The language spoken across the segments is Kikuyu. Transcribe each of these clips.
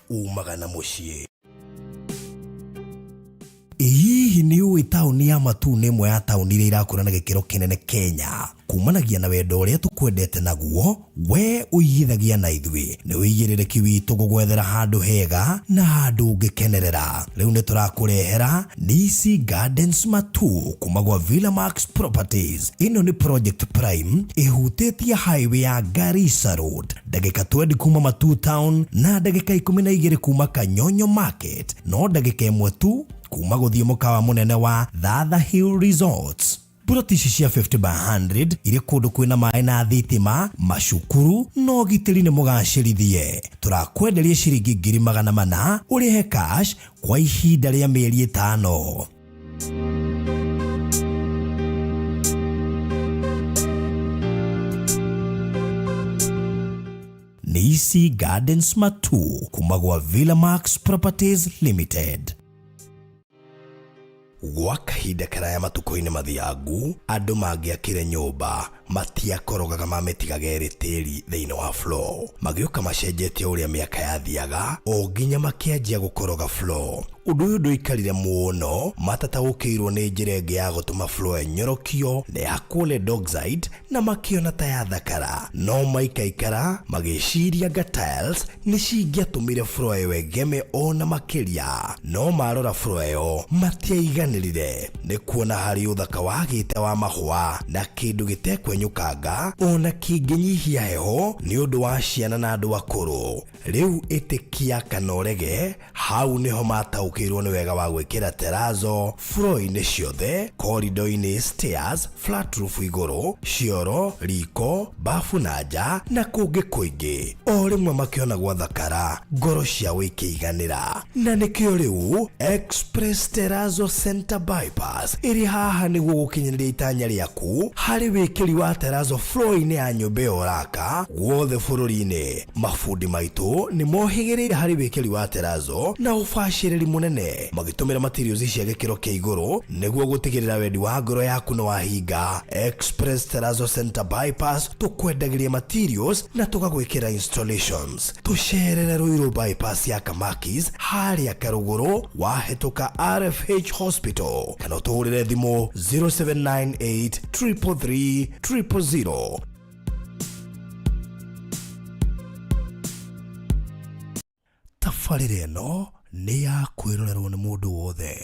Umaga na mũciĩ. Ĩ hihi nĩ ũĩ taũni ya Matuu nĩ ĩmwe ya taũni iria irakũra na gĩkĩro kĩnene Kenya? Kumanagia na wendo ũrĩa tũkwendete naguo, we ũigithagia na ithuĩ. Nĩ ũigĩrĩrĩki witũ gũgwethera handũ hega na handũ ũngĩkenerera. Rĩu nĩ tũrakũrehera Nisi Gardens Matuu kuma gwa Villa Max Properties. Ĩno nĩ project prime ĩhutĩtie highway ya Garissa Road, ndagĩka 20 kuma Matuu Town na ndagĩka 12 kuma Kanyonyo Market, no ndagĩka ĩmwe tu kuma gũthiĩ mũkawa mũnene wa Thatha Hill Resorts. Puroti ici cia 50 by 100 irĩ kũndũ kwĩna maĩ na thitima, macukuru na ũgitĩri nĩ mũgacĩrithie. Tũrakwenderia ciringi 400,000 ũrĩhe cash kwa ihinda rĩa mĩeri 5. Nisi Gardens Matuu kuma gwa Villa Max Properties Limited. Gwa kahinda karaya matukũ-inĩ mathiangu, andũ mangĩakire nyũmba matiakorogaga mamĩtigaga ĩrĩ tĩri thĩinĩ wa floor. Magĩũka macenjetie ũrĩa mĩaka yathiaga o nginya makĩanjia gũkoroga floor. Ũndũ ũyũ ndũikarire mũno, matataũkĩirwo nĩ njĩra ĩngĩ ya gũtũma floor ĩnyorokio na ĩhakwo lead oxide na makĩona ta yathakara. No maikaikara magĩciria anga tiles nĩ cingĩatũmire floor ĩyo ĩgeme ona makĩria. No marora floor ĩyo matiaiganĩrire nĩ kuona harĩ ũthaka wagĩte wa mahũa na kĩndũ gĩtekwenyũkanga ona kĩngĩnyihia heho nĩ ũndũ wa ciana na andũ akũrũ. Rĩu ĩtĩkia kana ũrege, hau nĩho mataũkĩirwo nĩ wega wa gwĩkĩra terrazzo floor-inĩ ciothe, corridor-inĩ, stairs, flat roof igũrũ, cioro, riko, bafu na nja na kũngĩ kũingĩ. O rĩmwe makĩona gwathakara, ngoro ciao ikĩiganĩra. Na nĩkĩo rĩu Express Terrazzo Center Bypass ĩrĩ haha nĩguo gũkinyanĩria itanya rĩaku harĩ wĩkĩri wa terrazzo floor-inĩ ya nyũmba ĩyo ũraka guothe bũrũri-inĩ. Mabundi maitũ nĩ mohĩgĩrĩire harĩ wĩkĩri wa terrazzo na ũbacĩrĩri mũnene, magĩtũmĩra materials cia gĩkĩro kĩa igũrũ nĩguo gũtigĩrĩra wendi wa ngoro yaku nĩ wahinga. Express Terrazzo Center Bypass tũkwendagĩria materials na tũgagwĩkĩra installations. Tũcerere Ruiru Bypass ya Kamakis harĩa Karũgũrũ wahĩtũka RFH Hospital kana ũtũhũrĩre thimũ 0798 333 000. Tabarĩra ĩno nĩ ya kwĩrorerwo nĩ mũndũ wothe.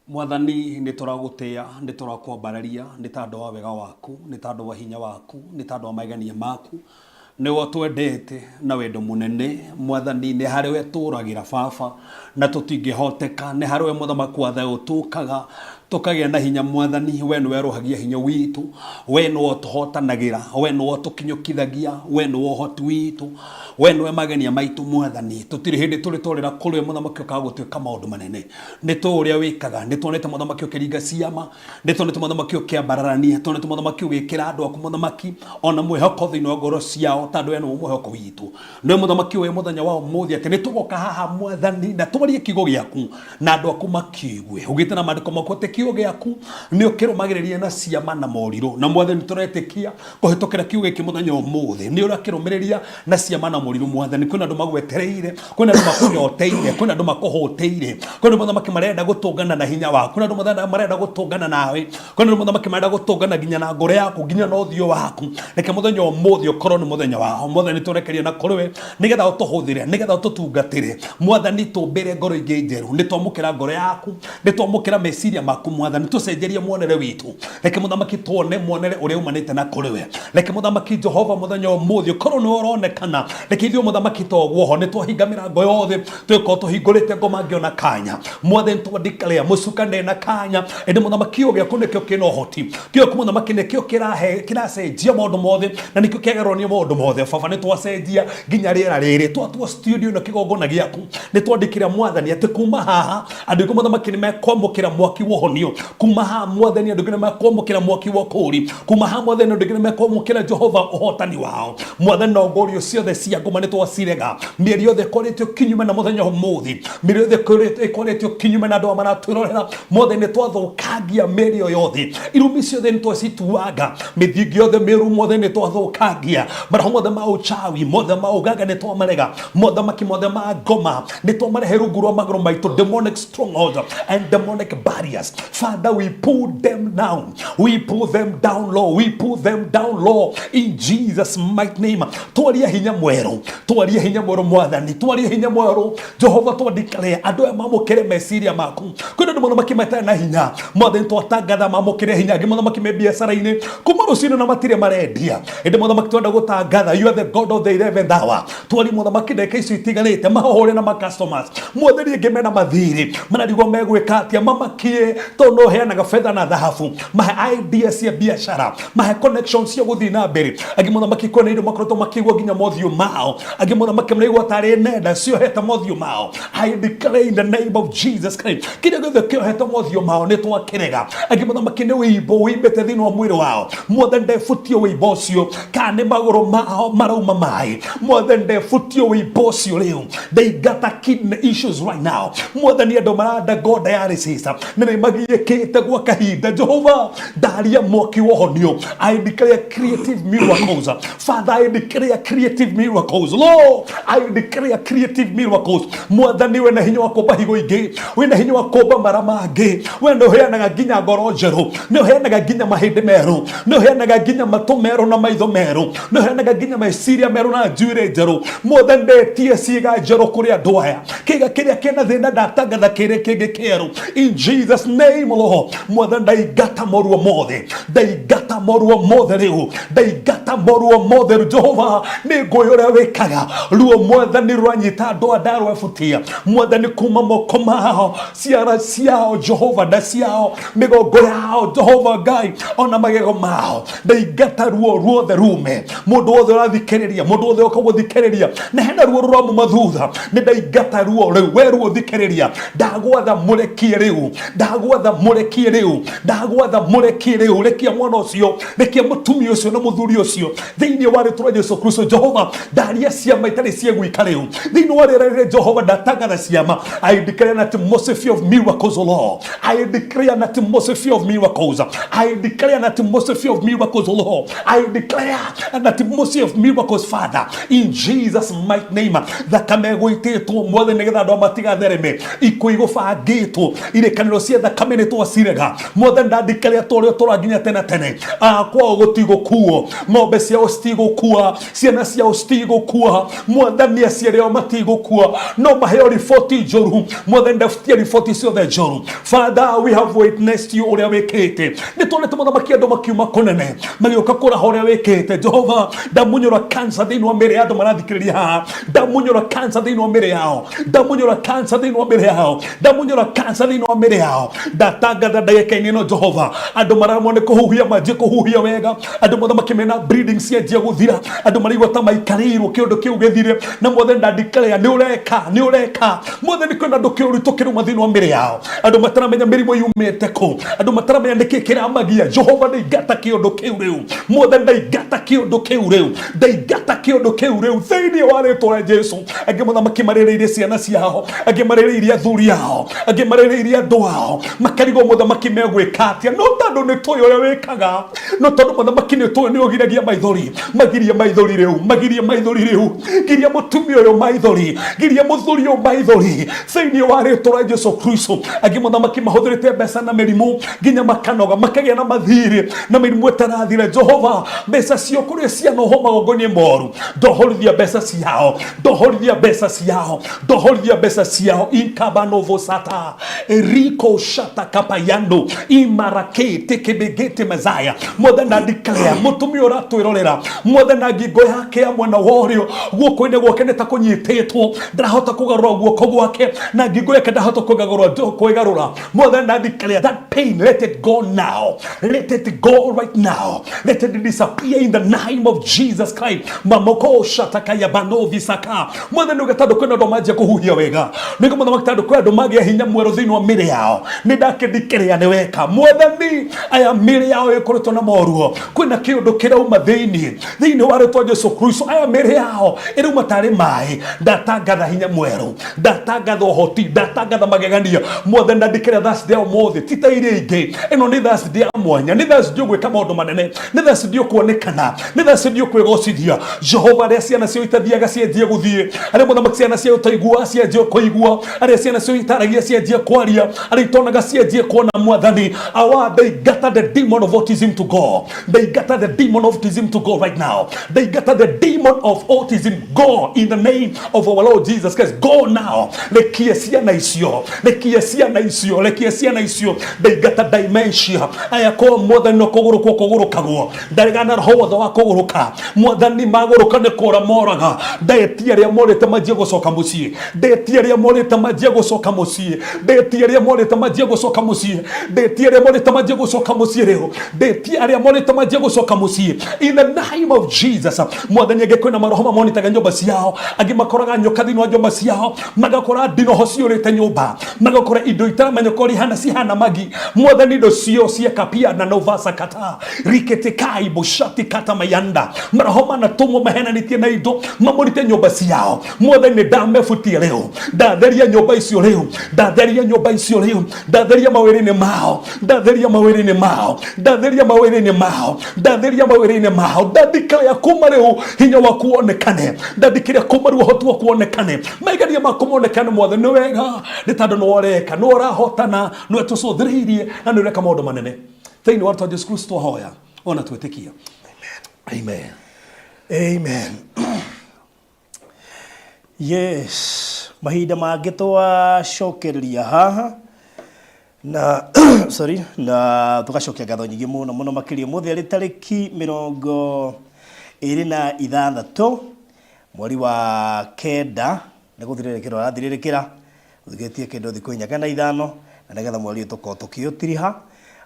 Mwathani, nĩ tũragũtĩa, nĩ tũrakwambararia nĩ tondũ wa wega waku, nĩ tondũ wa hinya waku, nĩ tondũ wa magegania maku. Nĩwe ũtwendete na wendo mũnene. Mwathani, nĩ harĩ we tũragĩra baba na tũtingĩhoteka. Nĩ harĩ we mũthamaki wa thayũ tũkaga tũkagĩa na hinya. Mwathani, we nĩwe werũhagia hinya witũ, we nĩwe ũtũhotanagĩra, we nĩwe ũtũkinyũkithagia, we nĩwe ũhoti witũ, we nĩwe magenia maitũ. Mwathani, tũtirĩ hĩndĩ tũrĩ twarĩra kũrĩ we mũthamaki ũkaga gũtuĩka maũndũ manene. Nĩ tũĩ ũrĩa wĩkaga, nĩ tuonete mũthamaki ũkĩringa ciama, nĩ tuonete mũthamaki ũkĩambararania, tuonete mũthamaki ũgĩkĩra andũ aku mũthamaki ona mwĩhoko thĩinĩ wa ngoro ciao, tondũ we nĩwe mwĩhoko witũ. Nĩwe mũthamaki ũyũ mũthenya wa ũmũthĩ atĩ nĩ tũgoka haha Mwathani na twarie kiugo gĩaku na andũ aku makiigue. Ugĩte na maandĩko maku atĩ kiugo gĩaku nĩ ũkĩrũmagĩrĩria na ciama na morirũ, na Mwathani tũretĩkia kũhĩtũkĩra kiugo gĩkĩ mũthenya ũmũthĩ nĩ ũrakĩrũmĩrĩria na ciama na morirũ. Mwathani, kwĩna andũ magwetereire, kwĩna andũ makũnyoteire, kwĩna andũ makũhũtĩire, kwĩna andũ mũthamaki marenda gũtũngana na hinya waku, kwĩna andũ mũthamaki marenda gũtũngana nawe, kwĩna andũ mũthamaki marenda gũtũngana nginya na ngoro yaku, nginya na ũthiũ waku. Reke mũthenya ũmũthĩ ũkorwo nĩ mũthenya wao. Mwathani, tũrekerie na kũrĩ we nĩgetha ũtũhũthĩre, nĩgetha ũtũtungatĩre. Mwathani, tũmbĩre ngoro ingĩ njerũ. Nĩ twamũkĩra ngoro yaku, nĩ twamũkĩra meciria maku. Mwathani, tũcenjerie muonere witũ. Reke mũthamaki tuone muonere ũrĩa umanĩte na kũrĩ we. Reke mũthamaki Jehova mũthenya ũmũthĩ ũkorwo nĩwe ũronekana. Reke ithuĩ mũthamaki toguo nĩ twahinga mĩrango yothe, twĩkorwo tũhingũrĩte ngo mangĩona kanya. Mwathani, twandĩka mũcuka na kanya, ĩndĩ mũthamaki ũyũ gĩaku nĩkĩo kĩna ũhoti, kĩo mũthamaki nĩkĩo kĩrahe kĩracenjia maũndũ mothe, na nĩkĩo kĩagarũrania maũndũ mothe. Baba, nĩ twacenjia nginya rĩera rĩrĩ, twatua studio na kĩgongona gĩaku. Nĩ twandĩkĩra Mwathani atĩ kuma haha andũ aingĩ mũthamaki nĩ mekwamũkĩra mwaki wa ũhonio. Kuma haha Mwathani andũ aingĩ nĩ mekwamũkĩra mwaki wa ũkũũri. Kuma haha Mwathani andũ aingĩ nĩ mekwamũkĩra Jehova ũhotani wao. Mwathani, na ngorio ciothe cia ngoma nĩ twacirega. Mĩeri yothe ĩkoretio kinyume na mũthenya ũmũthĩ, mĩeri yothe ĩkoretio kinyume na andũ aya maratwĩrorera, Mwathani, nĩ twathũkangia mĩeri ĩyo yothe. Irumi ciothe nĩ twacituanga, mĩthingi yothe mĩũru Mwathani nĩ twathũkangia, maroho mothe ma ũchawi, mothe ma ũganga nĩ twamarega, mothamaki mothe ma ngoma nĩ twamarehe rungu rwa magũrũ maitũ. Demonic strongholds and demonic barriers, Father, we pull them down, we pull them down low, we pull them down low in Jesus' mighty name. Twaria hinya mwerũ, twaria hinya mwerũ Mwathani, twaria hinya mwerũ Jehova. Twandikare andũ aya mamũkĩre meciria maku. Kwĩna andũ mũthamaki matarĩ na hinya. Mwathani, twatangatha mamũkĩre hinya. Angĩ mũthamaki me biacara-inĩ kuma rũcinĩ na matirĩ marendia, ĩndĩ mũthamaki twenda gũtangatha, you are the God of the 11th hour. Twari mũthamaki ndagĩka icio itigarĩte mahũre na ma-customers. Mwathani, angĩ mena mathirĩ mararigwo megwĩka atĩa, mamakie tondũ no ũheanaga betha na thahabu. Mahe idea cia biacara, mahe connections cia gũthiĩ na mbere. Angĩ mũthamaki kwĩna indo makoretwo makĩigua nginya mothiũ mao, angĩ mũthamaki maraigua tarĩ nenda ciohete mothiũ mao. I declare in the name of Jesus Christ, kĩrĩa gĩothe kĩohete mothiũ mao nĩ twakĩrega. Angĩ mũthamaki nĩ wĩimbo wĩimbĩte thĩinĩ wa mwĩrĩ wao. Mwathani, ndebutie wĩimbo ũcio. Kana nĩ magũrũ mao marauma maĩ, Mwathani, ndebutie wĩimbo ũcio rĩu. Ndaingata kidney issues right now. Mwathani, andũ maranda go dialysis na nĩ magiĩkĩte gwa kahinda. Jehova, ndaria mwaki wa ũhonio. I declare creative miracles. Father, I declare creative miracles. Lord, I declare creative miracles. Mwathani, wena hinya wa kũmba higo ingĩ, wĩna hinya wa kũmba mara mangĩ. We nĩ ũheanaga nginya ngoro njerũ, nĩ ũheanaga nginya mahĩndĩ merũ, nĩ ũheanaga nginya matũ merũ na maitho merũ, nĩ ũheanaga nginya meciria merũ na njuĩrĩ njerũ. Mwathani, ndetie ciĩga njerũ kũrĩ andũ aya. Kĩga kĩrĩa kĩna thĩna ndatangatha kĩrĩa kĩngĩ kĩerũ in Jesus' name. Lord, Mwathani, ndaingata moruo mothe, ndaingata moruo mothe rĩu, ndaingata moruo mothe rĩu. Jehova, nĩ ngũĩ ũrĩa wĩkaga. Ruo, Mwathani, rwanyita andũ aya ndarwebutia, Mwathani, kuma moko mao, ciara ciao, Jehova, nda ciao, mĩgongo yao, Jehova Ngai, ona magego mao. Ndaingata ruo ruothe rume. Mũndũ wothe ũrathikĩrĩria, mũndũ wothe ũka gũthikĩrĩria na hena ruo rũramuma thutha, nĩ ndaingata ruo rĩu. We ruo thikĩrĩria, ndagwatha mũrekie rĩu, ndagwatha mũrekie rĩu, ndagwatha mũrekie rĩu. Rekia mwana ũcio, rekia mũtumia ũcio na mũthuri ũcio thĩinĩ wa rĩtwa rĩa Jesu Kristo. Jehova, ndaria ciama itarĩ ciegwika rĩu thĩinĩ wa rĩera rĩrĩ. Jehova, ndatangatha ciama. I declare an atmosphere of miracles, O Lord. I declare an atmosphere of miracles. I declare an atmosphere of miracles, O Lord. I declare an atmosphere of miracles, Father, in Jesus' mighty name. Thakame ĩgũitĩtwo, Mwathani, nĩgetha andũ matigathereme. Ikuũ igũbangĩtwo, irĩkanĩro cia thakame nĩ twacirega. Mwathani, ndandĩkaria tũrĩa tũra nginya tene tene. Kwao gũtigũkuo ng'ombe. Ng'ombe ciao citigũkua, ciana ciao citigũkua, Mwathani, aciari ao matigũkua, no maheo riboti njũru. Mwathani, ndabutia riboti ciothe njũru. Father, we have witnessed you, ũrĩa wĩkĩte. Nĩ tuonete, Mũthamaki, andũ makiuma kũnene magĩũka kũraha ũrĩa wĩkĩte. Jehova, ndamunyũra cancer thĩinĩ wa mĩĩrĩ ya andũ marathikĩrĩria haha. Ndamunyũra cancer thĩinĩ wa mĩĩrĩ yao. Ndamunyũra cancer thĩinĩ wa mĩĩrĩ yao. Ndamunyũra cancer thĩinĩ wa mĩĩrĩ yao. Ndatangatha ndagĩka-inĩ ĩno, Jehova, andũ maramwo nĩ kũhuhia manjie kũhuhia wega. Andũ, Mũthamaki, mena bleeding cianjia gũthira. Andũ maraigua ta maikarĩirwo, kĩũndũ kĩu gĩthire. Na Mwathani, ndandikarea nĩ ũreka, nĩ ũreka. Mwathani, kwĩna andũ kĩũritũ kĩrauma thĩinĩ wa mĩĩrĩ yao. Andũ mataramenya mĩrimũ yumĩte kũ. Andũ mataramenya nĩkĩ kĩramagia. Jehova, ndaingata kĩũndũ kĩu rĩu. Mwathani, ndaingata kĩũndũ kĩu rĩu. Ndaingata kĩũndũ kĩu rĩu thĩinĩ wa rĩtwa rĩa Jesu. Angĩ, Mũthamaki, marĩrĩirie ciana ciao, angĩ marĩrĩirie athuri ao, angĩ marĩrĩirie andũ ao, makarigwo, Mũthamaki, megwĩka atĩa. No tondũ nĩ tũĩ ũrĩa wĩkaga, no tondũ, Mũthamaki, nĩ tũĩ nĩ ũgiragia maithori, magirie maithori rĩu, magirie maithori rĩu. Giria mũtumia ũyũ maithori, giria mũthuri ũyũ maithori thĩinĩ wa rĩtwa rĩa Jesu Kristo. Angĩ, Mũthamaki, mahũthĩrĩte mbeca na mĩrimũ nginya makanoga, makagĩa na mathirĩ na mĩrimũ ĩtarathira. Jehova, mbeca cio kũrĩa cianoho magongoni moru, ndohorithia mbeca ciao, ndohorithia mbeca ciao, ndohorithia mbeca ciao. Inkabanovosata riko shata kapayando imarake tekebegete mezaya. Mwathani, ndikarea mũtumia ũratwĩrorera, Mwathani, na ngingo yake ya mwena wa ũrĩo, guoko-inĩ gwake nĩ ta kũnyitĩtwo, ndarahota kũgarũra guoko gwake, na ngingo yake ndahota kwĩgarũra kwĩgarũra. Mwathani, ndikarea that pain, let it go now, let it go right now, let it disappear in the name of Jesus Christ. Mamoko shatakaya banovisaka. Mwathani, uge tondũ kwĩna andũ manjia kũhuhia wega, nĩguo, Mũthamaki, tondũ kwĩ andũ magĩa hinya mwerũ thĩinĩ wa mĩĩrĩ yao. Nĩ ndakĩndikĩrĩa nĩ weka. Mwathani, aya mĩĩrĩ yao ĩkoretwo na moruo, kwĩna kĩũndũ kĩrauma thĩinĩ wa rĩtwa Jesu Kristo. Aya mĩĩrĩ yao ĩrauma tarĩ maĩ. Ndatangatha hinya mwerũ, ndatangatha ũhoti, ndatangatha magegania. Mwathani, ndandĩkĩra Thursday ya ũmũthĩ ti ta iria ingĩ. Ĩno nĩ Thursday ya mwanya, nĩ Thursday ũgwĩka maũndũ manene, nĩ Thursday ũkuonekana, nĩ Thursday ũkwĩgocithia. Jehova, arĩa ciana ciao itathiaga cianjie gũthiĩ, arĩa, Mũthamaki, ciana ciao itaiguaga cianjie kũigua, arĩa ciana ciao itaragia cianjie kwaria, arĩa itonaga cianjie kuona. Mwathani, awa ndaingata the demon of autism to go. Ndaingata the demon of autism to go right now. Ndaingata the demon of autism, go in the name of our Lord Jesus Christ. Go now. Rekie ciana icio, rekie ciana icio, rekie ciana icio. Ndaingata dementia. Aya ko, Mwathani, no kũgũrũkwo kũgũrũkagwo, ndaregana roho wothe wa kũgũrũka. Mwathani, magũrũka nĩ kũra moraga. Ndetia arĩa morĩte manjie gũcoka mũciĩ. Ndetia arĩa morĩte manjie gũcoka mũciĩ. Ndetia arĩa morĩte manjie gũcoka mũciĩ. Ndetia arĩa morĩte manjie gũcoka mũciĩ rĩu. Ndetia arĩa morĩte manjie gũcoka mũciĩ in the name of Jesus. Mwathani, angĩ kwĩna maroho mamonitaga nyũmba ciao. Angĩ makoraga nyoka thĩinĩ wa nyũmba ciao, magakora ndinoho ciũrĩte nyũmba, magakora indo itaramenya korwo ihana cihana magi. Mwathani, indo cio ciekapia na novasa kata riketekai bushati kata mayanda, maroho manatũmwo mahenanĩtie na indo mamũrite nyũmba ciao. Mwathani, nĩ ndamebutia rĩu. Ndatheria nyũmba icio rĩu, ndatheria nyũmba icio rĩu. Ndatheria mawĩra-inĩ mao, ndatheria mawĩra-inĩ mao, ndatheria mawĩra-inĩ mao, ndatheria mawĩra-inĩ mao. Ndandikĩrĩa kuma rĩu hinya waku wonekane. Ndandikĩrĩa kuma rĩu ũhoti waku wonekane, maigania maku monekane. Mwathani, nĩ wega, nĩ tondũ nĩ ũreka, nĩ ũrahotana, nĩ tũcũthĩrĩirie na nĩ ũreka maũndũ manene. Thĩinĩ wa rĩtwa Jesu Kristo twahoya ona twĩtĩkia, amen. Amen. Yes, mahinda mangĩ twacokereria haha na sorry, na tũgacokia ngatho nyingĩ mũno mũno makĩria. Ũmũthĩ arĩ tarĩki 26 mweri wa 9, nĩ gũthirĩrĩkĩra ũrathirĩrĩkĩra ũthikĩtie kĩndũ thikũ 45 na nĩgetha mweri ũyũ tũkorwo tũkĩũtiriha.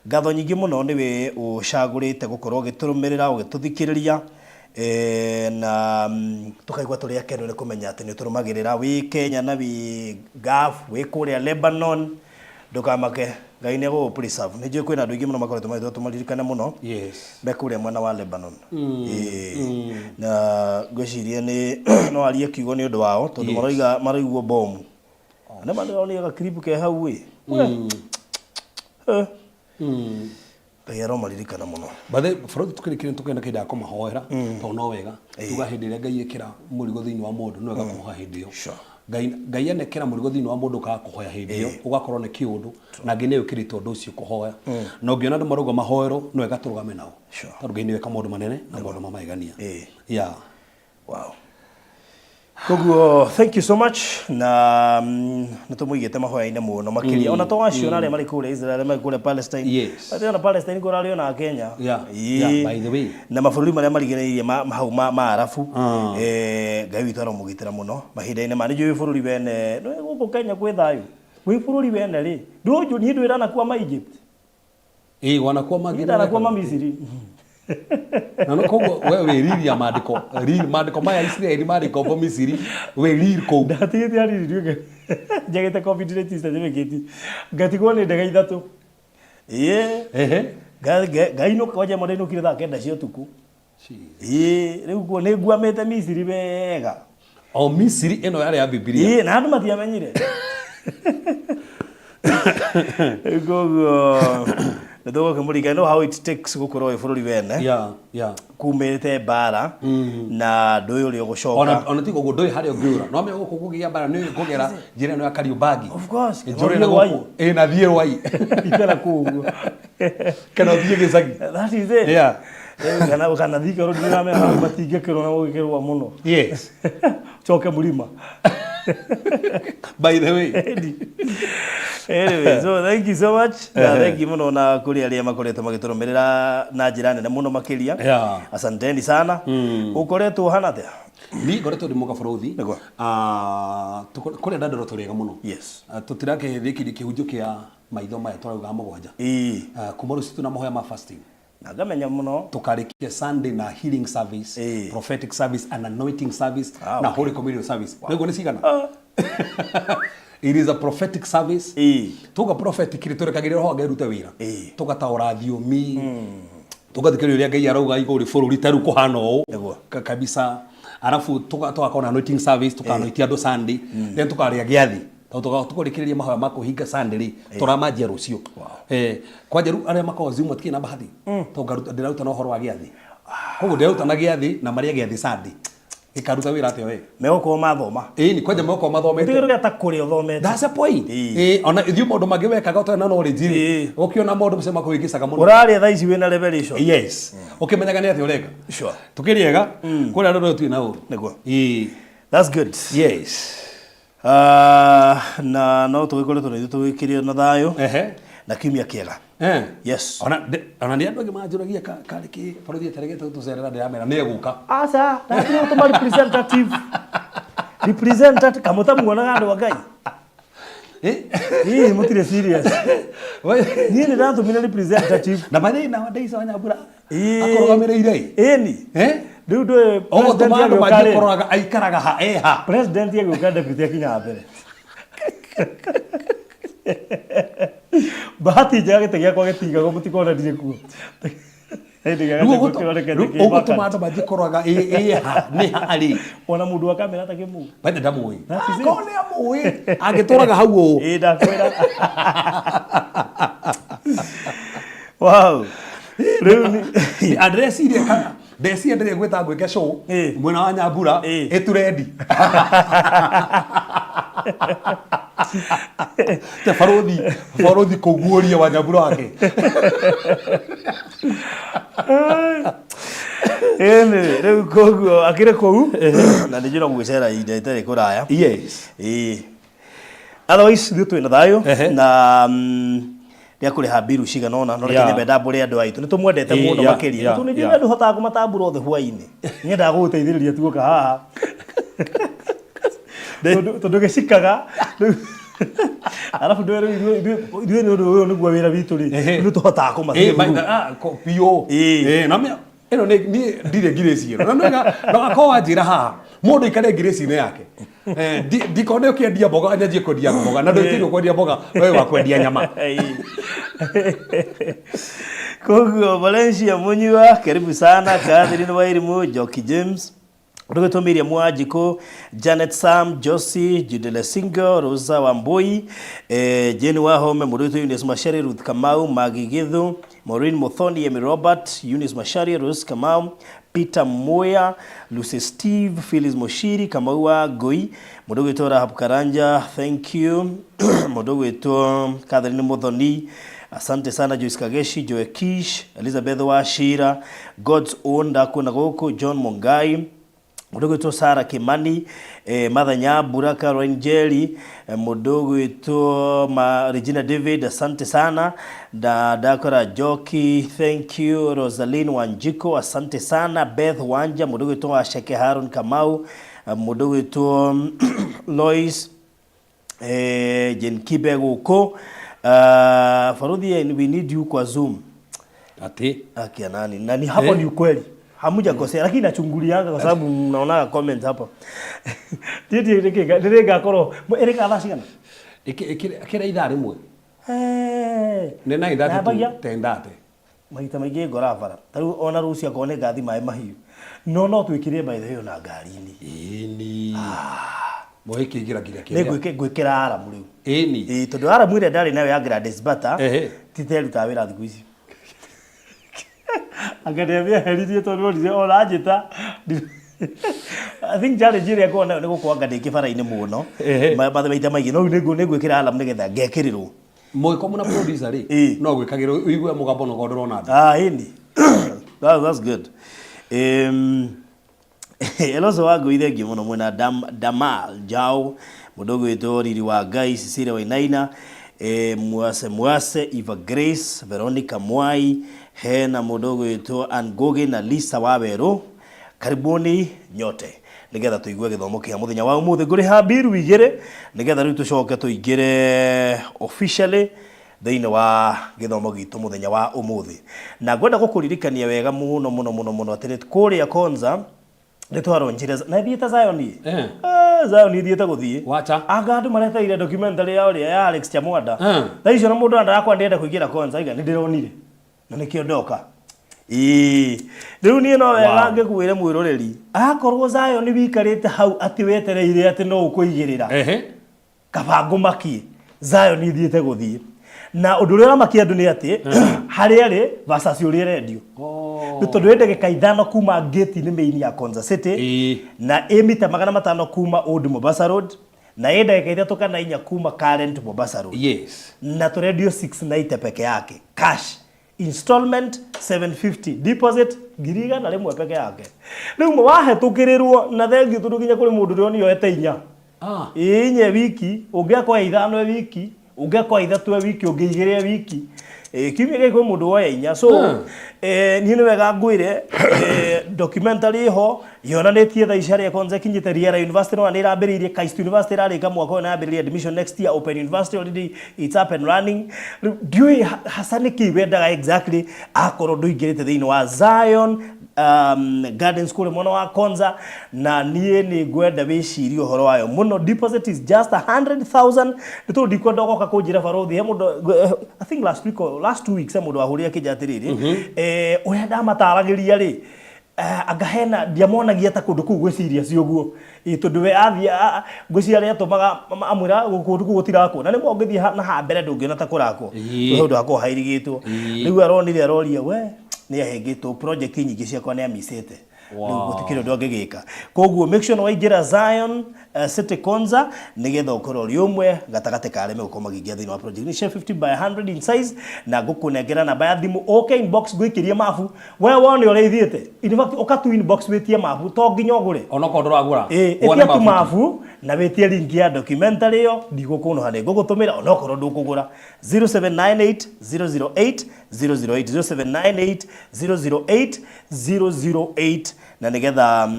Ngatho nyingĩ mũno nĩwe ũcagũrĩte gũkorwo ũgĩtũrũmĩrĩra, ũgĩtũthikĩrĩria, na tũkaigua tũrĩ akenu nĩ kũmenya atĩ nĩ ũtũrũmagĩrĩra wĩ Kenya na wĩ Gulf, wĩ kũrĩa Lebanon. Ndũkamake, Ngai nĩ egũgũ preserve. Nĩ njũĩ kwĩna andũ aingĩ mũno makoretwo magĩtwĩra tũmaririkane mũno me kũrĩa mwena wa Lebanon. Ĩĩ. Na ngwĩciria nĩ no arie kiugo nĩ ũndũ wao tondũ maroiga maraiguo bomu. Na ma ndĩronire ga clip ke hau ĩ. We. Ngai aromaririkana mũno. Bathe bũrũri tũkĩrĩkĩria, tũkĩenda kĩndũ ya kũmahoera, tondũ no wega tuga hĩndĩ ĩrĩa Ngai ĩkĩra mũrigo thĩinĩ wa mũndũ, nĩ wega kũhoa hĩndĩ ĩyo. Ngai Ngai anekera mũrigo thĩinĩ wa mũndũ ũkaga kũhoya hĩndĩ ĩyo ũgakorwo nĩ kĩũndũ na Ngai nĩ ũkĩrĩte ũndũ ũcio kũhoya na ũngĩona andũ marauga mahoerwo no wega tũrũgame nao Sure. tondũ Ngai nĩ weka maũndũ manene na maũndũ ma magegania Ĩĩ. yeah. Wow. Koguo thank you so much na nĩ tũmũigĩte mahoya-inĩ mũno makĩria ona to acio na arĩa marĩ kũrĩa Israel arĩa marĩ kũrĩa Palestine Yes. Atĩ ona Palestine kũrarĩ ona Kenya Yeah, Ĩĩ. yeah, by the way. na mabũrũri marĩa marigĩrĩirie hau ma Arabu Ngai witũ aromũgitĩra mũno mahinda-inĩ ma nĩnjũĩ bũrũri wene nĩ gũkũ Kenya kwĩ thayũ gwĩ bũrũri wene rĩ ndũnjũ niĩ ndwĩranakuama ma Egypt Ĩĩ wanakuwa mangĩ ndanakuama Misiri na no koguo we wĩriria maandĩko real maandĩko maya Isiraeli marĩ ngombo Misiri wĩ real kũu ndatigĩte ariri nduĩke njagĩte covid register njĩrĩkĩtie ngatigwo nĩ ndege ithatũ ĩĩ ehe ngainũka kwanja ĩmwe ndainũkire thaa kenda cia ũtukũ ĩĩ rĩu kuo nĩ nguamĩte Misiri wega o Misiri ĩno yarĩ ya Bibilia ĩĩ na andũ matiamenyire Rĩu koguo nĩ tũgũkĩmũringa know how it takes gũkorwo wĩ bũrũri wene kumĩte mbara na ndũĩ ũrĩa ũgũcoka Ona ti koguo ndũĩ harĩa ũngĩũra no menya gũkũ kũgĩa mbara nĩ kũgera njĩra ĩno ya Kariũmbangi Of course, njũre na ũthiĩ Rwai. gũkũ ĩ na thiĩ Rwai ikara kũu ũguo kana ũthiĩ gĩcagi That is it. Yeah. Kana thika road nĩramenya hau matingĩkĩrwo na gũgĩkĩrwo mũno yes coke mũrima by the way Anyway, so thank you so much na thank you mũno na kũrĩ arĩa makoretwo magĩtũrũmĩrĩra na njĩra nene mũno makĩria asanteni sana ũkoretwo ũhana atĩa Niĩ ngoretwo ndĩ mũgabarũthi Nĩguo. Ah, kũrĩa Ndandarua tũrĩ ega mũno Yes. Ah, tũtirakĩrĩkirie kĩhunjio kĩa maitho maya tũraugaga mũgwanja Ĩĩ. Ah, kuma rũciũ twĩna mahoya ma fasting na ngamenya mũno tukarĩkia Sunday na healing service Ĩĩ. prophetic service and anointing service Ah, na okay. holy communion service nĩguo nĩ cigana it is a prophetic service Ĩĩ. tuga prophetic rĩ tũrekagĩria roho wa Ngai rute wĩra Ĩĩ. tũgataũra thiomi tũgathikĩrĩria ũrĩa Ngai arauga igũrũ bũrũri ta rĩu kũhana ũũ Nĩguo. Kabisa arabu tũgakorwo na anointing service tũkanoitia andũ Sunday then tũkarĩa gĩathĩ tondũ tũkũrĩkĩrĩria mahoya ma kũhinga Sunday rĩ tũramanjia rũciũ kwanja rĩu arĩa makoragwo Zoom matikĩrĩ na bahati tondũ ndĩraruta na ũhoro wa gĩathĩ koguo ndĩraruta na gĩathĩ na marĩa gĩathĩ Sunday gĩkaruta wĩra atĩa we Megũkorwo mathoma. Ĩni kwanja megũkorwo mathomete. Gũtirĩ kĩndũ ta kũrĩa ũthomete. That's the point. Ĩĩ. Ĩĩ, ona ithuĩ maũndũ mangĩ wekaga ũtarĩ na knowledge rĩ, Ĩĩ. ũkĩona maũndũ macio makũhĩngĩcaga mũno. Ũrarĩa thaa ici wĩna revelation. Yes. Ũkĩmenyaga nĩ atĩa ũreka. Sure. Tũkĩrĩ ega, kũrĩa andũ tũtirĩ na ũru. Nĩguo. Ĩĩ. That's good. Yes. Ah, na no tũgĩkoretwo na ithuĩ tũgĩkĩrĩ na thayũ Ehe. na kiumia kĩega. Eh. Yes. Ona ona nĩ andũ angĩ manjũragia karĩ kĩ borithi ĩtaregete gũtũcerera ndĩramera nĩ egũka. Aca, ndatirĩ gũtũma representative. Representative kamũtamuonaga andũ a Ngai. Eh? Ĩĩ mũtirĩ serious. Niĩ nĩ ndatũmire representative. Na mathĩna wa Daisy wa Nyambura Ĩĩ. akũrũgamĩrĩire ĩ. Ĩni. Eh? Rĩu ndũĩ Ũgũtũma president andũ agĩũka rĩ. mangĩkũroraga aikaraga ha eha. President agĩũka deputy akinyaga mbere. Bahati njega gĩtĩ gĩakwa gĩtigagwo mũtikona ndirĩ kuo. Hĩndĩ ĩrĩa Rĩu gĩtĩ kĩronekete rĩu kĩ ũgũtũma vacant. andũ mangĩkũroraga ĩ ha nĩ ha arĩ. Ona mũndũ wa kamera atakĩmũĩ. Bado ndamũĩ. That is it. Akorwo nĩ amũĩ angĩtũraga hau ũũ. Ĩĩ ndakwĩra. Wow. Rĩu nĩ Andreciria kana ndeciria ndĩrĩ gwĩta ngwĩke show Ĩĩ. mwena wa Nyambura Ĩĩ. ĩturendi. Te barothi barothi kũguũria wa Nyambura wake. Ĩni rĩu koguo akĩrĩ kũu na nĩ njũra gwĩcera ihinda rĩtarĩ kũraya. Yes. Ĩĩ. Otherwise ithuĩ twĩna thayũ na rĩa kũrĩha mbiru cigana ũna no reke nyambe ndambũre andũ aitũ nĩ tũmwendete mũno makĩria tondũ nĩ njũĩ andũ hotaga kũmatambũra othe hwainĩ nyendaga gũgũteithĩrĩria tuoka haha tondũ tondũ gĩcikaga rĩu arabu ndũĩ rĩu ithuĩ nĩ ũndũ ũyũ nĩguo wĩra witũ rĩ nĩ tũhotaga Eh, kũmathiĩ ah, biũ Ĩĩ. Eh, na ĩno nĩ niĩ ndirĩ ngirĩci ĩno na nĩwega no akorwo wanjĩra haha mũndũ aikare ngirĩci-inĩ yake Eh, ndikone ũkĩendia mboga nyanjie kwendia mboga na ndũĩtĩirwo kwendia mboga wewe wa kwendia nyama Koguo Valencia Munyua, karibu sana. Catherine Wairimu, Joki James, Rũgĩtwo Miriam Wanjikũ, Janet Sam, Josie, Jude Lesingo, Rosa Wambui, Jane Wahome, mũndũ witũ Eunice Macere, Ruth Kamau, Maggie Githu, Maureen Muthoni, Amy Robert, Eunice Macharia, Rose Kamau, Peter Moya, Lucy Steve, Phyllis Moshiri, Kamau wa Ngui, mũndũ ũgwĩtwo Rahab Karanja, thank you. Mũndũ ũgwĩtwo Catherine Muthoni, asante sana. Joyce Kageshi, Joe Kish, Elizabeth Wachira, God's Own, ndakuona gũkũ, John Mungai, mũndũ ũgwĩtwo Sarah Kimani, Martha Nyambura, Caroline Njeri, mũndũ ũgwĩtwo Regina David, asante sana. Da Dakora Njoki, thank you. Rosaline Wanjiko, asante sana. Beth Wanja, mũndũ ũgwĩtwo Wacheke Haron Kamau, mũndũ ũgwĩtwo Lois Jane Kibe gũkũ. Faruthi, we need you kwa Zoom. Atĩ? Akia nani nani hapo? Ni ukweli, hamujakosea, lakini nachungulianga kwa sababu mnaonaga comments hapa. Ndiĩ ndĩrĩ ngakorwo ĩrĩ thaa cigana? Ĩkĩra ithaa rĩmwe. Nĩ 9:30. Nyambagia? 10:30. Maita maingĩ ngora bara ta rĩu, ona rũciũ akorwo nĩ ngathi maĩ mahiũ, no twĩkĩre by the way ona ngari-inĩ. Ĩni mũgĩkĩingĩra nginya Nĩ kĩrĩa. Ngwĩkĩra alarm rĩu. Ĩni. Ĩĩ, tondũ alarm ĩrĩa ndarĩ nayo ya Gladys Bata titerutaga wĩra thikũ ici, anga nĩamĩeheririe tondũ onire ona njĩta. I think challenge ĩrĩa ngoragwo nayo nĩ gũkorwo anga ndĩ kĩbara-inĩ mũno maita maingĩ, no rĩu nĩngwĩkĩra alarm nĩgetha ngekĩrĩrwo. Mũgĩkorwo na producer rĩ, no gwĩkagĩrwo ũigue mũgambo no ndũrona andũ. Ah, ĩni. That's good. Eloso wa Ngui, thengiũ mũno mwena Damal Njau, mũndũ ũgwĩtwo Riri wa Ngai, Cecilia Wainaina, Mwase Mwase, Eva Grace, Veronica Mwai, hena mũndũ ũgwĩtwo Ann Ngugi na Lisa Wawerũ. Karibuni nyote nĩgetha tũigue gĩthomo kĩa mũthenya wa ũmũthĩ. Ngũrĩha mbiru igĩrĩ nĩgetha rĩu tũcoke tũingĩre officially thĩinĩ wa gĩthomo gitũ mũthenya wa ũmũthĩ, na ngwenda gũkũririkania wega mũno mũno mũno mũno atĩ kũrĩa Konza nĩ twaronjire na thiĩte Zion. Zion ithiĩte gũthiĩ. Wacha. Anga andũ mareteire documentary ya ũrĩa ya Alex Chamwada. Thaa icio na mũndũ andarakwa ndĩrenda kũingĩra Konza iga nĩ ndĩronire na nĩkĩo ndoka. Ĩĩ, rĩu niĩ no wega ngĩkwĩre mwĩroreri, akorwo Zion wikarĩte hau atĩ wetereire atĩ no ũkũigĩrĩra, kaba ngũmakie, Zion ithiĩte gũthiĩ. Na ũndũ ũrĩa ũramakia andũ nĩ atĩ harĩa rĩ versus ũrĩa ĩrendio, nĩ tondũ ĩ ndagĩka 5 kuma gate-inĩ main ya Konza City, na ĩ mita 500 kuma Old Mombasa Road, na ĩ ndagĩka 3 kana 4 kuma current Mombasa Road. Na tũrendio 690 peke yake cash, installment 750, deposit 100,000 peke yake. Rĩu wahetũkĩrĩrwo na thengiũ, tondũ nginya kũrĩ mũndũ ũrĩa oete inya. Ĩĩ, inya wiki, ũngĩ akoya 5 e wiki, ũngĩ akoya 3 e wiki, ũngĩ 2 e wiki. Ĩĩ, kiumia gĩkĩ kwĩ mũndũ woya inya. So niĩ nĩ wega ngwĩre, documentary ho yonanĩtie thaa ici harĩa Konza ĩkinyĩte. Riara University no nĩ ĩrambĩrĩirie, KAIST University ĩrarĩka mwaka ũyũ na yambĩrĩria admission next year, Open University already it's up and running. Rĩu ndiũĩ hasa nĩkĩ wendaga exactly akorwo ndũingĩrĩte thĩinĩ wa Zion Gardens kũrĩa mwena wa Konza, na niĩ nĩ ngwenda wĩcirie ũhoro wayo mũno. Deposit is just 100,000, nĩ tondũ ndikwenda ũgoka kũnjĩra barothi he mũndũ. I think last week or last 2 weeks he mũndũ wahũrire akĩnjĩra atĩrĩrĩ, ũrĩa ndamataragĩria rĩ, anga hena ndiamonagia ta kũndũ kũu gwĩ serious ũguo. Ĩ, tondũ we athiĩ ngwĩciria arĩa atũmaga amwĩra kũndũ kũu gũtirakwo, na nĩmo ũngĩthiĩ na haha mbere ndũngĩona ta kũrakwo. He ũndũ hakoragwo hairigĩtwo. Rĩu aronire aroria we nĩ ahĩngĩtwo project nyingĩ ciakwa nĩ amicĩte. Rĩu gũtikĩrĩ ũndũ angĩgĩka, koguo make sure nĩ waingĩra Zion City Konza nĩgetha ũkorwo ũrĩ ũmwe gatagatĩ ka arĩa megũkorwo makĩingĩra thĩinĩ wa project. Nĩ cia 50 by 100 in size, na ngũkũnengera namba ya thimũ ũke inbox ngũikĩrie mabu we wone ũrĩa ithiĩte. In fact, ũka tu inbox wĩtie mabu, to nginya ũgũre. Onokorwo ndũragũra. Ĩĩ, wone ĩtia tu mabu. Mabu na wĩtie link ya documentary ĩyo, ndigũkũnũha, nĩ ngũgũtũmĩra onokorwo ndũkũgũra. 0798 008 008, 0798 008 008, na nĩgetha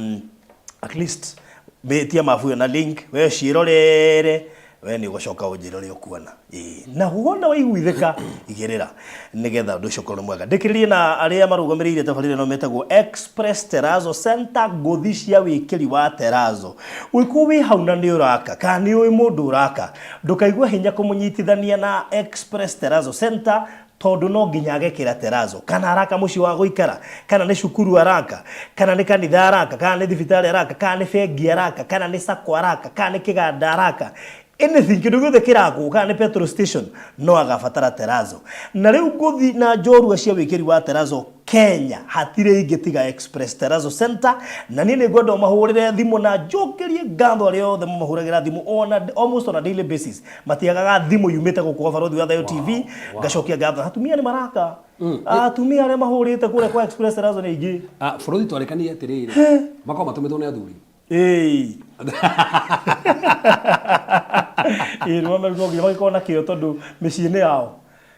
at least wĩtie mabu ĩyo na link we ciĩrorere, we nĩ ũgũcoka ũnjĩre ũrĩa ũkuona. Ĩĩ, na wona waiguithĩka igĩrĩra nĩgetha ũndũ ũcio ũkorwo mwega. Ndĩkĩrĩrie na arĩa marũgamĩrĩire tabarĩra ĩno metagwo Express Terrazzo Center, ngũthi cia wĩkĩri wa terrazzo. Ũngĩkorwo wĩ hau na nĩ ũraka kana nĩ ũĩ mũndũ ũraka, ndũkaigue hinya kũmũnyitithania na Express Terrazzo Center, tondũ no nginya agekĩra terrazzo, kana araka mũciĩ wa gũikara, kana nĩ cukuru araka, kana nĩ kanitha araka, kana nĩ thibitarĩ araka, kana nĩ bengi araka, kana nĩ sacco araka, kana nĩ kĩganda araka. Anything, kĩndũ gĩothe kĩrakwo kana nĩ petrol station no agabatara terazo. Na rĩu ngũthi na njorua cia wĩkĩri wa terazo Kenya hatirĩ ingĩ tiga Express Terazo Center. Na niĩ nĩ ngwenda ũmahũrĩre thimũ na njokerie ngatho arĩa othe mamahũragĩra thimũ ona almost on a daily basis. Matiagaga thimũ yumĩte gũkũ gwa Barũthi wa Thayũ TV. Ngacokia ngatho. Atumia nĩ maraka. Atumia arĩa mahũrĩte kũrĩa kwa Express Terazo nĩ aingĩ. Ah, bũrũri twarĩkanie atĩrĩrĩ, makoragwo matũmĩtwo nĩ athuri. Ĩĩ. Ĩĩ nĩ wona no nginya magĩkorwo na kĩo tondũ mĩciĩ nĩ yao.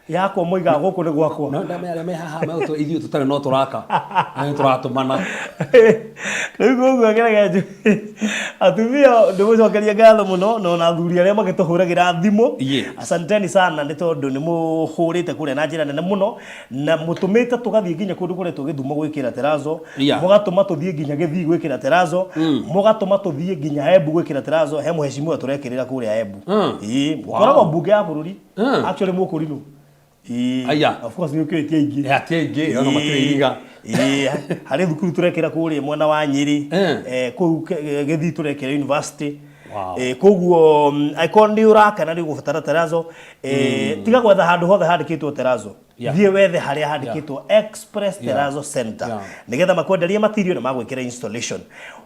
Yakwa moigaga gũkũ nĩ gwakwa. No ndamenya arĩa me haha megũtũ ithuĩ tũtarĩ no tũraka. Na nĩ tũratũmana. Rĩu koguo kĩrĩa atumia ndĩmũcokerie ngatho mũno na ona athuri arĩa magĩtũhũragĩra thimũ. Yes. Asanteni sana nĩ tondũ nĩ mũhũrĩte kũrĩa na njĩra nene mũno. Na mũtũmĩte tũgathiĩ nginya kũndũ kũretwo Gĩthumo gwĩkĩra terazo, mũgatũma tũthiĩ nginya Gĩthii gwĩkĩra terazo, mũgatũma tũthiĩ nginya Embu gwĩkĩra terazo. He mũheshimiwa tũrekĩrĩra kũrĩa Embu. Ĩĩ, ũkoragwo mbunge ya bũrũri. Actually mũkũrinũ. Ĩĩ. Aya. Of course nĩ ũkĩũĩ ti aingĩ. Eh, ti aingĩ, ona matirĩ ihiga. Ĩĩ, harĩ thukuru tũrekĩra kũrĩa mwena wa Nyĩrĩ, kũu Gĩthii tũrekĩra university. Wow. Koguo angĩkorwo nĩ ũraka na nĩ ũgũbatara terazo, tiga gwetha handũ hothe handĩkĩtwo terazo. Thiĩ wethe harĩa handĩkĩtwo Express Terazo Center nĩgetha makwenderie material na magwĩkĩre installation.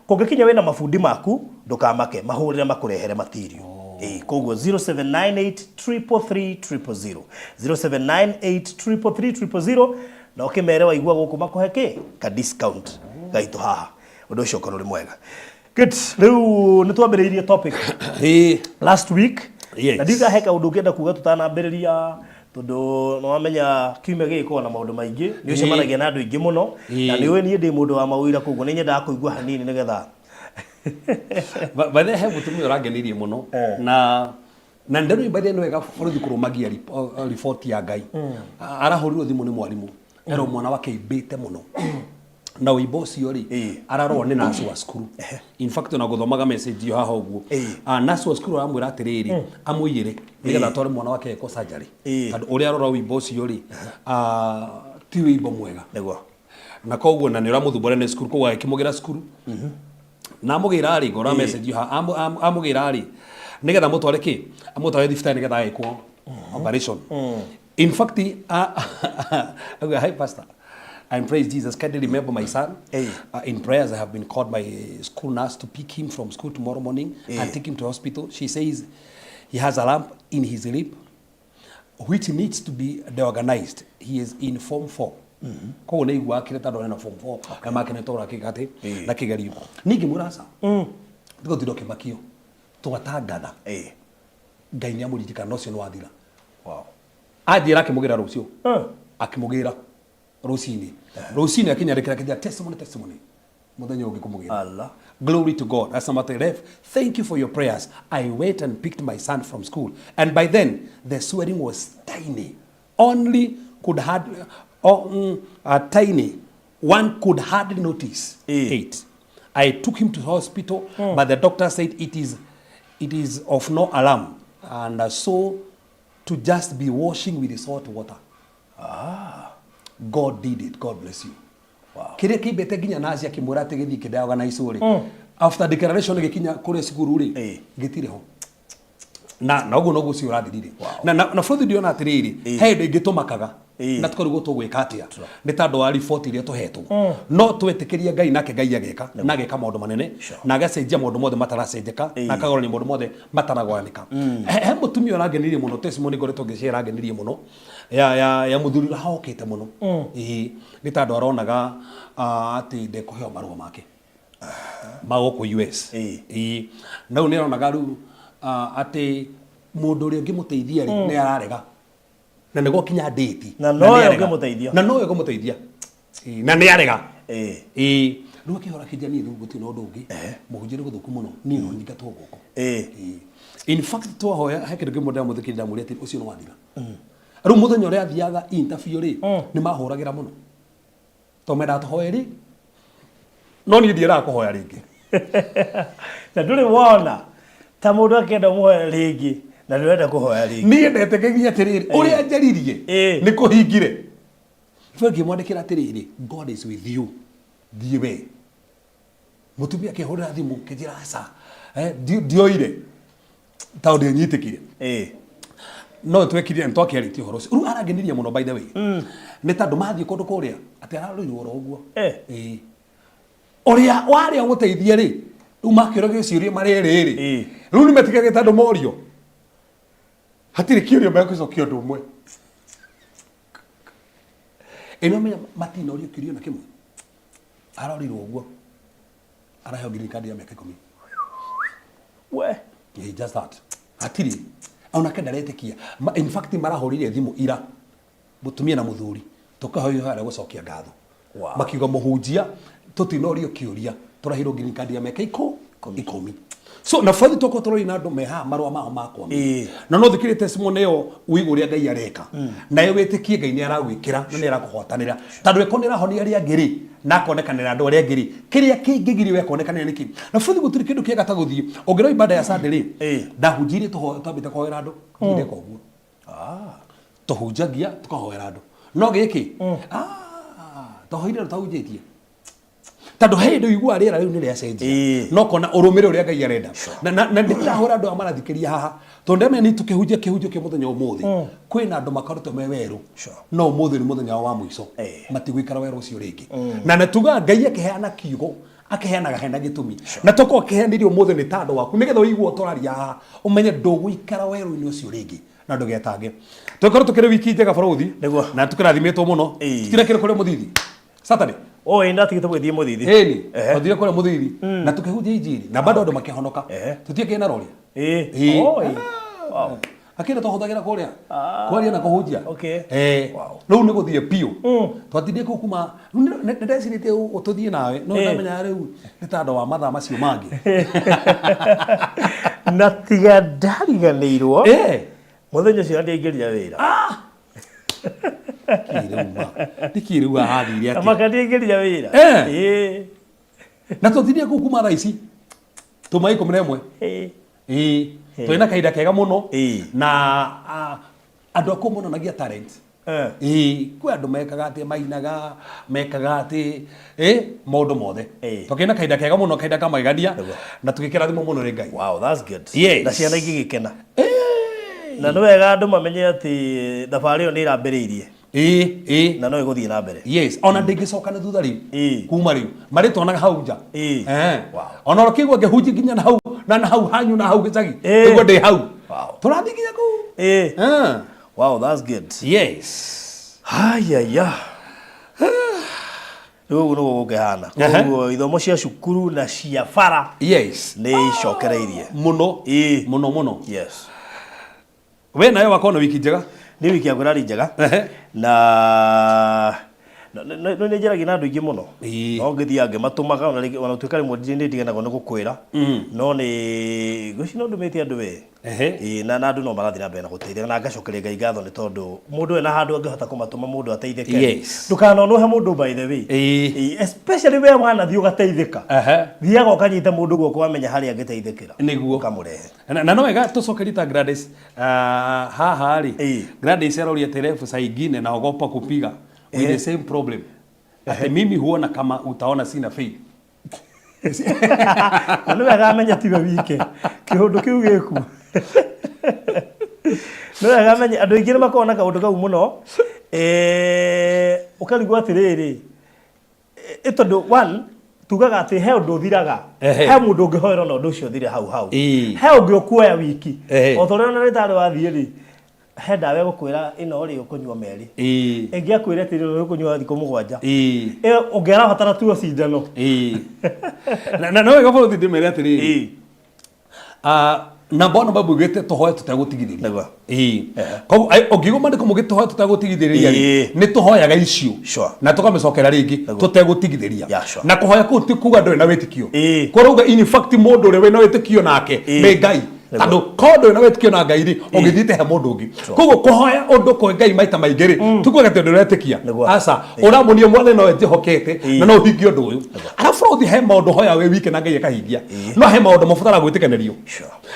Kũngĩkinya wĩna mabundi maku ndũkamake, mahũrĩre makũrehere material. Ĩĩ, koguo 0798 333 000, 0798 333 000, na ũkĩmere waigua gũkũ makũhe kĩ ka discount gaitũ haha. Ũndũ ũcio ũkorwo ũrĩ mwega. Good. Rĩu nĩ twambĩrĩirie topic last week. Yes. Na ndiuga he kaũndũ ũngĩenda kuga tũtanambĩrĩria, tondũ nĩ wamenya kiumia gĩgĩkoragwo na maũndũ maingĩ, nĩ ũcemanagia na andũ aingĩ mũno, na nĩ ũĩ niĩ ndĩ mũndũ wa maũira, koguo nĩ nyendaga kũigua hanini nĩgetha By the way, he mũtumia ũrangenirie mũno na nderũ by the way nĩ wega bũrũri kũrũmagia riboti ya Ngai. Arahũrirwo thimũ nĩ mwarimũ erwo mwana wake aimbĩte mũno na ũimbo ũcio rĩ ararorwo nĩ nurse wa cukuru. In fact, ona gũthomaga message ĩyo haha ũguo. Ah, nurse wa cukuru aramwĩra atĩrĩrĩ, amũiyĩre nĩgetha atware mwana wake ekwo surgery tondũ ũrĩa arora ũimbo ũcio rĩ, ti ũimbo mwega. Na koguo na nĩ ũramũthumbũra nĩ cukuru, koguo agĩkĩmũgĩra cukuru na amũgĩra rĩ, ngora message haha, amũgĩra rĩ nĩgetha amũtware kĩ, amũtware thibitarĩ nĩgetha agĩkwo operation. In fact, auga, "Hi pastor and praise Jesus, kindly remember my son in prayers. I have been called by school nurse to pick him from school tomorrow morning and take him to hospital. She says he has a lump in his lip which needs to be diagnosed. He is in form 4." Koguo nĩ aigua akĩrĩ tondũ arĩ na form 4 na makenete ũrĩa kĩgatĩ na kĩgerio. Ningĩ mũraca ndigũtinda ũkĩmakio, twatangatha Ngai nĩ amũririkana na ũcio nĩ wathira. Anjĩra akĩmũgĩra rũciũ. Akĩmũgĩra rũcinĩ, rũcinĩ akĩnyandĩkĩra akĩnjĩra testimony, testimony mũthenya ũngĩ kũmũgĩra. Allah. "Glory to God. Asamate Rev, thank you for your prayers. I went and picked my son from school. And by then, the swelling was tiny. Only could hardly, oh, tiny. One could hardly notice it. I took him to hospital, but the doctor said it is of no alarm. And so to just be washing with the salt water. God did it. God bless you." Kĩrĩa kĩimbĩte nginya naci akĩmwĩra atĩ gĩthiĩ kĩdiagonizwo rĩ, after declaration gĩkinya kũrĩa cukuru rĩ, gĩtirĩ ho. Na ũguo noguo ũcio ũrathirire. Na bũrũri ndĩona atĩrĩrĩ, he hĩndĩ ĩngĩ tũmakaga na tũkarigwo tũgwĩka atĩa nĩ tondũ wa riboti iria tũhetwo, no twetĩkĩria Ngai nake Ngai ageka na ageka maũndũ manene na agacenjia maũndũ mothe mataracenjeka na akagorania maũndũ mothe mataragoranĩka. He mũtumia ũrangenirie mũno, testimony ngoretwo ngĩshare ĩrangenirie mũno ya mũthuri ũrahokete mũno. Ĩĩ, nĩ tondũ aronaga atĩ ndekũheo marũa make ma gũkũ US. Ĩĩ, na rĩu nĩ aronaga rĩu atĩ mũndũ ũrĩa ũngĩmũteithia rĩ nĩ ararega na nĩ gwakinya date. Na nowe nĩ arega. ũngĩmũteithia. Na nowe ũngĩmũteithia. Ĩĩ, na nĩ arega. Ĩĩ, rĩu akĩhora akĩnjia, niĩ rĩu gũtirĩ na ũndũ ũngĩ, mũhunjia nĩ gũthũku mũno, niĩ no nyingatwo guoko. Ĩĩ. In fact, twahoya he kĩndũ kĩmwe ndĩramũthikĩrĩria, ndamwĩra atĩ ũcio nĩ wathira. Rĩu mũthenya ũrĩa athiaga interview rĩ, nĩ mahũragĩra mũno tondũ mendaga tũhoe rĩ, no niĩ ndiendaga kũhoya rĩngĩ. Na ndũrĩ wona ta mũndũ akĩenda mũhoya rĩngĩ na ndũrenda kũhoya rĩngĩ? Niĩ ndetĩkĩrie atĩrĩrĩ, ũrĩa njaririe nĩ kũhingire. Rĩu ngĩmwandĩkĩra atĩrĩrĩ, "God is with you, thiĩ we." Mũtumia akĩhũrĩra thimũ kĩnjĩra aca, ndioire. Tondũ ndianyitĩkire. No twekire nĩ twakĩarĩtie ũhoro ũcio. Rĩu arangenirie mũno by the way. Nĩ tondũ mathiĩ kũndũ kũrĩa atĩ ararũirwo oro ũguo. Ĩĩ. Ũrĩa warĩa gũteithia rĩ, rĩu makĩũragio ciũria marĩ erĩ rĩ, rĩu nĩ metigagĩte andũ morio. Hatirĩ kĩũria megũcokia ũndũ ũmwe. Ĩ no menya matinorio kĩũria ona kĩmwe. Arorirwo ũguo. Araheo green card ya mĩaka ikũmi. We. Yeah, just that. Hatirĩ. Onake ndaretĩkia. In fact marahũrire thimũ ira. Mũtumia na mũthuri. Tũkahoya ihoya rĩa gũcokia ngatho. Wow. Makiuga mũhunjia tũtinorio kĩũria tũraheirwo green card ya mĩaka ikũmi. So na bathi tũkorwo tũrori na andũ me haha marũa mao makwamire. Na no thikĩrĩrie testimony ĩyo ũigue ũrĩa Ngai areka. Nawe wĩtĩkie Ngai nĩ aragwĩkĩra na nĩ arakũhotanĩra. Tondũ ĩkorwo nĩ arahonia arĩa angĩ rĩ, na akonekanĩra andũ arĩa angĩ rĩ, kĩrĩa kĩngĩgiria we akonekanĩre nĩ kĩ? Na bathi gũtirĩ kĩndũ kĩega ta gũthiĩ. Ũngĩrora ibada ya Sunday rĩ, ndahunjirie twambĩte kũhoera andũ, ndirĩ ndeka ũguo. Tũhunjagia tũkahoera andũ. No gĩkĩ, tũhoire na tũhunjĩtie. Tondũ he hĩndĩ ũiguaga rĩera rĩu nĩ rĩacenjia. No kona ũrũmĩrĩre ũrĩa Ngai arenda. Na ndĩrahũra andũ aya marathikĩrĩria haha. Tondũ ndamenya nĩ tũkĩhunjia kĩhunjio kĩa mũthenya ũmũthĩ. Kwĩna andũ makoretwo me werũ. No ũmũthĩ nĩ mũthenya wao wa mũico. Matigũikara werũ ũcio rĩngĩ. Na nĩ tugaga Ngai akĩheana kiugo, akĩheanaga hena gĩtũmi. Na tokorwo akĩheanire ũmũthĩ nĩ tondũ waku nĩgetha ũigue tũraria haha ũmenye ndũgũikara werũ-inĩ ũcio rĩngĩ. Na ndũgetange. Tũgĩkorwo tũkĩrĩ wiki njega bũrũthi. Na tũkĩrathimĩtwo mũno. Tũtirekire kũrĩa mũthithi. Saturday. Oh, ĩ ndatigĩte gũgĩthiĩ mũthithi. Ĩni, twathire kũrĩa mũthithi na tũkĩhunjia injiri na bado andũ makĩhonoka. Tũtiekire na rori. Ĩĩ. Ĩĩ. Oh, ĩ. Wow. Akĩrĩ twahũthagĩra kũrĩa kwaria na kũhunjia. Okay. Wow. Rĩu nĩ gũthiĩ biũ. Twatindire kũu kuma rĩu nĩ ndecirĩtie tũthiĩ nawe no ndamenya rĩu nĩ tondũ wa mathaa macio mangĩ. Na tiga ndariganĩirwo. Mũthenya ũcio ndiaingĩrire wĩra. Kĩrĩu ma. Nĩkĩ rĩu ahathire atĩa? Maka ndiaingĩrire wĩra. Ĩĩ. Na tũthirie kũu kuma thaa ici. Tuma 11. Ĩĩ. Twĩ na kahinda kega mũno. Na andũ a kũu monanagia talent. Ĩĩ, kwĩ andũ mekaga atĩ mainaga, mekaga atĩ, ĩ, maũndũ mothe. Tũkĩrĩ na kahinda kega mũno, kahinda ka magegania, na tũgĩkĩrathimwo mũno nĩ Ngai. Wow, that's good. Yes. Na ciana igĩgĩkena. Na nĩ wega andũ mamenye atĩ thabarĩ ĩyo nĩ ĩrambĩrĩirie. Ĩĩ, ĩĩ. Na no ĩgũthiĩ na mbere. Yes, ona ndĩngĩcoka na thutha rĩu. Kuma rĩu. Marĩtuonaga hau nja. Wow. Ona ũkĩigua ngĩhunjia nginya na hau, na hau hanyu na hau gĩcagi. Nĩguo ndĩ hau. Wow. Tũrathiĩ nginya kũu. Wow, that's good. Yes. Hayaya. Rĩu ũguo nĩguo gũkĩhana. Koguo ithomo cia cukuru na cia bara Yes. nĩ icokereirie. Mũno. Mũno mũno. Yes. We nawe wakorwo na wiki njega. Nĩ wiki yakwa ĩrarĩ njega. Na no nĩ njaragia na andũ aingĩ mũno. No ngĩthiaga ngĩmatũmaga ona rĩngĩ ona gũtuĩka rĩmwe nĩ ndiganagwo nĩ gũkwĩra. No nĩ ngwĩciria no ndũmĩte andũ we. Ĩĩ, na andũ no marathiĩ na mbere na gũteithĩka na ngacokeria Ngai ngatho nĩ tondũ mũndũ ena handũ angĩhota kũmatũma mũndũ ateithĩke. Ndũkanonũhe mũndũ by the way. Ĩĩ, especially we wanathiĩ ũgateithĩka. Thiaga ũkanyita mũndũ guoko wamenya harĩa angĩteithĩkĩra. Nĩguo. Ũkamũrehe. Na no wega tũcokerie ta Gladys haha rĩ. Gladys aroria atĩ refu saa ingine naogopa kupiga with the same problem. Atĩ mimi huona kama utaona sina faith. Na nĩ wega amenye tiwe wike kĩũndũ kĩu gĩkuo. Nĩ wega amenye andũ aingĩ nĩ makoragwo na kaũndũ kau mũno. Ũkarigwo atĩrĩrĩ, ĩ tondũ one tugaga atĩ he ũndũ ũthiraga. He mũndũ ũngĩhoera na ũndũ ũcio ũthire hau hau. He ũngĩ ũkuoya wiki. O ta ũrĩa ona ndagĩtarĩ wathiĩ rĩ, he ndawa ĩgũkwĩra ĩno rĩ ũkũnyua merĩ. Ĩngĩ akwĩre atĩrĩ ĩno ũkũnyua thikũ mũgwanja. Ĩyo ũngĩ arabatara tu o cindano. Na no wega bũrũri ndĩmere atĩrĩrĩ. Na mbona Bible ugĩte tũhoe tũtegũtigithĩria. Nĩguo. Koguo ũngĩigua maandĩko maugĩte tũhoe tũtegũtigithĩria rĩ, nĩ tũhoyaga icio. Na tũkamĩcokera rĩngĩ tũtegũtigithĩria. Na kũhoya kũu ti kuga ndũrĩ na wĩtĩkio. Kũrauga in fact mũndũ ũrĩa wĩna wĩtĩkio nake nĩ Ngai. Tondũ korwo ndũrĩ na wĩtĩkio na Ngai rĩ, ũngĩthiĩte he mũndũ ũngĩ. Koguo kũhoya ũndũ kwĩ Ngai maita maingĩ rĩ, ti kuga atĩ ndũretĩkia. Aca, ũramuonia Mwathani nowe njĩhokete na no ũhingie ũndũ ũyũ. Arabu ũthiĩ he maũndũ ũhoya wĩ wike na Ngai akahingia. No he maũndũ mabataraga gwĩtĩkanĩrio.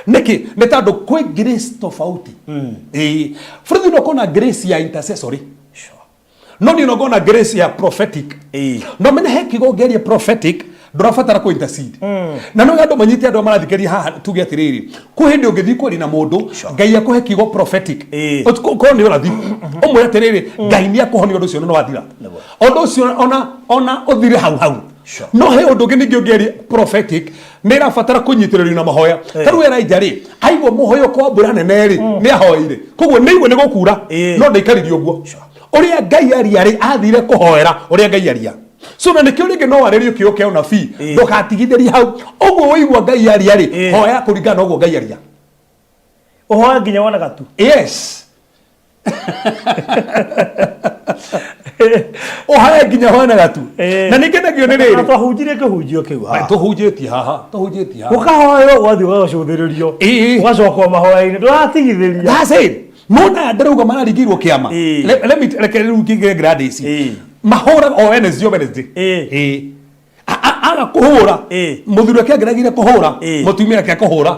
Nĩkĩ? Nĩ tondũ kwĩ grace tofauti. Ĩĩ. Bũrũri no ũkorwo na grace ya intercessory. No niĩ no ngorwo na grace ya prophetic. No menye he kiugo ũngĩaria prophetic Ndũrabatara kũ intercede. Na no andũ manyite, andũ arĩa marathikĩrĩria haha, tuge atĩrĩrĩ, kwĩ hĩndĩ ũngĩthiĩ kwaria na mũndũ, Ngai akũhe kiugo prophetic. Ũkorwo nĩ ũrathi, ũmwĩre atĩrĩrĩ, Ngai nĩ akũhonia ũndũ ũcio, na nĩ wathira. Ũndũ ũcio ona ũthire hau hau. No he ũndũ ũngĩ ningĩ ũngĩaria prophetic, nĩ ĩrabatara kũnyitĩrĩrio na mahoya. Ta rĩu Elijah rĩ, aigua mũhoyoko wa mbura nene rĩ, nĩ ahoeire, koguo nĩ aigua nĩ gũkura. No ndaikaririe ũguo ũrĩa Ngai aria rĩ, athire kũhoera ũrĩa Ngai aria. So na nĩkĩo rĩngĩ no warĩrio kĩo kĩa ũnabii, ndũgatigithĩrie hau ũguo waigua Ngai aria rĩ. Hoya kũringana na ũguo Ngai aria. Ũhoya nginya wona gatu. Yes, ũhae nginya wona gatu. Na ningĩ nagio nĩ Na rĩrĩ, twahunjirie kĩhunjio kĩu haha. Tũhunjĩtie haha, tũhunjĩtie haha. Ũkahoywo, ũgathiĩ ũgacũthĩrĩrio. Ũgacoka mahoya-inĩ, ndũratigithĩria. That's it. Mona ndĩrauga mararingĩirwo kĩama. Reke rĩu ngĩgĩre Gladys. Mahũraga o Wednesday, o Wednesday. Aga kũhũra. Mũthuri wake angĩragire kũhũra, mũtumia ake akũhũra.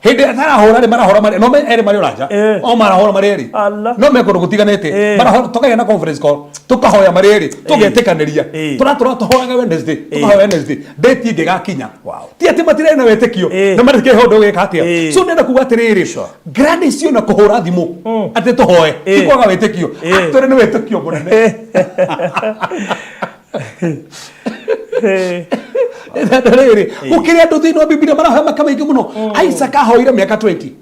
Hĩndĩ ĩrĩa atarahũra rĩ, marahũra marĩ no me erĩ marĩ ũranja. O marahũra marĩ erĩ. Allah. No me kũndũ gũtiganĩte. Marahũra, tũkagĩa na conference call, tũkahoya marĩ erĩ, tũgetĩkanĩria. Tũratũra tũhoyaga Wednesday, tũkahoya Wednesday. Date ĩngĩ ĩgakinya. Ti atĩ matirarĩ na wĩtĩkio. Na matikĩhe ũndũ ũgĩka atĩa. So ndĩrenda kuga atĩrĩrĩ, Gladys ona kũhũra thimũ atĩ tũhoe ti kwaga wĩtĩkio. Actually nĩ wĩtĩkio mũnene. Na rĩrĩ, gũkĩrĩ andũ thĩinĩ wa Bibilia marahoya maka maingĩ mũno. Isaac ahoire mĩaka 20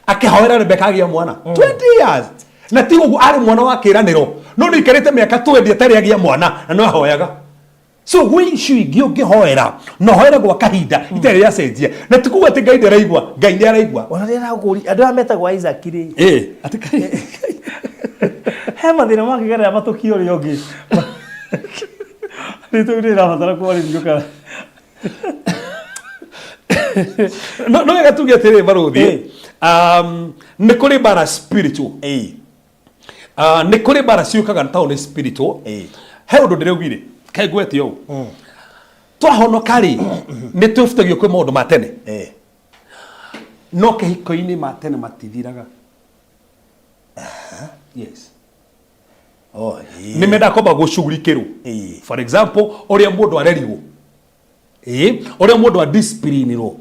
akĩhoera Rebeka agĩe mwana, 20 years. Na ti ũguo arĩ mwana wa kĩĩranĩro, no nĩ aikarĩte mĩaka 20 atarĩ agĩa mwana na no ahoyaga. So gwĩ icio ingĩ ũngĩhoera na ũhoere gwa kahinda itarĩ rĩacenjia, na ti kuga atĩ Ngai ndaraigua. Ngai nĩ araigua. Ona rĩrĩa ndakũria, andũ aya metagwo Isaac rĩ, Atĩ Ngai he mathĩna makĩgerera matũkia ũrĩa ũngĩ. Rĩtwa rĩu rĩrabatara kwarĩrio kana? No wega tuge atĩrĩrĩ, barũthi, nĩ kũrĩ mbara spiritual. Ah, nĩ kũrĩ mbara ciũkaga tondũ nĩ spiritual. He ũndũ ndĩraugire kaĩ ngwete ũũ, twahonoka rĩ, nĩ twĩbutagio kwĩ maũndũ ma tene. No kĩhiko-inĩ ma tene matithiraga. Yes. Oh, ĩĩ. Nĩ mendaga kwamba gũcugurikĩrwo. For example, ũrĩa mũndũ arerirwo, ũrĩa mũndũ adisciplinirwo,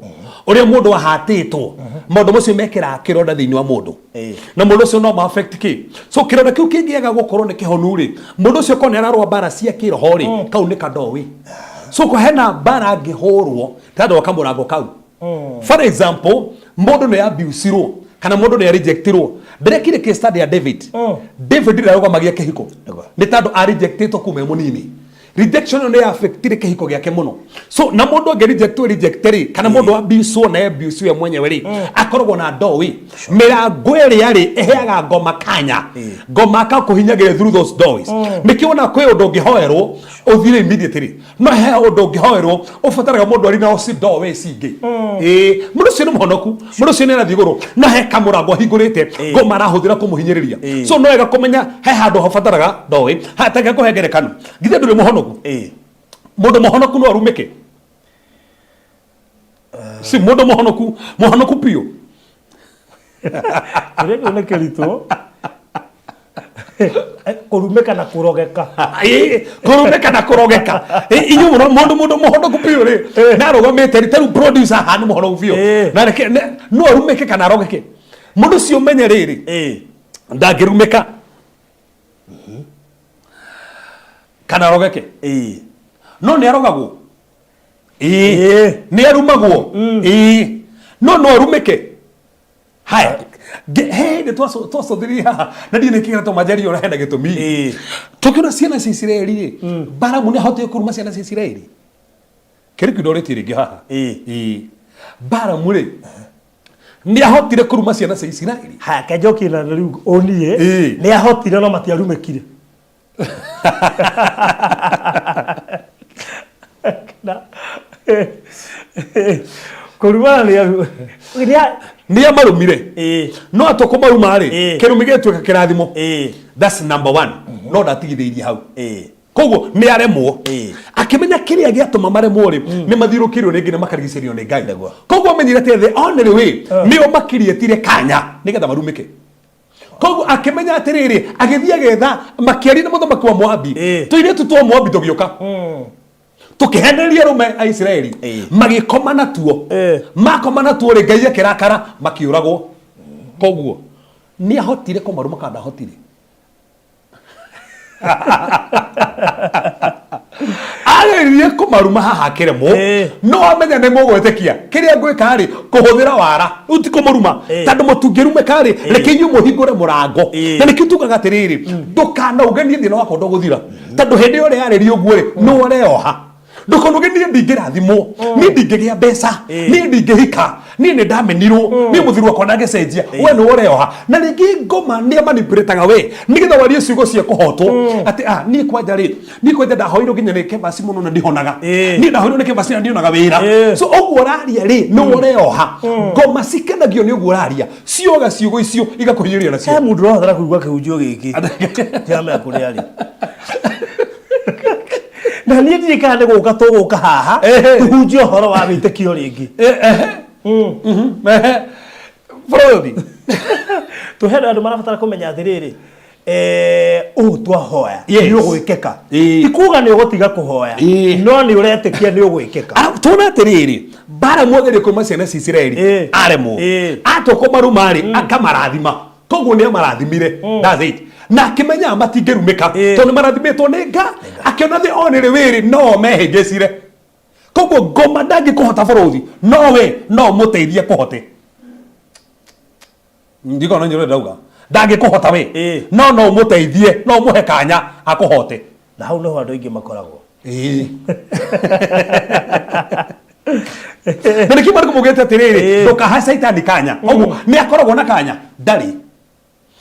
ũrĩa mũndũ ahatĩtwo, maũndũ macio mekĩraga kĩronda thĩinĩ wa mũndũ. Na mũndũ ũcio no ma affect kĩ. So kĩronda kĩu kĩngĩaga gũkorwo nĩ kĩhonu rĩ, mũndũ ũcio korwo nĩ ararũa mbara cia kĩroho rĩ, kau nĩ kadowi. So ko hena mbara angĩhũrwo tandũ wa kamũrango kau. For example, mũndũ nĩ abusirwo kana mũndũ nĩ arejectirwo. Ndĩrekire case study ya David. David ndarũgamagia kĩhiko nĩ tondũ arejectĩtwo kuma e mũnini. Rejection ĩyo nĩ affectire kĩhiko gĩake mũno. So na mũndũ angĩ rejectwo, reject rĩ, kana mũndũ abuswo na abuse we mwenyewe rĩ, akoragwo na doorway, mĩrango ĩrĩa rĩ ĩheaga ngoma kanya, ngoma akakũhinyagĩria through those doorways. Nĩkĩo wona kwĩ ũndũ ũngĩhoerwo ũthire immediately, no he ũndũ ũngĩhoerwo ũbataraga mũndũ arĩ na oci doorways ingĩ. Mũndũ ũcio nĩ mũhonoku, mũndũ ũcio nĩ arathiĩ igũrũ, no he kamũrango ahingũrĩte, ngoma arahũthĩra kũmũhinyĩrĩria. So no wega kũmenya he handũ habataraga doorway. Hatake kũhe ngerekano, githĩ ndũrĩ mũhonoku? Mũndũ mũhonoku no arumĩke? Si mũndũ mũhonoku, mũhonoku biũ. Kĩrĩa kĩu nĩ kĩritũ. Kũrumĩka na kũrogeka. Kũrumĩka na kũrogeka. Inyuĩ mũno mũndũ mũhonoku biũ rĩ, na arũgamĩte rĩ, ta rĩu producer haha nĩ mũhonoku biũ. Na reke no arumĩke kana arogeke? Mũndũ ũcio ũmenye rĩrĩ, ndangĩrumĩka kana arogeke. No nĩ arogagwo. Nĩ arumagwo. No no arumĩke. Haya, he hĩndĩ twacũthĩrĩria haha na ndiĩ nĩkĩ kĩratũma njarie ũrĩa, hena gĩtũmi. Tũkĩona ciana cia Isiraeli rĩ, Balamu nĩ ahotire kũruma ciana cia Isiraeli. Kĩrĩ kĩndũ ũrĩtie rĩngĩ haha. Balamu rĩ, nĩ ahotire kũruma ciana cia Isiraeli. Haya, kenjokie na rĩu ũniĩ. Nĩ ahotire, no matiarumĩkire. Na- kũrumana nĩ aru Nĩ amarumire. No atwa kũmaruma rĩ, kĩrumi gĩtuĩka kĩrathimo. That's number one. No ndatigithĩirie hau. Koguo nĩ aremwo. Akĩmenya kĩrĩa gĩatũma maremwo rĩ, nĩ mathiũrũkĩirio rĩngĩ na makarigicĩrio nĩ Ngai. Koguo amenyire atĩ the only way nĩo makirietire kanya nĩgetha marumĩke. Koguo akĩmenya atĩrĩrĩ, agĩthiĩ agetha makĩaria na mũthamaki wa Moabi. Tũirĩtu twa Moabi tũgĩũka. Tũkĩhenereria arũme a Isiraeli magĩkoma natuo. Makoma natuo rĩ, Ngai akĩrakara, makĩũragwo. Koguo nĩ ahotire kũmaruma kana ndahotire? Ageririe kũmaruma haha akĩremwo. No amenya nĩ mũgwĩtĩkia kĩrĩa ngwĩka rĩ, kũhũthĩra wara rĩu ti kũmũruma. Tondũ mũtungĩrumĩka rĩ, reke inyuĩ mũhingũre mũrango. Na nĩkĩo tugaga atĩrĩrĩ, ndũkanauge niĩ thĩna wakwa ndũgũthira, tondũ hĩndĩ ĩyo ũreyarĩria ũguo rĩ, nĩ ũreoha. Ndũkanauge niĩ ndingĩrathimwo, niĩ ndingĩgĩa mbeca, niĩ ndingĩhika, niĩ nĩ ndamenirwo, niĩ mũthuri wakwa ndangĩcenjia. We nĩ ũreoha. Na rĩngĩ ngoma nĩ amanipulataga we nĩgetha warie ciugo cia kũhotwo atĩ ah, niĩ kwanja rĩ, niĩ kwanja ndahoirwo nginya nĩ kebasi mũno na ndihonaga. Niĩ ndahoirwo nĩ kebasi na ndionaga wĩra. So ũguo ũraria rĩ, nĩ ũreoha. Ngoma cikenagio nĩ ũguo ũraria, cioga ciugo icio igakũhinyĩrĩria nacio. He mũndũ ũrabatara kũigua kĩhunjio gĩkĩ, ndiramenya kũrĩa arĩ, na niĩ ndirĩ kana nĩ gũka tũgũka haha tũhunjie ũhoro wa wĩtĩkio rĩngĩ. Bũrũri. Tũhe andũ marabatara kũmenya atĩrĩrĩ, ũũ twahoya nĩ ũgwĩkĩka. Ti kuga nĩ ũgũtiga kũhoya, no nĩ ũretĩkia nĩ ũgwĩkĩka. Tuona atĩrĩrĩ, Balamu ageria kuma ciana cia Isiraeli, aremwo. Atua kũmaruma rĩ, akamarathima. Koguo nĩ amarathimire. That's it. Na akĩmenya matingĩrumĩka tondũ nĩ marathimĩtwo nĩ Nga. Akĩona the only way rĩ, no mehĩngĩcire. Koguo ngoma ndangĩkũhota bũrũri, no we no ũmũteithie kũhote. Ndikona nĩ ndauga ndangĩkũhota we, no no ũmũteithie, no ũmũhe kanya akũhote. Na hau nĩho andũ aingĩ makoragwo. Na nĩkĩo marĩkũ maugĩte atĩrĩrĩ, ndũkahe caitani kanya. Ũguo nĩ akoragwo na kanya ndarĩ,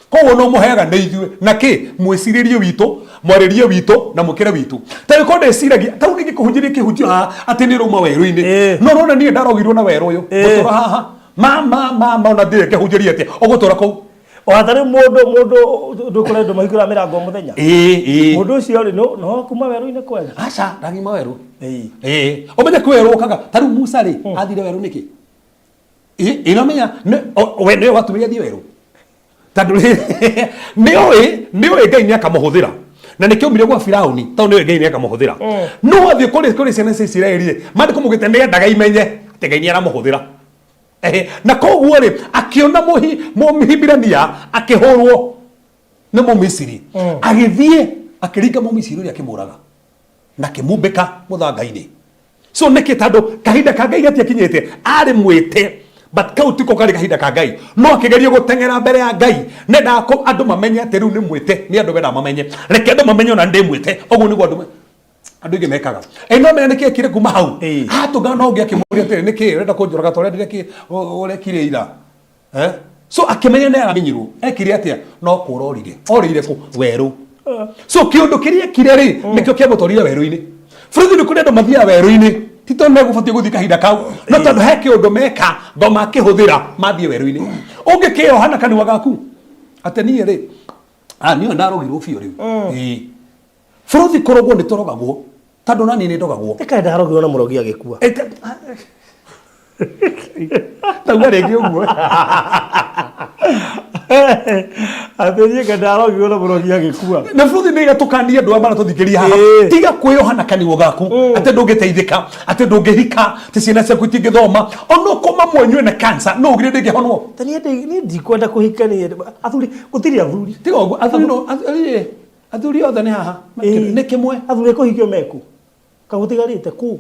koguo no mũheaga nĩ ithuĩ na kĩ mwĩcirĩrie witũ, mwarĩrie witũ na mũkĩre witũ. Ta gĩkorwo ndĩciragia tau ningĩ kũhunjĩria kĩhunjio haha atĩ nĩ ũrauma werũ-inĩ, no ũrona niĩ ndarogirwo na werũ ũyũ ngũtũra haha mama mama, ona ndirĩ kĩhunjĩria atĩa ũgũtũra kũu. Ona ta rĩu mũndũ ndũkũrĩa andũ mahingũraga mĩrango o mũthenya. Ĩĩ ĩĩ. Mũndũ ũcio rĩ, no kuma werũ-inĩ kweli? Aca, ndangĩuma werũ. Ĩĩ, ũmenye kwĩ werũ ũkaga. Ta rĩu Musa rĩ, athire werũ nĩkĩ? Ĩ ĩ, nomenya we nĩwe watũmire athiĩ werũ, tondũ rĩ, nĩũĩ Ngai nĩakamũhũthĩra, na nĩkĩo aumire gwa Firauni, tondũ nĩũĩ Ngai nĩakamũhũthĩra. No athiĩ kũrĩ ciana cia Isiraeli rĩ, maandĩko maugĩte nĩendaga imenye atĩ Ngai nĩaramũhũthĩra. Ehe, na koguo rĩ, akĩona Mũhibirania akĩhũrwo nĩ Mũmisiri, agĩthiĩ akĩringa Mũmisiri ũrĩa, akĩmũraga na akĩmumbĩka mũthanga-inĩ. So nĩkĩ? Tondũ kahinda ka Ngai gatiakinyĩte. Arĩ mwĩte, but kau tiko karĩ kahinda ka Ngai, no akĩgeria gũteng'era mbere ya Ngai. Nendaga andũ mamenye atĩ rĩu nĩ mwĩte. Nĩ andũ mendaga mamenye, reke andũ mamenye ona ndĩ mwĩte. Ũguo nĩguo andũ aingĩ mekaga. Ĩ no menya nĩkĩ ekire kuma hau? Atũngana na ũngĩ akĩmũria atĩrĩ, nĩkĩ ũrenda kũnjũraga ta ũrĩa ndĩrekire ũrekire ira? Eh? So akĩmenya nĩ aramenyirwo. Ekire atĩa? No kũra orire. Orĩire kũ? Werũ. So kĩũndũ kĩrĩa ekire rĩ, nĩkĩo kĩamũtwarire werũ-inĩ. Bũrũri nĩ kũrĩ andũ mathiaga werũ-inĩ ti tondũ megũbatiĩ gũthiĩ kahinda kau, no tondũ he kĩũndũ meka ngoma akĩhũthĩra mathiĩ werũ-inĩ. Ũngĩkĩoha na kanua gaku atĩ niĩ rĩ, ah, niĩ ndarogirwo biũ rĩu. Ĩĩ. Bũrũri kũrogwo nĩ tũrogagwo, tondũ naniĩ nĩ ndogagwo. Ĩka ndarogirwo na mũrogi agĩkua. Tauga rĩngĩ ũguo. Atĩ niĩ nga ndarogirwo na mũrogi agĩkua. Na bũrũri nĩ gatũkanie andũ aya maratũthikĩrĩria haha. Tiga kwĩyoha na kanua gaku atĩ ndũngĩteithĩka, atĩ ndũngĩhika, atĩ ciana ciaku itingĩthoma. Ona ũkorwo mamu wanyu ena cancer, no ugire ndĩngĩhonwo. Ta niĩ niĩ ndikwenda kũhikania athuri, gũtirĩ athuri. Tiga ũguo, athuri no athuri othe nĩ haha. Nĩ kĩmwe. Athuri kũhikio meku kagũtigarĩte kũ?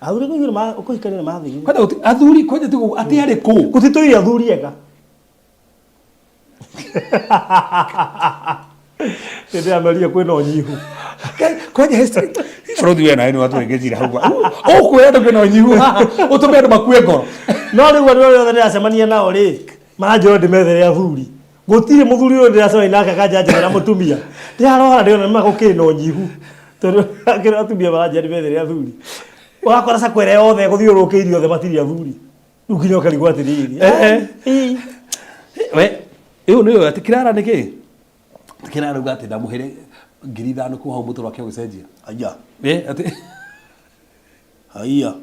Athuri kũhikio kũhikania nĩ mathirire. Kwanja athuri kwanja tiga ũguo, atĩ arĩ kũ? Gũtitũire athuri ega. Nĩ ndĩrameria kwĩna ũnyihu. Kwanja history. Bũrũri we nawe nĩ watũrĩkĩtie hau. Ũkwĩra andũ kwĩna ũnyihu haha, ũtũme andũ makue ngoro. No rĩu andũ arĩa othe ndĩracemania nao rĩ, maranjĩra ndĩmethere athuri. Gũtirĩ mũthuri ũyũ ndĩracemania nake akanjanjĩra mũtumia. Ndĩrarora ndĩrona nĩ ma gũkĩrĩ na ũnyihu. Tondũ akĩra atumia maranjĩra ndĩmethere athuri. Ũrakora sacco ĩrĩa yothe gũthiũrũrũkĩirie othe matirĩ athuri. Rĩu nginya ũkarigwo atĩrĩrĩ. We, ĩyo nĩyo atĩ kĩrara nĩ kĩ? Kĩrara uga atĩ ndamũheire 5,000 kuma hau mũtũrũ wake ũgĩcenjia. Aya. Atĩ Haiya.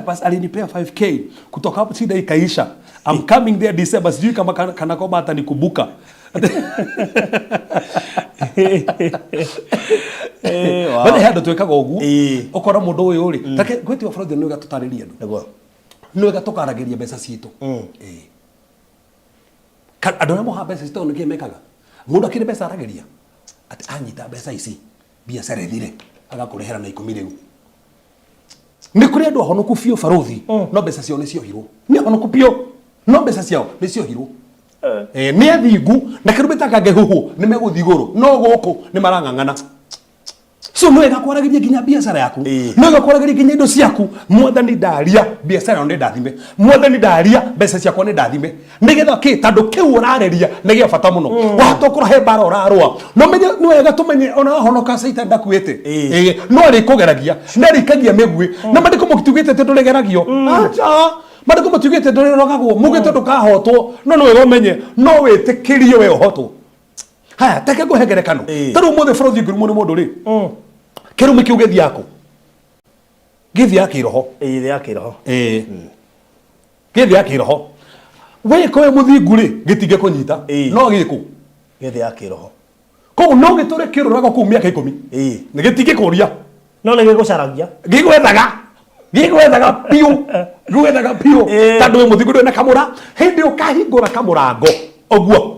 Bas alinipea 5K, kutoka hapo shida ikaisha. I'm coming there December, sijui kama kana kwamba atanikumbuka. Wow. Bale he andũ twĩkaga ũguo. Ũkora mũndũ ũyũ rĩ, take gwĩtiwa bũrũri nĩ wega tũtarĩrie andũ. Nĩ wega tũkaragĩria mbeca citũ. Ĩĩ. Andũ arĩa moha mbeca citũ nĩkĩ mekaga? Mũndũ akĩrĩ mbeca aragĩria atĩ anyita mbeca ici biacara ĩthire agakũrehera na ikũmi rĩu. Nĩ kũrĩ andũ ahonoku biũ barũthi no mbeca ciao nĩ ciohirwo. Nĩ ahonoku biũ no mbeca ciao nĩ ciohirwo. Eh, nĩ athingu na kĩrumĩ kangĩhuhwo nĩ megũthiĩ igũrũ no gũkũ nĩ marang'ang'ana. So nĩ wega kwaragĩria nginya biacara yaku. Nĩ wega kwaragĩria nginya indo ciaku. Mwathani ndaria biacara ĩno nĩ ndathime. Mwathani ndaria mbeca ciakwa nĩ ndathime. Nĩgetha kĩ tondũ kĩu ũrarĩria nĩ gĩa bata mũno. Wahota ũkorwo he mbara ũrarũa. No menye nĩ wega tũmenye ona wahonoka Satan ndakuĩte. Ĩĩ, no arĩkũgeragia na arĩikagia mĩguĩ. Na maandĩko mũtiugĩte atĩ ndũrĩgeragio. Aca. Maandĩko matiugĩte ndũrĩrogagwo. Mugĩte ndũkahotwo. No nĩ wega ũmenye no wĩtĩkĩrie we ũhotwo. Haya, take ngũhe ngerekano. Ta rĩu ũmũthĩ bũrũri ũngĩrumwo nĩ mũndũ rĩ, kĩrumi kĩu gĩthiaga kũ? Gĩthiaga kĩroho. Ĩĩ, ya kĩroho. Ĩĩ. Gĩthiaga kĩroho. Wĩko wĩ mũthingu rĩ, gĩtingĩkũnyita. No gĩkũ? Gĩthiaga kĩroho. Koguo no gĩtũre kĩũrũraga kũu mĩaka ikũmi. Nĩ gĩtingĩkũria. No nĩ gĩgũcaragia. Gĩgwethaga. Gĩgwethaga biũ. Gĩgwethaga biũ. Tondũ wĩ mũthingu ndũrĩ na kamũra. Hĩndĩ ũkahingũra kamũrango ũguo.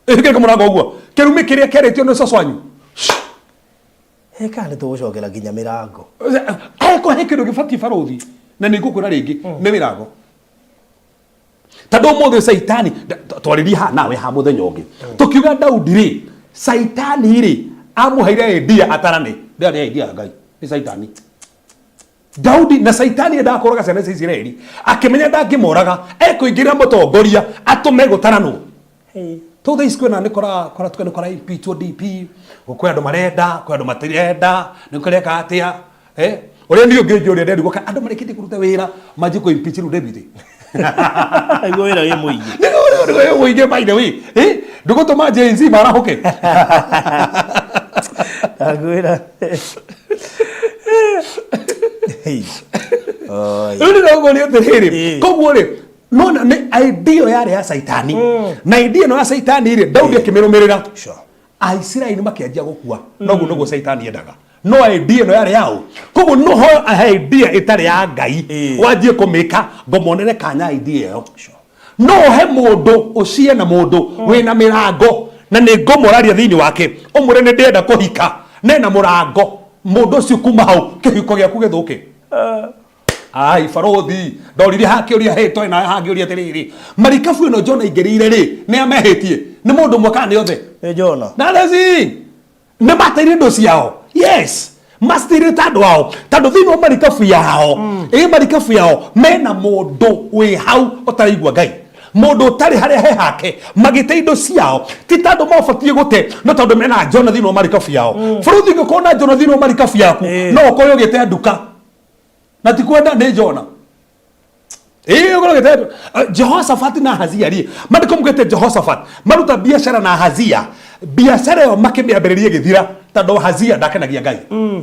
Ĩhingũre kamũrango ũguo. Kĩrumi kĩrĩa kĩarĩtio nĩ cũcũ wanyu. Ĩ kana nĩ tũgũcokera nginya mĩrango. Angĩkorwo he kĩndũ gĩbatiĩ barũthi, na nĩ ngũkwĩra rĩngĩ, nĩ mĩrango. Tondũ ũmũthĩ Caitani, twarĩrie haha nawe ha mũthenya ũngĩ, tũkiuga Daudi rĩ, Caitani rĩ, amũheire idea atarane. Ndĩarĩ idea ya Ngai, nĩ Caitani. Daudi na Caitani endaga kũraga ciana cia Isiraeli, akĩmenya ndangĩmoraga, ekũingĩrĩra mũtongoria atũme gũtaranwo. Tondũ thaa ici kwĩna nĩ kũra kũra tuge nĩ kũra impeachwo DP, kwĩ andũ marenda, kwĩ andũ matirenda, nĩ kũreka atĩa. Eh? Ũrĩa niĩ ũngĩnjũria nderigwo kana andũ marĩkĩtie kũruta wĩra manjie kũ impeach rĩu deputy. Nĩguo wĩra wĩ mũingĩ. Nĩguo wĩra wĩ mũingĩ by the way. Eh? Ndũgũtũma Gen Z marahũke. Ndakwĩra. Hey. Oi. Rĩu ndĩrakũria atĩrĩrĩ, koguo rĩ, nona nĩ idea ĩyo yarĩ ya Caitani. Na idea ĩno ya Caitani rĩ, Daudi akĩmĩrũmĩrĩra. Aisiraeli makĩanjia gũkua. Noguo nĩguo Caitani endaga. No idea ĩno yarĩ yaũ. Koguo no ho idea ĩtarĩ ya Ngai. Wanjie kũmĩka ngomonere kanya idea ĩyo. No ũhe mũndũ ũcie na mũndũ wĩna mĩrango na nĩ ngũmũraria thĩinĩ wake ũmwĩre nĩ ndĩrenda kũhika nena mũrango mũndũ ũcio kuma hau kĩhiko gĩaku gĩthũke. Ai barũthi ndoririe hakĩũria hĩ twarĩ nawe hangĩũria atĩrĩrĩ marikabu ĩno Jona aingĩrĩire rĩ nĩ amehĩtie nĩ mũndũ ũmwe kana nĩ othe? Nĩ Jona. Na Lezi nĩ mateire indo ciao. Yes, maciteire ta andũ ao tondũ thĩinĩ wa marikabu yao, ĩ marikabu yao mena mũndũ wĩ hau ũtaraigua Ngai, mũndũ ũtarĩ harĩa he hake. Magĩte indo ciao ti tondũ mabatiĩ gũte, no tondũ mena Jona thĩinĩ wa marikabu yao. Bũrũthi ũngĩkorwo na Jona thĩinĩ wa marikabu yaku, no ũkorwo ũgĩte nduka na ti kwenda nĩ Jona. Ĩĩ, ũkorwo ũgĩte nduka. Jehoshaphat na Ahazia rĩ, maandĩko maugĩte Jehoshaphat maruta biacara na Ahazia, biacara ĩyo makĩmĩambĩrĩria ĩgĩthira tondũ Ahazia ndakenagia Ngai.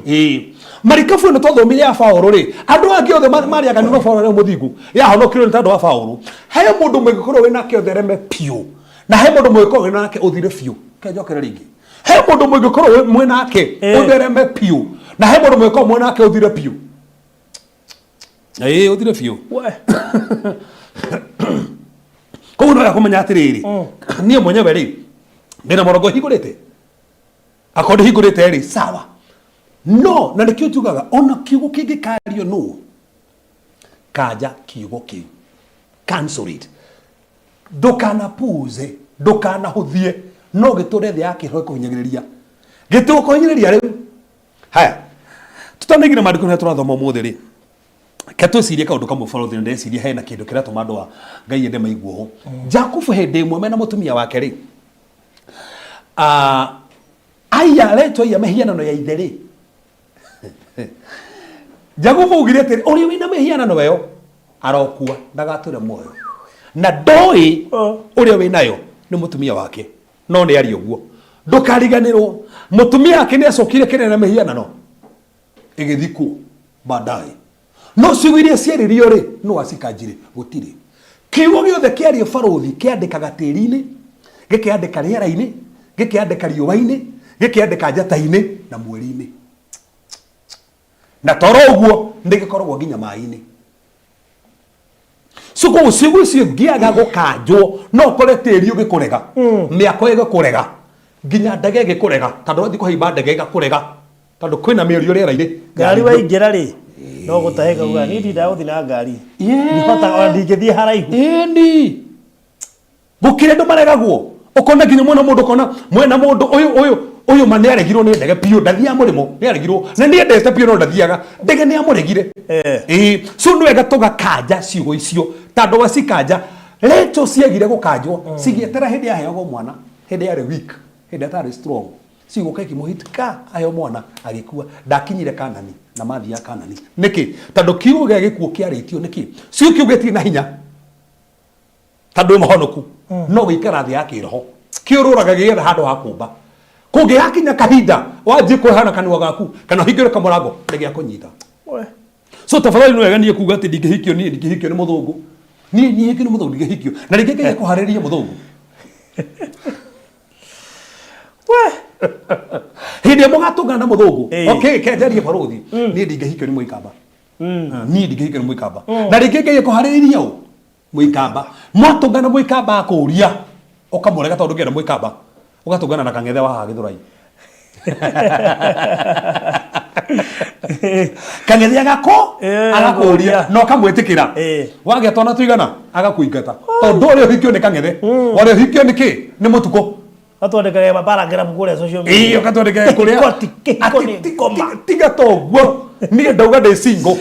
Ĩĩ, marikabu ĩno twathomire ya Paũlũ rĩ, andũ angĩ othe marĩ aganu no Paũlũ arĩ mũthingu, yahonokirwo nĩ tondũ wa Paũlũ. He mũndũ mũngĩkorwo wĩ nake ũthereme biũ na he mũndũ mũngĩkorwo wĩ nake ũthire biũ. Reke njokere rĩngĩ, he mũndũ mũngĩkorwo mwĩ nake ũthereme biũ na he mũndũ mũngĩkorwo mwĩ nake ũthire biũ. Ĩĩ, ũthire biũ. Koguo nĩ wega kũmenya atĩrĩrĩ, niĩ mwenyewe rĩ, ndĩna mũrango hingũrĩte, akorwo ndĩhingũrĩte rĩ, sawa. No na nĩkĩo njugaga ona kiugo kĩngĩkario nũ, kanja kiugo kĩu, cancel it, ndũkanapuuze, ndũkanahũthie, no gĩtũre thĩ ya kĩroho ĩkũhinyagĩrĩria, gĩtigũkũhinyĩrĩria rĩu. Haya, tutanaingĩra maandĩko marĩa tũrathoma ũmũthĩ rĩ, reke twĩcirie kaũndũ kamwe barũthi, na ndĩreciria hena kĩndũ kĩratũma andũ a Ngai ende maigue ũũ. Jakubu hĩndĩ ĩmwe mena mũtumia wake rĩ, aiya aretwo aiya mĩhianano ya ithe rĩ, Jakubu augire atĩrĩ, ũrĩa wĩna mĩhianano ĩyo arokua ndagatũre muoyo, na ndoĩ ũrĩa wĩnayo nĩ mũtumia wake. No nĩ aria ũguo, ndũkariganĩrwo mũtumia wake nĩ acokire kĩrĩa na mĩhianano ĩgĩthikwo baadaye. No ciugo iria ciaririo rĩ, no acikanjire? Gũtirĩ kiugo gĩothe kĩario barũthi kĩandĩkaga tĩri-inĩ, gĩkĩandĩka rĩera-inĩ, gĩkĩandĩka riũa-inĩ, Gĩkĩandĩka njata-inĩ na mweri-inĩ. Na toro ũguo nĩ gĩkoragwo nginya maĩ-inĩ. So koguo ciugo icio ingĩaga gũkanjwo no ũkore tĩri ũgĩkũrega, mĩako ĩgĩkũrega, nginya ndege ĩgĩkũrega, tondũ wathiĩ kũhaimba ndege ĩgakũrega, tondũ kwĩna mĩario rĩera-inĩ. Ngari waingĩra rĩ, no gũtahĩka uga niĩ ndindaga gũthiĩ na ngari. Ndihotaga ona ndingĩthiĩ haraihu. Ĩni. Gũkĩrĩ andũ maregagwo. Ũkona nginya mwena mũndũ ũkona mwena mũndũ ũyũ ũyũ ũyũ ma nĩaregirwo nĩ ndege biũ ndathiaga mũrĩmo nĩaregirwo na nĩendete biũ no ndathiaga ndege nĩamũregire. Ĩĩ so nĩ wega tũgakanja ciugo icio tondũ wacikanja Rachel ciagire gũkanjwo cigĩetera hĩndĩ yaheagwo mwana hĩndĩ yarĩ weak hĩndĩ atarĩ strong cigũka ikĩmũhit ka aheo mwana agĩkua ndakinyire Kanani na mathiaga Kanani nĩkĩ tondũ kiugo gĩa gĩkuũ kĩarĩtio nĩkĩ ciugo kĩu gĩtirĩ na hinya tondũ wĩ mũhonoku no gũikara thĩ ya kĩroho kĩũrũraga gĩgetha handũ ha kũmba kũngĩgakinya kahinda wanjie kũhana kanua gaku kana ũhingũre kamũrango nĩ gĩa kũnyita. We. So tafadhali nĩ wega niĩ kuga atĩ ndingĩhikio niĩ ndingĩhikio nĩ mũthũngũ niĩ niĩ hikio nĩ mũthũngũ ndingĩhikio na rĩngĩ Ngai akũharĩrĩrie mũthũngũ. We. Hĩndĩ ĩrĩa mũgatũngana na mũthũngũ okay kenjarie barũthi niĩ ndingĩhikio nĩ mũikamba niĩ ndingĩhikio nĩ mũikamba na rĩngĩ Ngai akũharĩrĩrie ũ Mũikamba. Mwatũngana mũikamba akũria ũkamũrega tondũ ndũngĩenda mũikamba. Ũgatũngana na kang'ethe wa haha Gĩthũrai. Kang'ethe agakũ agakũria na ũkamwĩtĩkĩra. Wagĩa twana tũigana agakũingata. Tondũ ũrĩa ũhikio nĩ kang'ethe. Ũrĩa ũhikio nĩ kĩ? Nĩ mũtukũ. Gatwandĩkage maparagrafu kũrĩa social media. Ĩĩ ũgatwandĩkage kũrĩa. Kĩhiko ti kĩhiko Atĩ nĩ ngoma. tiga toguo. Niĩ ndauga ndĩ single.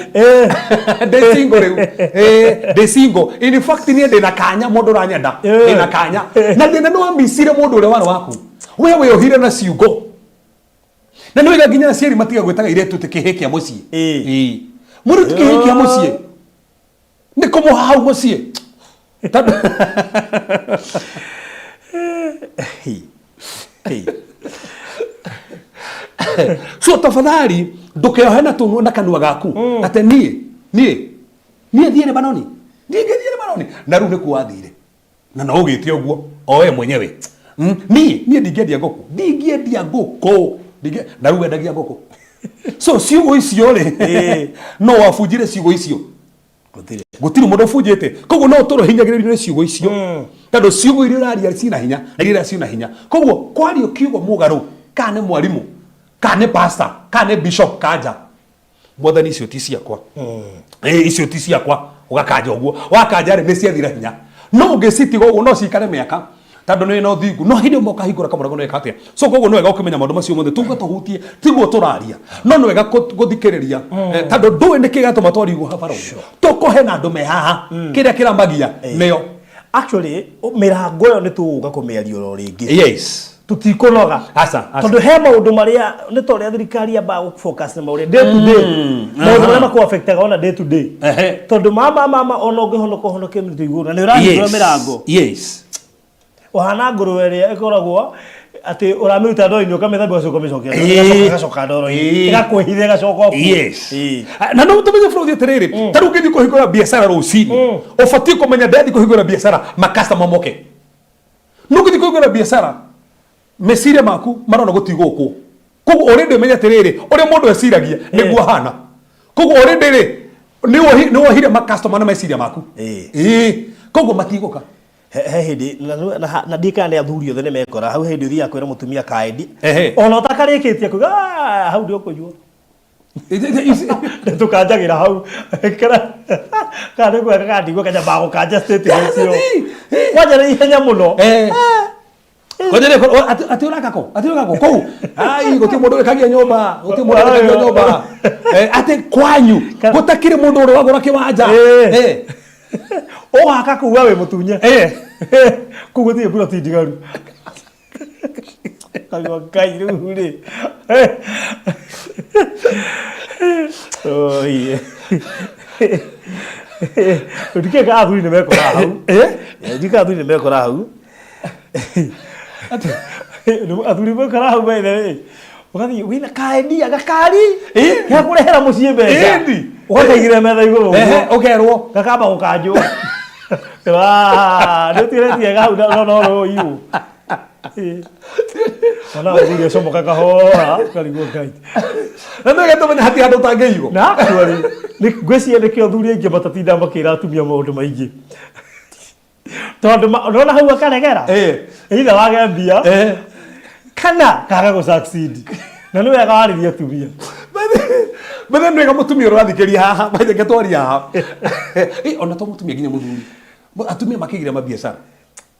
Ndĩ single rĩu. Ĩĩ ndĩ single. In fact niĩ ndĩna kanya mũndũ ũranyenda. Ndĩna kanya. Na thĩna nĩ wamicire mũndũ ũrĩa warĩ waku. We wĩohire na ciugo. Na nĩ wega nginya aciari matige gwĩtaga airĩtu atĩ kĩhĩĩ kĩa mũciĩ. Ĩĩ. Mũirĩtu ti kĩhĩĩ kĩa mũciĩ. Nĩ kũmũha hau mũciĩ. Tondũ so tafadhali ndũkeohe na tũnua na kanua gaku atĩ niĩ niĩ niĩ thiĩ Lebanoni niĩ ngĩthiĩ Lebanoni na rĩu nĩkuo wathire na no ũgĩte ũguo o we mwenyewe. Niĩ niĩ ndingĩendia ngũkũ ndingĩendia ngũkũ Ndingĩ- na rĩu wendagia ngũkũ so ciugo icio rĩ no wabunjire ciugo icio. Gũtirĩ. Gũtirĩ mũndũ ũbunjĩte koguo no ũtũrwo hinyagĩrĩrio nĩ ciugo icio tondũ ciugo iria ũraria ciina hinya na iria ciina hinya koguo kwario kiugo mũgarũ kana nĩ mwarimũ kana nĩ pastor kana nĩ bishop kanja mwathani icio ti ciakwa. Icio ti ciakwa ũgakanja ũguo wakanja rĩ nĩ ciathira hinya no ũngĩcitiga ũguo no cikare mĩaka tondũ nĩ na ũthingu no hĩndĩ ĩmwe ũkahingũra kamũrango nĩ weka atĩa so koguo nĩ wega ũkĩmenya maũndũ macio mothe tuge tũhutie tiguo tũraria no nĩ wega gũthikĩrĩria tondũ ndũĩ nĩkĩ gĩatũma twarie ũguo habarũ tũkũhe na andũ me haha kĩrĩa kĩramagia nĩo. Actually, mĩrango ĩyo nĩ tũgũka kũmĩaria oro rĩngĩ. Yes. Tũtikũnoga. Aca, aca. Tondũ he maũndũ marĩa nĩ ta ũrĩa thirikari yambaga gũ focus na maũrĩa day to day. Maũndũ marĩa makũ affectaga ona day to day. Tondũ mama mama ona ũngĩhonoka ũhonoke mĩtĩ igũrũ na nĩ ũrahingũra mĩrango. Yes. Ũhana ngũrũwe ĩrĩa ĩkoragwo atĩ ũramĩruta ndoro-inĩ ũkamĩthambia ũgacoka ũkamĩcokia ndoro-inĩ, ĩgacoka ndoro-inĩ, ĩgakwĩhitha ĩgacoka o kuo. Yes. Na no tũmenye bũrũri atĩrĩrĩ, ta rĩu ũngĩthiĩ kũhingũra biacara rũcinĩ, ũbatiĩ kũmenya ndathiĩ kũhingũra biacara makastoma moke. No ũngĩthiĩ kũhingũra biacara, meciria maku marona gũtigũkwo. Koguo already ũmenye atĩrĩrĩ, ũrĩa mũndũ eciragia nĩguo ahana. Koguo already rĩ, nĩ wohire makastoma na meciria maku. Ĩĩ. Koguo matigũka. He hĩndĩ na ndiĩ kana nĩ athuri othe nĩ mekora hau hĩndĩ ũthiaga kwĩra mũtumia kaendi ona ũtakarĩkĩtie kuga hau ndĩ ũkũnyua tũkanjagĩra hau kana nĩ kwega kana ndigua kanyambaga gũkanja statement ĩyo kwanja nĩ ihenya mũno. Kwanja nĩ atĩ ũraka kũ atĩ ũraka kũ kũu ai gũtirĩ mũndũ wĩkagia nyũmba gũtirĩ mũndũ wĩkagia nyũmba atĩ kwanyu gũtakĩrĩ mũndũ ũrĩ wagũra kĩwanja. Ũgaka kũu we wĩ mũtunye. Kũu gũtirĩ mburoti ndigaru. Kaigua Ngai rĩu rĩ. Oi. Ndikĩĩ kana athuri nĩ mekora hau. Ndikĩĩ kana athuri nĩ mekora hau. Athuri mekora hau by the way. Ũgathiĩ wĩna kaendia gakari ga kũrehera mũciĩ mbeca. Ĩni. Ũgakaigĩrĩra metha igũrũ ũguo. Ũkerwo. Gakamba gũkanjwo. Nĩ ũtigĩrĩtie hau no no rũiyũ. Ona mũthuri acomoka kahora ũkarigwo Ngai. Na nĩ wega tũmenye hatirĩ handũ ũtangĩiywo. Na actually nĩ ngwĩciria nĩkĩo athuri aingĩ matatindaga makĩra atumia maũndũ maingĩ. Tondũ ũrona hau akaregera. Either wage mbia kana kaga gũ succeed. Na nĩ wega warĩrie atumia. Bethe nĩ wega mũtumia ũrathikĩria haha, bethe ngetwaria haha. Ona to mũtumia nginya mũthuri. Atumia makĩgira mabiacara.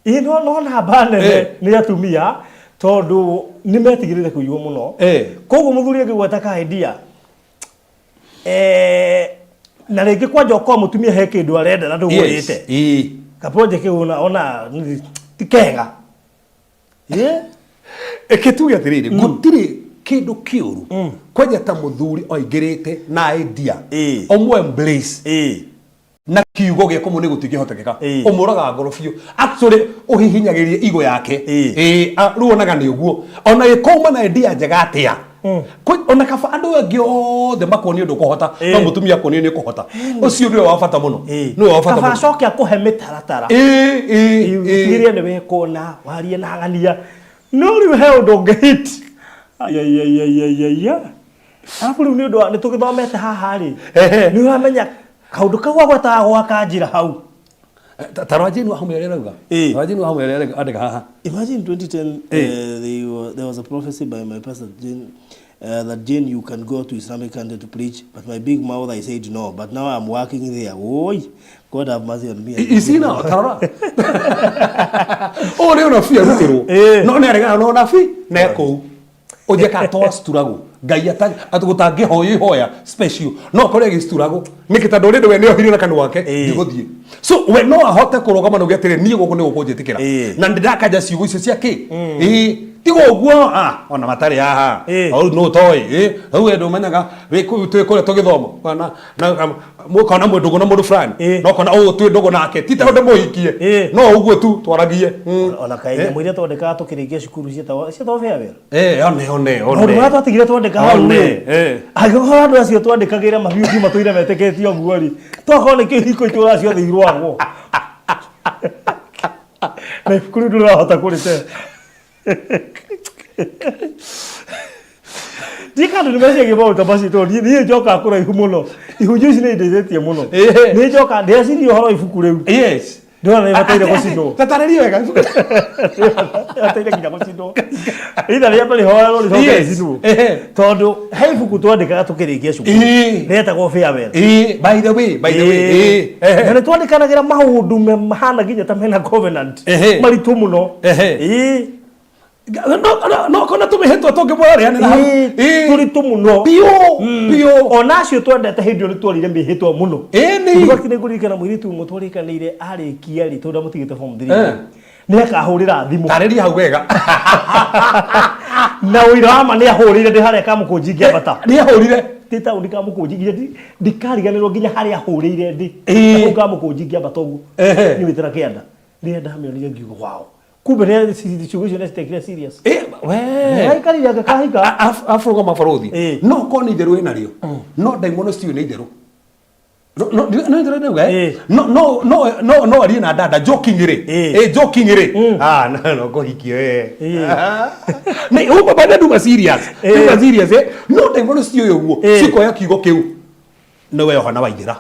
Ĩĩ no no namba nene nĩ atumia tondũ nĩ metigĩrĩte kũiywo mũno. Koguo mũthuri angĩgweta ka idea na rĩngĩ kwanja ũkorwo mũtumia he kĩndũ arenda na ndũgũrĩte. Ka project kĩu ona ona ti kega. Ĩĩ. Reke tuge atĩrĩrĩ, gũtirĩ kĩndũ kĩũru kwanja ta mũthuri oingĩrĩte na idea ũmũ embrace na kiugo gĩa kũmũ nĩ gũtingĩhotekeka. Ũmũraga ngoro biũ, actually ũhihinyagĩria igo yake. Ĩĩ, rĩu onaga nĩ ũguo ona ĩkouma na idea njega atĩa. Ona kaba andũ angĩ othe makuonie ũndũ ũkũhota, no mũtumia akuonie nĩ ũkũhota, ũcio nĩwe wa bata mũno, nĩwe wa bata Kaba mũno. Acoke akũhe mĩtaratara. Ĩĩ, ĩĩ, ĩĩ. Ũtigĩrĩre nĩ wekona warie na ng'ania no rĩu he ũndũ ũngĩ hit ayayayayaya arabu rĩu nĩ ũndũ wa nĩ tũgĩthomete haha rĩ nĩ ũramenya kaũndũ kau agwetaga gwaka njĩra hau. Ta rora Jane Wahome ũrĩa arauga. Rora Jane Wahome ũrĩa andĩka haha. Imagine 2010, there was a prophecy by my pastor Jane, that Jane, you can go to Islamic country to preach, but my big mouth, I said no. But now I'm working there. Oi, God have mercy on me. You see now, tarora. Ũyũ nĩ ũnabii arutirwo. No nĩ aregana na ũnabii na e kũu. Ũnjeka to acituragwo. Ngai gũtangĩhoywo ihoya special. No akorwo agĩcituragwo. Nĩkĩ tondũ already we nĩ ohirio na kanua gake ndigũthiĩ. So we no ahote kũrũgama na uge atĩrĩ niĩ gũkũ nĩ gũkũ njĩtĩkĩra. Na nĩ ndakanja ciugo icio cia kĩ. Ĩĩ. Tiga ũguo ona matarĩ haha. Hau nũ ũtoĩ. Ĩĩ. Hau we ndũmenyaga wĩ kũu twĩ kũrĩa tũgĩthoma. Kana na mũkona mwĩ ndũgũ na mũndũ fulani. Na ũkona ũũ twĩ ndũgũ nake. Ti tondũ ndĩmũhikie. No ũguo tu twaragie. Ona kaĩ nyamũ iria twandĩkaga tũkĩrĩkia cukuru ciĩtagwo ciĩtagwo farewell. One, one, one. Maũndũ marĩa twatigire twandĩka hau One, rĩ, angĩkorwo andũ acio twandĩkagĩra mabiũ matũire metĩkĩtie ũguo rĩ, tokorwo nĩkĩo ihiko itũra ciothe irwagwo. Na ibuku rĩu ndũrahota kũrĩte. Ndiĩ kana andũ nĩ meciagia maũndũ ta macio tondũ niĩ njokaga kũraihu mũno. Ihunjio ici nĩ indeithĩtie mũno. Nĩ njokaga ndĩreciria ũhoro wa ibuku rĩu. Ndĩrona nĩ bataire gũcinwo. Tatarĩria wega. Bataire nginya gũcinwo. Either rĩambe rĩhoerwo rĩcoke rĩcinwo. Tondũ he ibuku twandĩkaga tũkĩrĩkia cukuru. Rĩetagwo farewell. By the way, by the way. Na nĩ twandĩkanagĩra maũndũ mahana nginya ta mena covenant. Maritũ mũno. No kona tũmĩhĩtwa tũngĩmũrarĩanĩra hau. Tũritũ mũno. Biũ, biũ. Ona acio twendete hĩndĩ ĩyo nĩ twarire mĩhĩtwa mũno. Ĩni. In fact, nĩ ngũririkana mũirĩtu ũmwe twarĩkanĩire arĩkia rĩ tondũ ndamũtigĩte form 3. Nĩ akahũrĩra thimũ. Tarĩria hau wega. Na ũira wa ma nĩ ahũrĩire ndĩ harĩa Kamũkũnji ngĩambata. Nĩ ahũrire. Ndĩ taũni Kamũkũnji nginya ndikariganĩrwo nginya harĩa ahũrĩire ndĩ. Kũu Kamũkũnji ngĩambata ũguo. Nyumĩte na kĩanda. Rĩrĩa ndamĩonire ngiuga wow. Kumbe nĩ ciugo icio nĩ citekire serious. We. Nĩaikarire agĩkahika. Afrũgama barothi. No korwo nĩ itherũ ĩnarĩo. No ndaimono citiũĩ nĩ itherũ. No no no itherũ ndauga eh. No no no no no arie na dada jokingly. Jokingly. Ah no no kũhikio eh. Nĩ ũguo baba nduma serious. Nduma serious eh. No ndaimono citiũĩ ũguo. Cikoya kiugo kĩu. Nĩ we Yohana Waithĩra.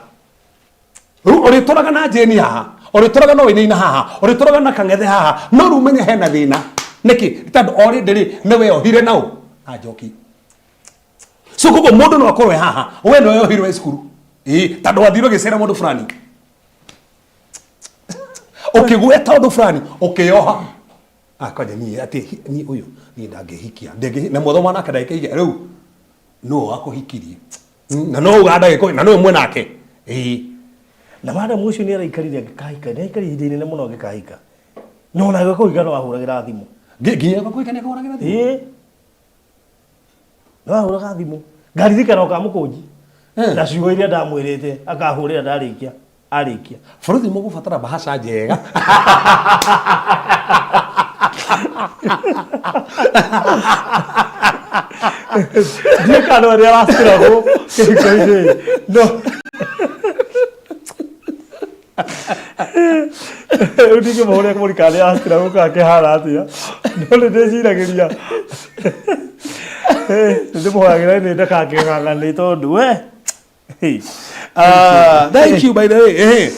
Rĩu ũrĩtũraga na Jane haha, ũrĩtũraga na Wainaina haha, ũrĩtũraga na Kang'ethe haha, no rĩu menye hena thĩna. Nĩkĩ? Tondũ already rĩ, nĩ weyohire na ũ? Na njoki. So koguo mũndũ no akorwo e haha, we nĩ weyohire wĩ cukuru. Ĩĩ, tondũ wathire ũgĩcera mũndũ fulani. Ũkĩgweta ũndũ fulani, ũkĩyoha. Ah, kwanja niĩ atĩ niĩ ũyũ, niĩ ndangĩhikia. Ndĩngĩhi, na mwathoma nake ndangĩkĩhikia. Rĩu, nũ wakũhikirie? Na no uga ndagĩkũ na no mwenake ĩĩ. Na madam ũcio nĩ araikarire agĩkahika, nĩ aikarire ihinda inene mũno agĩkahika. No ona agĩkũhika no ahũragĩra thimũ. Nginya agĩkũhika nĩ ahũragĩra thimũ? Ĩĩ. No ahũraga thimũ. Ngaririkana o Kamũkũnji. Na ciugo iria ndamwĩrĩte akahũrĩra ndarĩkia. Arĩkia. Bũrũri mũgũbatara bahaca njega. Ndiũĩ kana no arĩa araciragwo kĩhiko-inĩ. No. Rĩu ndingĩmũhũrĩra kũmũrika nĩ araciragwo kana kĩhana atĩa. No nĩ ndĩciragĩria nĩ ndĩmũhoyagĩra nĩ ndakangĩng'ang'a nĩ tondũ we. Hey. Ah, thank you by the way. Eh.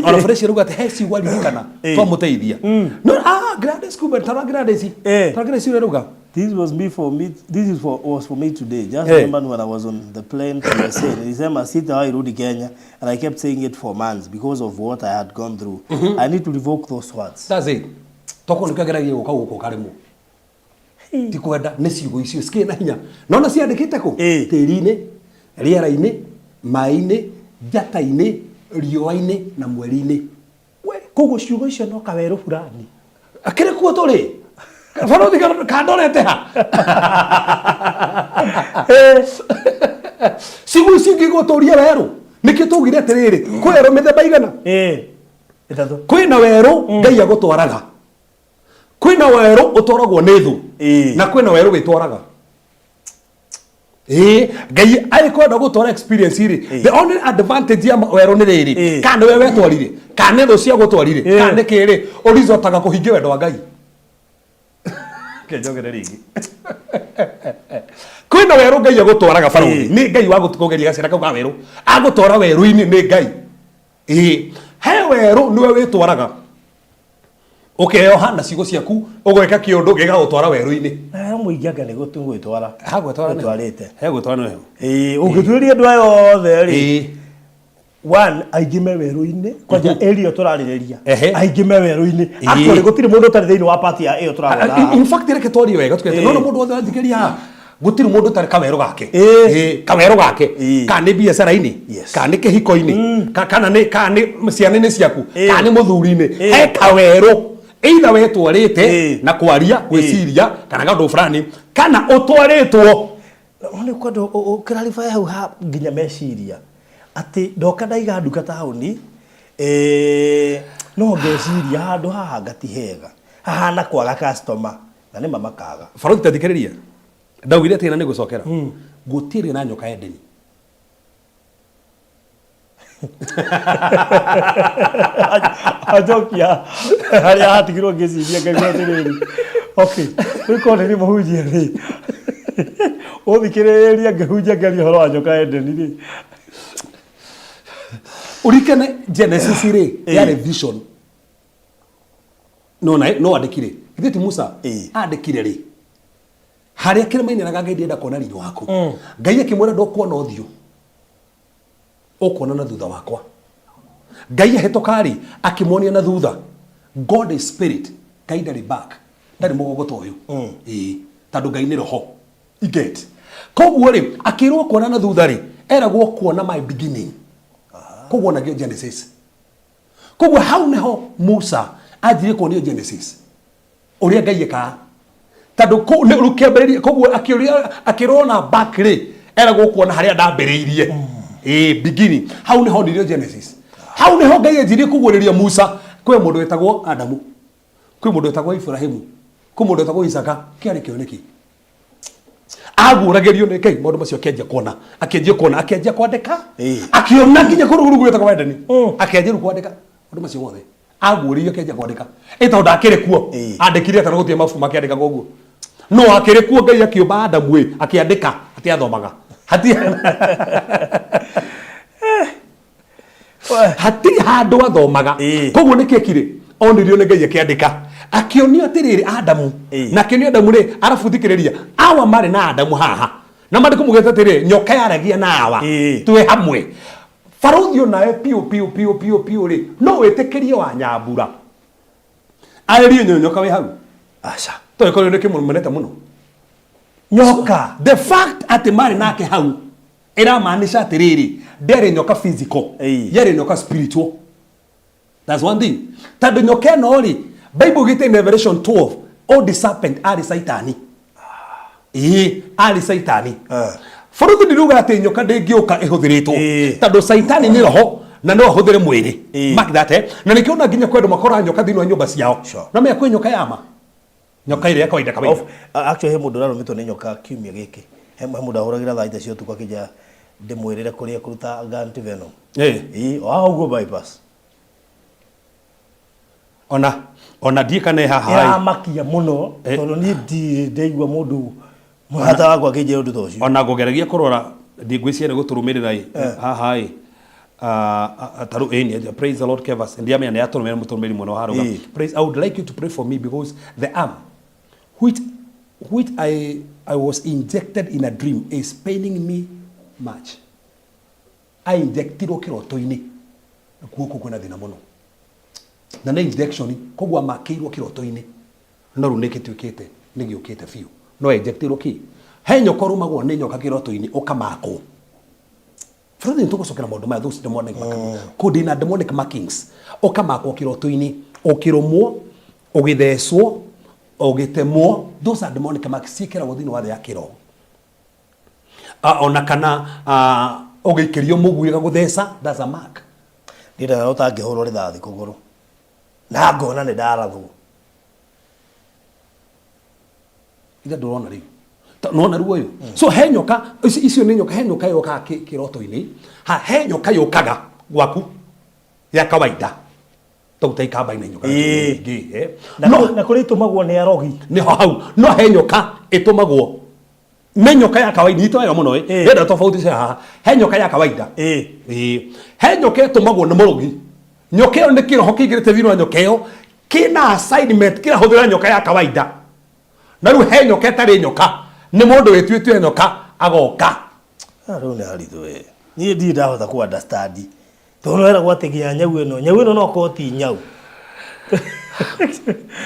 Ona fresh ruga ati he ciugo aririkana twamuteithia. No ah Gladys kumbe tara Gladys. Tara Gladys ure ruga. This was me for me. This is for was for me today. Just remember when I was on the plane to USA. Nilisema sitawahi rudi Kenya and I kept saying it for months because of what I had gone through. I need to revoke those words. That's it. Toko nĩkĩo ngeragia gũka gũkũ karĩmwo. Ti kwenda nĩ ciugo icio cikĩrĩ na hinya. Nona ciandĩkĩte kũ? Tĩri-inĩ, rĩera-inĩ, maĩ-inĩ, njata-inĩ, riũa-inĩ na mweri-inĩ. We, koguo ciugo icio no kawerũ fulani. Akĩrĩ kuo tũrĩ. Barũthi kandorete ha? Ciugo icio ingĩgũtũria werũ. Nĩkĩo twaugire atĩrĩrĩ, kwĩ werũ mĩthemba igana? Ĩtatũ. Kwĩna werũ Ngai agũtwaraga. Kwĩna werũ ũtwaragwo nĩ thũ. Na kwĩna werũ wĩtwaraga. Ĩĩ, Ngai agĩkwenda gũtwara experience rĩ, the only advantage ya werũ nĩ rĩrĩ, kana nĩwe wetwarire, kana nĩ thũ ciagũtwarire, kana nĩ kĩ rĩ, ũricotaga kũhingia wendo wa Ngai. Reke njogere rĩngĩ. Kwĩna werũ Ngai agũtwaraga barũthi, nĩ Ngai wa gũkũgeria gacĩra kau ka werũ, agũtwara werũ-inĩ nĩ Ngai. Ĩĩ, he werũ nĩwe wĩtwaraga. Ũkeyoha na ciugo ciaku, ũgeka kĩũndũ gĩgagũtwara werũ-inĩ. Na werũ mũingĩ anga nĩ gwĩtwara. Hagwĩtwara nĩho. Gwĩtwarĩte. He gwĩtwara nĩho. Ĩĩ, ũngĩtuĩria andũ aya othe rĩ, one aingĩ me werũ-inĩ kwanja area ĩyo tũrarĩrĩria aingĩ me werũ-inĩ actually gũtirĩ mũndũ ũtarĩ thĩinĩ wa party ya ĩyo tũragweta haha. In fact reke twarie wega tukete no mũndũ wothe ũrathikĩrĩria haha gũtirĩ mũndũ ũtarĩ kawerũ gake. Kawerũ gake kana nĩ biacara-inĩ kana nĩ kĩhiko-inĩ kana nĩ kana nĩ ciana-inĩ ciaku kana nĩ mũthuri-inĩ he kawerũ either wetwarĩte na kwaria gwĩciria kana kaũndũ fulani kana ũtwarĩtwo. No nĩ kwenda ũ clarify hau ha nginya meciria atĩ ndoka ndaiga nduka taũni eh, no ngeciria handũ haha nga ti hega hahana kwaga customer na nĩma makaga. Barothi ta thikĩrĩria ndaugire atĩ na nĩ ngũcokera gũtirĩ na nyoka Edeni. Anjokia harĩa hatigirwo ngĩciria ngaigua atĩrĩrĩ okay rĩu korwo nĩ niĩ mũhunjia rĩ ũthikĩrĩria ngĩhunjia ngĩaria ũhoro wa nyoka Edeni rĩ. Ũririkane Genesis rĩ yarĩ vision no na no andĩkire githĩ ti Musa andĩkire rĩ harĩa kĩrĩma-inĩ eraga Ngai ndĩrenda kuona riri waku Ngai akĩmwĩra ndũkuona ũthiũ ũkuona na thutha wakwa Ngai ahĩtũka rĩ akĩmuonia na thutha God is spirit Ngai ndarĩ back ndarĩ mũgongo ta ũyũ ĩĩ tondũ Ngai nĩ roho You get koguo rĩ akĩrwo kuona na thutha rĩ eragwo kuona my beginning koguo onagio Genesis koguo hau nĩho Musa anjirie kuonio Genesis ũrĩa Ngai ekaga tondũ kũu nĩ rĩu kĩambĩrĩria koguo akĩũria akĩrwo na back rĩ eragwo kuona harĩa ndambĩrĩirie ĩĩ beginning hau nĩho onirio Genesis hau nĩho Ngai anjirie kũguũrĩria Musa kwĩ mũndũ wĩtagwo Adamu kwĩ mũndũ wĩtagwo Ibrahimu kwĩ mũndũ wĩtagwo Isaka kĩarĩ kĩoneki aguũragĩrio nĩ Ngai maũndũ macio akĩanjia kuona akĩanjia kuona akĩanjia kwandĩka akĩona nginya kũndũ kũu gwĩtagwo Edeni akĩanjia rĩu kwandĩka maũndũ macio mothe aguũrĩirio akĩanjia kwandĩka ĩ tondũ ndakĩrĩ kuo andĩkire atĩa na gũtirĩ mabuku makĩandĩkagwo ũguo no akĩrĩ kuo Ngai akĩũmba Adamu ĩ akĩandĩka atĩ athomaga hatirĩ hatirĩ handũ athomaga koguo nĩ kĩekire onirio nĩ Ngai akĩandĩka akĩonio atĩrĩrĩ Adamu na akĩonio Adamu rĩ arabu thikĩrĩria awa marĩ na Adamu haha na maandĩko maugĩte atĩrĩrĩ nyoka yaragia na awa twĩ hamwe Barũthi onawe piũ piũ piũ piũ piũ rĩ, no wĩtĩkĩrie wa Nyambura arĩrie nyoka wĩ hau? Aca. Tondũ korwo nĩ kĩmũmenete mũno. Nyoka. The fact atĩ marĩ nake hau ĩramaanisha atĩrĩrĩ, ndĩarĩ nyoka physical, yarĩ nyoka spiritual. That's one thing. Tondũ nyoka ĩno rĩ, Bible ugĩte in Revelation 12, all the serpent arĩ Saitani. Ĩĩ, arĩ Saitani. Bũrũthi ndiruga atĩ nyoka ndĩngĩũka ĩhũthĩrĩtwo. Tondũ Saitani nĩ roho na no ahũthĩre mwĩrĩ. Mark that eh? Na nĩkĩo ona nginya kwĩ andũ makoraga nyoka thĩinĩ wa nyũmba ciao. No menya kwĩ nyoka ya ma. Nyoka ĩrĩa ya kawaida kawaida. Of, actually he mũndũ ũrarũmĩtwo nĩ nyoka kiumia gĩkĩ. He mũndũ ahũragĩra thaa itha cia ũtukũ akĩnjĩra ndĩmwĩrĩre kũrĩa kũruta anti venom. Ĩĩ, o haha ũguo bypass. Ona ona ndiĩ kana ĩ haha ĩ. Ĩramakia mũno tondũ niĩ ndirĩ ndaigua mũndũ mũrata wakwa akĩnjĩra ũndũ ta ũcio. Ona ngũgeragia kũrora ndi ngwĩciria nĩ gũtũrũmĩrĩra ĩ haha ĩ. Ta rĩu ĩni praise the Lord Kevas ndiamenya nĩ atũrũmĩrĩra mũtũrũmĩrĩri mwena wa harũga. Praise I would like you to pray for me because the arm which I was injected in a dream is paining me much. I injectirwo kĩroto-inĩ guoko kwĩna thĩna mũno na nĩ injection koguo amakĩirwo kĩroto-inĩ no rĩu nĩkĩtuĩkĩte nĩgĩũkĩte biũ no injectirwo kĩ he nyoka ũrũmagwo nĩ nyoka kĩroto-inĩ ũkamakwo. Brother, nĩ tũgũcokera maũndũ maya those demonic markings. Kũ ndĩna demonic markings ũkamakwo kĩroto-inĩ ũkĩrũmwo ũgĩthecwo ũgĩtemwo those are demonic marks ciĩkĩragwo thĩinĩ wa thĩ ya kĩroho. Ah, ona kana ah, ũgĩikĩrio mũguĩ gagũtheca that's a mark. Niĩ ndarota ngĩhũrwo rithathi kũgũrũ na ngona nĩ ndarathwo. Ithe ndũrona rĩu nona ruo ũyũ so he nyoka icio nĩ nyoka he nyoka yũkaga kĩroto-inĩ ha he nyoka yũkaga gwaku ya kawaida tau ta ikamba-inĩ nyoka nyingĩ eh. Na no na kũrĩ itũmagwo nĩ arogi. Nĩho hau no he nyoka ĩtũmagwo nĩ nyoka ya kawaida nyita wega mũno ĩ ndĩrenda tofauti cia haha he nyoka ya kawaida. Ĩĩ. He nyoka ĩtũmagwo nĩ mũrogi. Nyoka ĩyo nĩ kĩroho kĩingĩrĩte thĩinĩ wa nyoka ĩyo kĩna assignment kĩrahũthĩra nyoka ya kawaida. Na rĩu he nyoka ĩtarĩ nyoka nĩ mũndũ wĩtuĩte nyoka agoka. Ah, rĩu nĩ haritũ we. Niĩ ndirĩ ndahota kũ understand. Tondũ weragwo atĩ nginya nyau ĩno, nyau ĩno no korwo ti nyau.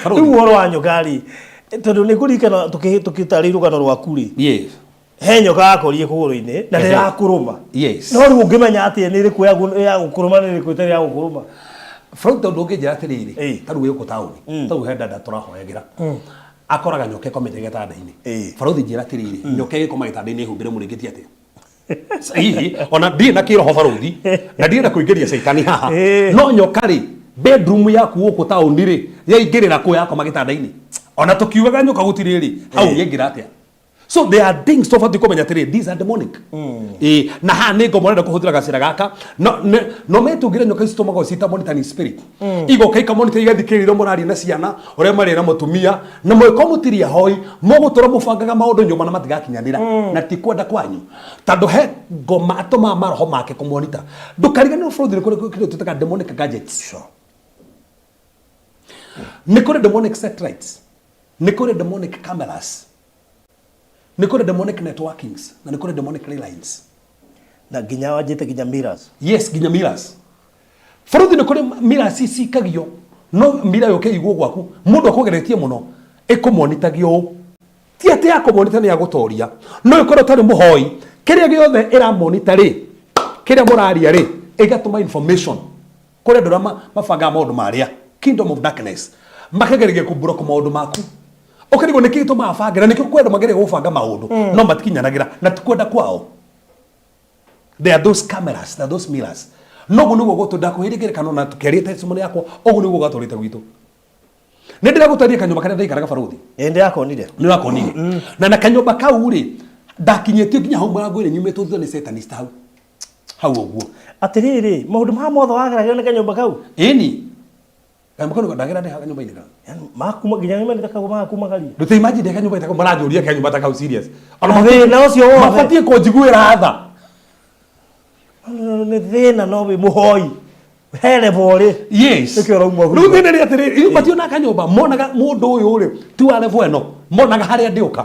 Rĩu ũhoro wa nyoka rĩ, tondũ nĩ ngũririkana tũkĩtarĩria rũgano rwaku rĩ, he nyoka yakorire kũgũrũ-inĩ na ndĩrakũrũma. No rĩu ũngĩmenya atĩa nĩ ĩrĩkũ ya gũkũrũma na ĩrĩkũ ĩtarĩ ya gũkũrũma? Frank tondũ ũngĩnjĩra atĩrĩrĩ, ta rĩu wĩ gũkũ taũni, ta rĩu he dada tũrahoyagĩra, akoraga nyoka ĩkomete gĩtanda-inĩ. Barũthi njĩra atĩrĩrĩ, nyoka ĩgĩkoma gĩtanda-inĩ ĩhumbĩre mũrĩngĩti atĩa? Hihi ona ndirĩ na kĩroho barũthi na ndirĩ na kũingĩria caitani haha no nyoka rĩ bedroom yaku gũkũ taũni rĩ yaingĩrĩra kũ yakoma gĩtanda-inĩ ona tũkiugaga nyoka gũtirĩ rĩ hau yaingĩra atĩa? So there are things tũbatiĩ kũmenya atĩrĩ these are demonic. Ĩĩ, na haha nĩ ngoma ũrenda kũhũthĩra gacĩra gaka no no metũngĩre nyoka ici tũmagwo ciĩta monitoring spirit igoka ikamonitor igathikĩrĩria ũrĩa mũraria na ciana ũrĩa marĩ na mũtumia na mwĩko mũtirĩ ahoi mũgũtũra mũbangaga maũndũ nyũmba na matigakinyanĩra na ti kwenda kwanyu tondũ he ngoma atũmaga maroho make kũmonita ndũkariganĩrwo bũrũri nĩ kũrĩ kĩndũ twĩtaga demonic gadgets. Nĩ kũrĩ demonic satellites, nĩ kũrĩ demonic cameras, nĩ kũrĩ demonic networkings na nĩ kũrĩ demonic ley lines. Na nginya wanjĩte nginya mirrors. Yes, nginya mirrors. Bũrũthi nĩ kũrĩ mirrors cikagio no mira yũke ĩigwo gwaku mũndũ akũgeretie mũno ĩkũmonitagio ũũ ti atĩ ya kũmonita nĩ ya gũtoria no ĩkorwo ũtarĩ mũhoi kĩrĩa gĩothe ĩramonita rĩ kĩrĩa mũraria rĩ ĩgatũma information kũrĩ andũ arĩa mabangaga maũndũ marĩa kingdom of darkness makageragia kũmburoko maũndũ maku ũkarigwo nĩkĩ gĩtũmaga bange na nĩkĩo kwĩ andũ mageragia gũbanga maũndũ no matikinyanagĩra na ti kwenda kwao. There are those cameras, there are those mirrors. No ũguo nĩguo gwatũ ndakũheire ngerekano na tũkĩaria testimony yakwa ũguo nĩguo gwatũrĩte gwitũ. Nĩ ndĩragũtarĩria kanyũmba karĩa ndaikaraga barũthi. Ĩ ndĩrakonire. Nĩ ũrakonire. Na na kanyũmba kau rĩ ndakinyĩtio nginya hau mũrango-inĩ nyumĩtwo thutha nĩ satanist hau. Hau ũguo. Atĩrĩrĩ, maũndũ maya mothe wageragĩra nĩ kanyũmba kau? Ĩni. Kanyũmba kau ndagera ndĩ kanyũmba-inĩ kau. Yaani makuma nginya nyũmba ta kau magakumagaria. Ndũte imagine ndĩ kanyũmba ta kau maranjũria kanyũmba ta kau serious. Ona thĩna ũcio wothe. Mabatiĩ kũnjiguĩra tha. Nĩ thĩna no wĩ mũhoi. He level ũrĩ. Yes. Nĩkĩo ũrauma Rĩu thĩna nĩ atĩrĩrĩ, ithuĩ mationaga kanyũmba, monaga mũndũ ũyũ rĩ, ti wa level ĩno, monaga harĩa ndĩũka.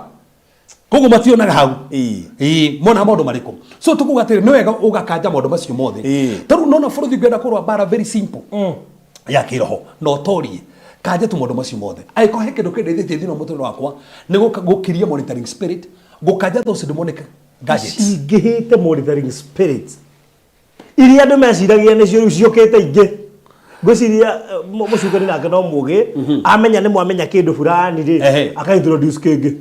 Koguo mationaga hau. Ĩĩ, monaga maũndũ marĩkũ. So tũkuga atĩrĩ, nĩ wega ũgakanja maũndũ macio mothe. Ta rĩu nona bũrũri ngwenda kũrũa mbara very simple ya kĩroho na ũtorie kanja tu maũndũ macio mothe. Angĩkorwo he kĩndũ kĩndeithĩtie thĩinĩ wa mũtũrĩre wakwa nĩ gũkiria monitoring spirit, gũkanja those demonic gadgets. Cingĩhĩte monitoring spirits. Iria andũ meciragia nĩcio rĩu ciũkĩte ingĩ. Ngwĩciria mũcukani nake no mũgĩ, amenya nĩ mwamenya kĩndũ fulani rĩ, aka introduce kĩngĩ.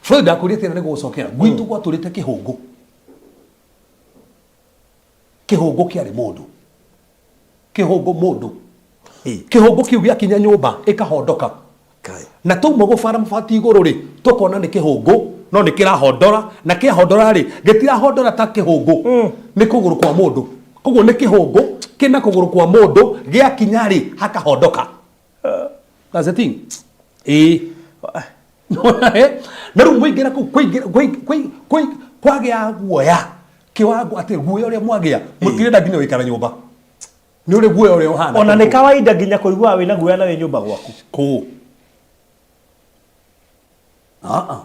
Floyd ndakũria atĩrĩ na nĩ gũgũcokera, gwitũ gwatũrĩte kĩhũngũ. Kĩhũngũ kĩarĩ mũndũ. Kĩhũngũ mũndũ. Kĩhũngũ kĩu gĩakinya nyũmba ĩkahondoka. Na twauma gũbara mabati igũrũ rĩ, tũkona nĩ kĩhũngũ no nĩ kĩrahondora, na kĩahondora rĩ, gĩtirahondora ta kĩhũngũ, nĩ kũgũrũ kwa mũndũ. Koguo nĩ kĩhũngũ kĩna kũgũrũ kwa mũndũ, gĩakinya rĩ, hakahondoka. That's the thing. Ĩĩ. Na rĩu mwaingĩra kũu kũingĩra kwagĩa guoya kĩwango atĩ guoya ũrĩa mwagĩa mũtirenda nginya gũikara nyũmba nĩ ũrĩ guoya ũrĩa ũhana. Ona nĩ kawaida nginya kũigua wĩna guoya na wĩ nyũmba gwaku. Kũ aa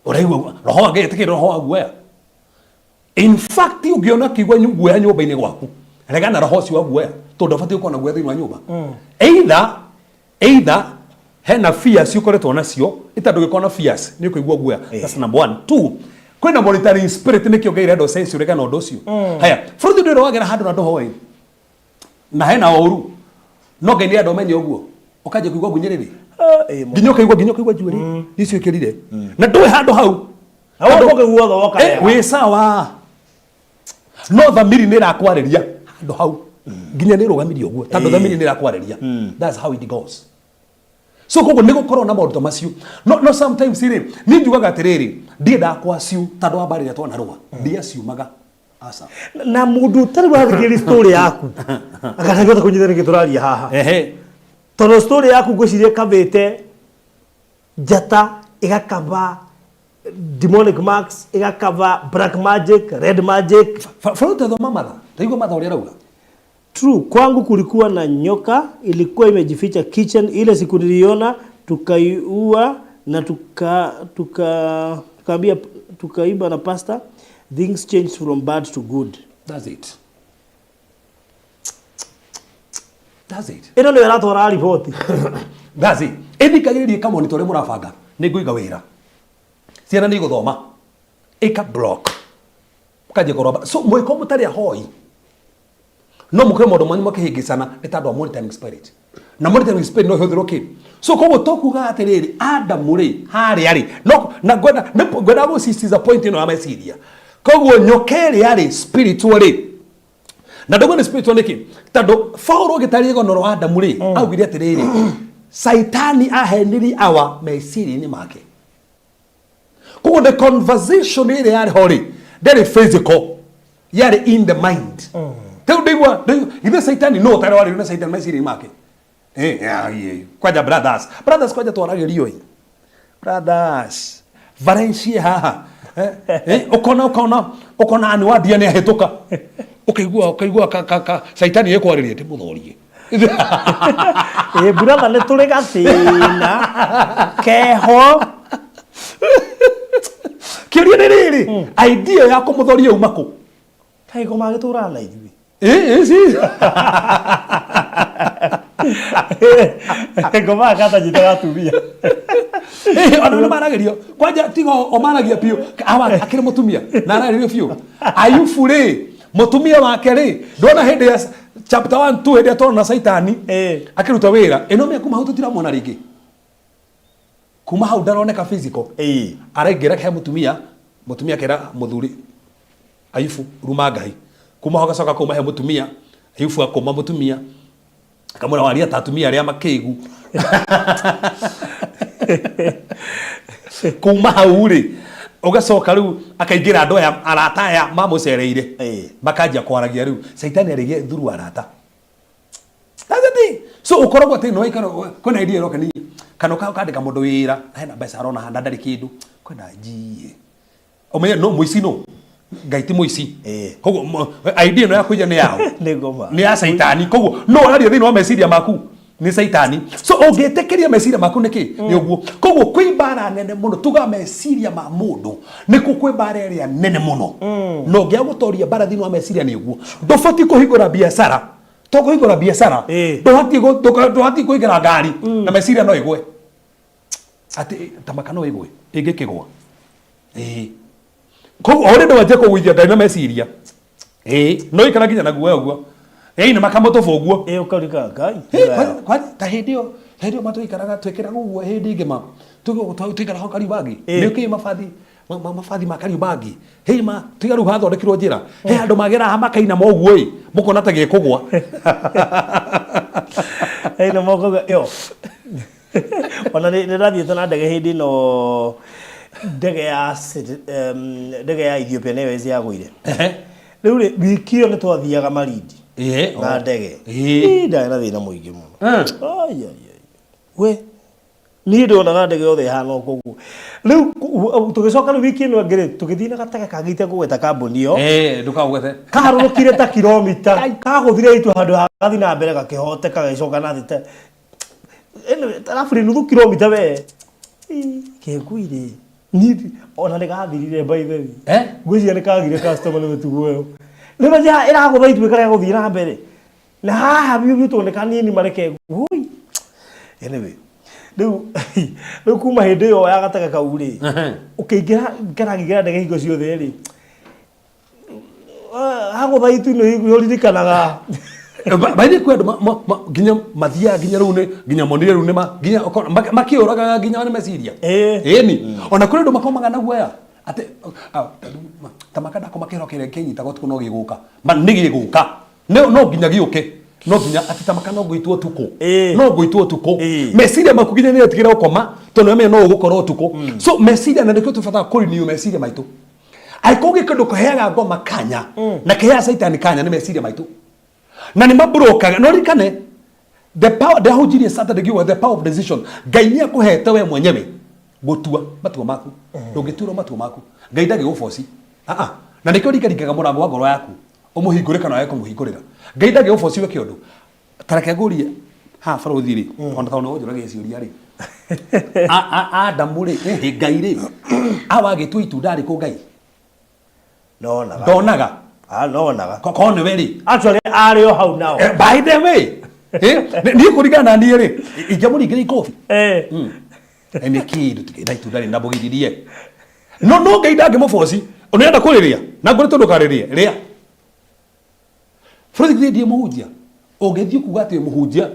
ũraigua roho wa Ngai ĩtĩkĩra roho wa guoya. In fact ũngĩona kĩigua guoya nyũmba-inĩ gwaku, regana na roho ũcio wa guoya tondũ ndũbatiĩ gũkorwo na guoya thĩinĩ wa nyũmba. Either hena fears ũkoretwo nacio ita ndũgĩkorwo na fears nĩ ũkũigua guoya. That's number one. Two, kwĩna monitoring spirit nĩkĩo Ngai arenda ũcenci ũregane na ũndũ ũcio. Haya, bũrũri ndũrĩ wagera handũ na ndũhoe na hena ũru no Ngai nĩarenda ũmenye ũguo ũkanjia kũigua ngunyĩrĩrĩ nginya ũkaigua njuĩrĩ icio ĩkĩrire na ndũĩ handũ hau. Na Tondũ- ũguo guothe woka Eh, wega. wĩ sawa no thamiri nĩ ĩrakwarĩria handũ hau nginya nĩ ĩrũgamirie ũguo tondũ thamiri nĩ ĩrakwarĩria. That's how it goes. So koguo nĩ gũkorwo na maũndũ ta macio no sometimes rĩ niĩ njugaga atĩrĩrĩ ndiendaga kwaciu tondũ wa mbarĩ ĩrĩa twanarũa ndiaciumaga aca. Na mũndũ ũtarĩ wathikĩrĩria story yaku akatangĩhota kũnyita nĩkĩ tũraria haha. Tondũ story yaku ngwĩciria ĩkabĩte njata, ĩgakaba demonic marks, ĩgakaba black magic, red magic. Bũrũri thoma matha taigua matha ũrĩa arauga. True, kwangu kulikuwa na nyoka ilikuwa imejificha kitchen. Ile siku niliona tukaiua na tukaambia tukaiba na pastor, things changed from bad to good. That's it. That's it. Ĩno nĩyo ĩratwara riboti. That's it. Ĩthikagĩrĩria ĩkamonitor ũrĩa mũrabanga. Nĩ ngũiga wĩra. Ciana nĩ igũthoma. Ĩka block. Mũkanjia kũrora. So mwĩko mũtarĩ ahoi. No mũkore maũndũ manyu makĩhĩngĩcana nĩ tondũ wa monitoring spirit. Na monitoring spirit no ĩhũthĩrwo kĩ? So koguo tũkuga atĩrĩrĩ, Adamu rĩ, harĩa rĩ, no na ngwenda nĩ ngwenda gũsisitiza point ĩno ya meciria. Koguo nyoka ĩrĩa rĩ spiritual rĩ, na ndauga nĩ spiritual nĩkĩ? Tondũ Paulo agĩtarĩria rũgano rwa Adamu rĩ, augire atĩrĩrĩ, Saitani ahenirie awa meciria-inĩ make. Koguo the conversation ĩrĩa yarĩ ho rĩ, ndĩarĩ physical, yarĩ in the mind. Rĩu ndaigua, githĩ Saitani no ũtarĩ warĩrio na Saitani meciria-inĩ make? Eh, yeah, yeah. Kwanja brothers, brothers kwanja twaragĩrio ĩ. Brothers, Valencia haha. Eh, eh, ukona ukona ukona ani wandia nĩ ahĩtũka. Ũkaigua ũkaigua ka, ka, ka Saitani ĩkwarĩria ndĩmũthorie. Ĩ brother nĩ tũrĩ gathĩna keho. Kĩũria nĩ rĩrĩ, idea ya kũmũthoria uma kũ? Kaĩ ngoma agĩtũraga na ithuĩ. Eh, eh, si. Ngoma akatanyitaga atumia. Eh, ona nĩ maragĩrio kwanja tiga o maragia biũ awa akĩrĩ mũtumia na ararĩrio biũ Ayubu rĩ mũtumia wake rĩ ndona hĩndĩ ya chapter 1 2 hĩndĩ ya twarwo na Saitani akĩruta wĩra ĩno mĩa kuma hau tũtiramwona rĩngĩ kuma hau ndaroneka physical araingĩra he mũtumia mũtumia akĩra mũthuri Ayubu ruma Ngai kuma hau agacoka kuma he mũtumia Ayubu akũma mũtumia akamwĩra waria ta atumia arĩa makĩgu kuma hau rĩ ũgacoka rĩu akaingĩra andũ aya arata aya mamũcereire makanjia kwaragia rĩu Saitani arĩgie thuru arata. That's the thing. So ukoragwo atĩ no ikara kwĩna idea ĩroka ni kana ũkandĩka mũndũ wĩra na hena mbeca arona na ndarĩ kĩndũ kwĩna njiĩ Ũmenye no mũici no Ngai ti mũici. Koguo idea ĩno ya kũiya nĩ yao. Nĩ ngoma. Nĩ ya Caitani. Koguo no ũraria thĩinĩ wa meciria maku nĩ Caitani. So ũngĩtĩkĩria meciria maku nĩ kĩ? Nĩ ũguo. Koguo kwĩ mbara nene mũno tuga meciria ma mũndũ nĩkuo kwĩ mbara ĩrĩa nene mũno. Na ũngĩaga gũtoria mbara thĩinĩ wa meciria nĩ ũguo. Ndũbatiĩ kũhingũra biacara. To kũhingũra biacara. Ndũbatiĩ kũingĩra ngari na meciria no ĩgwe. Atĩ tamaka no ĩgwe ĩngĩkĩgwa. Ĩĩ. Koguo o rĩndĩ wanjia kũgũithia ngari na meciria. Ĩĩ, no ikara nginya na guoya ũguo. Ĩĩ, nĩ makamũtũba ũguo. Ĩĩ, ũkarika Ngai. Ĩĩ, kwani ta hĩndĩ ĩyo, hĩndĩ ĩyo matũikaraga twĩkĩraga ũguo hĩndĩ ĩngĩ ma. Tũikaraga hau Kariũbangi. Nĩ ũkĩũĩ mabathi mabathi ma Kariũbangi. Hĩ ma, tiga rĩu hathondekirwo njĩra. He handũ mageraga haha makainama ũguo ĩ, mũkona ta gĩkũgwa. Ĩĩ, nĩ mokauga ĩyo. Ona nĩ ndathiĩte na ndege hĩndĩ ĩno ndege ya ndege ya Ethiopia Airways yagũire. Rĩu rĩ wiki ĩyo nĩ twathiaga Malindi na ndege. Ĩ, ndarĩ na thĩna mũingĩ mũno. Ai, ai, ai. We niĩ ndonaga ndege yothe ĩhana o koguo. Rĩu tũgĩcoka rĩu wiki ĩno ĩngĩ rĩ, tũgĩthiĩ na gatege kangĩ itekũgweta kambuni ĩyo. Eh, ndũkagwete. Kaharũrũkire ta kilomita, kagũthire itu handũ ha gathiĩ na mbere gakĩhoteka gagĩcoka na thĩ ta anyway, arabu nĩ nuthu kilomita we. Ĩ, kengui-rĩ, niĩ ona nĩ gathirire by the way. Eh? Ngwĩciria nĩ kagire customer nĩ mĩtugo ĩyo. Nĩ ũrona ĩragũtha itu ĩkarega gũthiĩ na mbere. Na haha biũ biũ tondũ nĩ kanini mareke woi. Anyway, rĩu rĩu kuma hĩndĩ ĩyo ya gatege kau rĩ, ũkĩingĩra kana ngĩingĩra ndege hingo ciothe rĩ, hagũtha itu nĩ ũririkanaga. Baithe kwĩ andũ nginya mathiaga nginya rĩu nĩ nginya monire rĩu nĩ ma nginya ũkona makĩũragaga nginya nĩ meciria. Ĩni. Ona kũrĩ andũ makomaga na guoya atĩ ta maka ndakoma kĩhero kĩrĩa kĩnyitaga ũtukũ no gĩgũka. Ma nĩ gĩgũka. No no nginya gĩũke. No nginya atĩ ta maka no ngũitwo ũtukũ. No ngũitwo ũtukũ. Meciria maku nginya nĩ etigĩra gũkoma tondũ nĩamenya no ũgũkorwo ũtukũ. So meciria na nĩkĩo tũbataraga kũrenew meciria maitũ. Angĩkorwo gwĩ kĩndũ kĩheaga ngoma kanya na kĩheaga caitani kanya nĩ meciria maitũ. Na nĩ maburokaga. No ririkane the power ndahunjirie Saturday ngiuga the power of decision. Ngai nĩ akũhete we mwenyewe gũtua matua maku. Ndũngĩtuĩrwo matua maku. Ngai ndangĩgũboci. Ah ah. Na nĩkĩo ringaringaga mũrango wa ngoro yaku. Ũmũhingũre kana wage kũmũhingũrĩra. Ngai ndangĩgũboci wĩke ũndũ. Ta reke ngũrie haha barũthi rĩ, ona tondũ nĩ ũnjũragia ciũria rĩ. Adamu rĩ, ĩhĩ Ngai rĩ, Awa agĩtua itunda rĩkũ Ngai? Ndonaga. Ndonaga. Ah, ndonaga. Korwo nĩwe rĩ. Actually arĩ o hau nao. By the way, niĩ kũringana na niĩ rĩ, ingĩamũringĩra ikobi. Nĩ kĩndũ na itunda rĩ na mũgiririe. No no Ngai ndangĩmũboci. Ũrenda kũrĩrĩa? Na ngũrĩ tondũ ndũkarĩrĩe, rĩa. Bũrũri githĩ ndiĩ mũhunjia? Ũngĩthiĩ kuga atĩ wĩ mũhunjia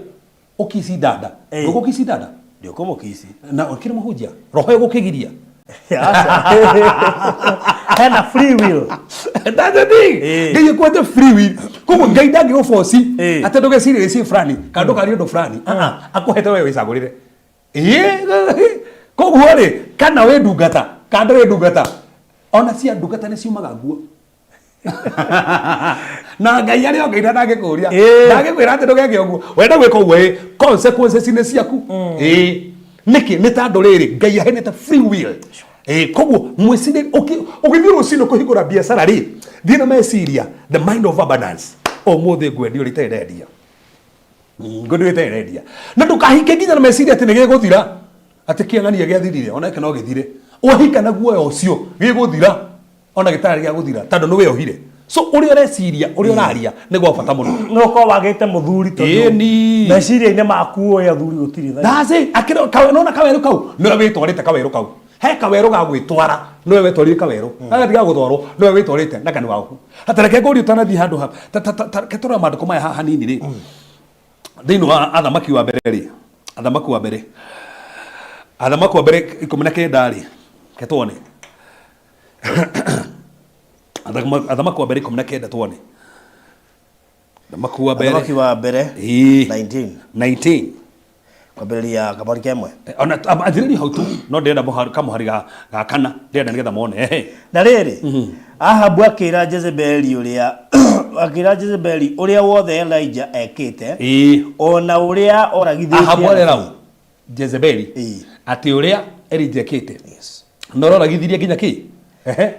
ũkici dada. Ndũgũkici dada? Ndĩkũmũkici. Na ũkĩrĩ mũhunjia? Roho ĩgũkĩgiria? Hena free will. That's the thing. Ngai ĩkwete free will. Koguo Ngai ndangĩgũboci atĩ ndũgecirie rĩciria fulani kana ndũkarie ũndũ fulani. Ah ah, akũhete we wĩcagũrĩre. Ĩĩ, koguo rĩ, kana wĩ ndungata kana ndũrĩ ndungata, ona cia ndungata nĩ ciumaga nguo. Na Ngai arĩ o Ngai na ndangĩkũria. Ndangĩkwĩra atĩ ndũgeke ũguo. Wenda gwĩka ũguo ĩ, consequences nĩ ciaku. Ĩĩ. Nĩkĩ? Nĩ tondũ rĩrĩ, Ngai aheanĩte free will. Ĩĩ, koguo mwĩcirĩrie, ũgĩthiĩ rũcinĩ kũhingũra biacara rĩ, thiĩ na meciria, the mind of abundance. Ũmũthĩ ngwendia ũrĩa itarĩ ndendia. Ngwendia ũrĩa itarĩ ndendia. Na ndũkahinge nginya na meciria atĩ nĩ gĩgũthira. Atĩ kĩang'ania gĩathirire, ona gĩkĩ no gĩthire. Wahinga na guoya ũcio, gĩgũthira. Ona gĩtarĩ gĩa gũthira, tondũ nĩ wĩohire. So ũrĩa ũreciria, ũrĩa ũraria, nĩ gwa bata mũno. No ũkorwo wagĩte mũthuri tondũ Ĩni. meciria-inĩ maku ũĩ athuri gũtirĩ thaa. That's it. Akĩro, kawe, nona kawerũ kau, nĩwe wĩtwarĩte kawerũ kau. He kawerũ ga gwĩtwara, nĩwe wetwarire kawerũ. Gagatiga gũtwarwo, nĩwe wĩtwarĩte na kanua gaku. Hata reke ngũrie ũtanathiĩ handũ ha, ta, ta, ta, ta, reke tũrore maandĩko maya haha hanini rĩ. Thĩinĩ wa Athamaki wa mbere rĩ, Athamaki wa mbere, Athamaki wa mbere 19 rĩ, reke tuone. Athamaki wa mbere 19 tuone. Athamaki wa mbere. Athamaki wa mbere Ĩĩ. 19. 19. Kwambĩrĩria kamũhari kemwe. Ona anjĩrĩria hau tu no ndĩrenda kamũhari ga kana ndĩrenda nĩgetha mone. Ehe. Na rĩrĩ, Ahabu akĩra Jezebeli ũrĩa akĩra Jezebeli ũrĩa wothe Elijah ekĩte, Ĩĩ. o na ũrĩa oragithĩtie Ahabu arera anabii. ũ? Jezebeli. Ĩĩ. Atĩ ũrĩa Elijah ekĩte. Yes. Na ũrĩa oragithirie nginya kĩ? Ehe.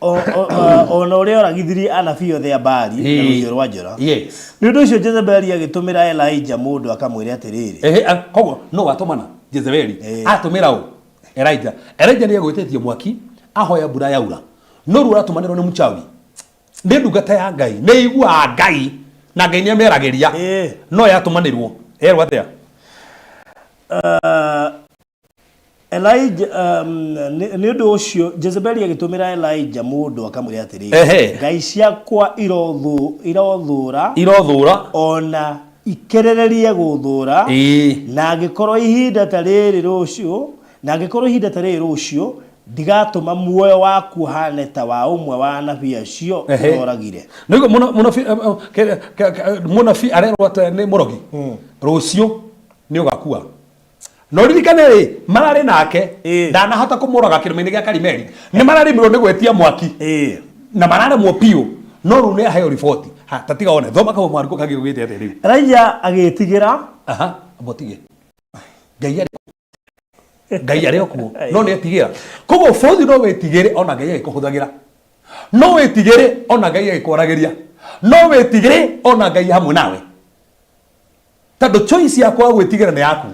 O na ũrĩa oragithirie anabii othe a Baali na rũhiũ rwa njora. Yes. Nĩ ũndũ ũcio Jezebeli agĩtũmĩra Elija mũndũ akamwĩre atĩrĩrĩ. Ehe, koguo no watũmana Jezebeli. Atũmĩra ũ? Elijah. Elijah nĩ egwĩtĩtie mwaki, ahoya mbura yaura. No rĩu aratũmanĩrwo nĩ mũchawi. Nĩ ndungata ya Ngai, nĩ ĩiguaga Ngai na Ngai nĩ amĩaragĩria. No yatũmanĩrwo, yerwo atĩa? Elijah, nĩ nĩ ũndũ ũcio Jezebeli agĩtũmĩra Elijah mũndũ akamwĩre atĩrĩ, Ehe. Ngai ciakwa irothũũra Irothũũra. o na ikĩrĩrĩrie gũthũũra, na angĩkorwo ihinda ta rĩrĩ rũciũ, na angĩkorwo ihinda ta rĩrĩ rũciũ ndigatũma muoyo waku ũhaane ta wa ũmwe wa anabii acio ũroragire. Nĩguo mũnabii arerwo atĩ nĩ mũrogi, rũciũ nĩ ũgakua. No ririkane rĩ, mararĩ nake, ndanahota kũmũraga kĩrĩma-inĩ gĩa Karimeli. Nĩ mararemirwo nĩ gwĩtia mwaki. Na mararemwo biũ. No rĩu nĩ aheo riboti. Ha, ta tiga wone. Thoma kau mwariko kangĩ ugĩte atĩa rĩu. Elija agĩĩtigĩra. Aha, amba ũtige. Ngai arĩ Ngai arĩ o kuo no nĩ etigĩra. Koguo bũthi no wĩtigĩre ona Ngai agĩkũhũthagĩra, no wĩtigĩre ona Ngai agĩkwaragĩria, no wĩtigĩre ona Ngai hamwe nawe, tondũ choice yakwa gwĩtigĩra nĩ yaku.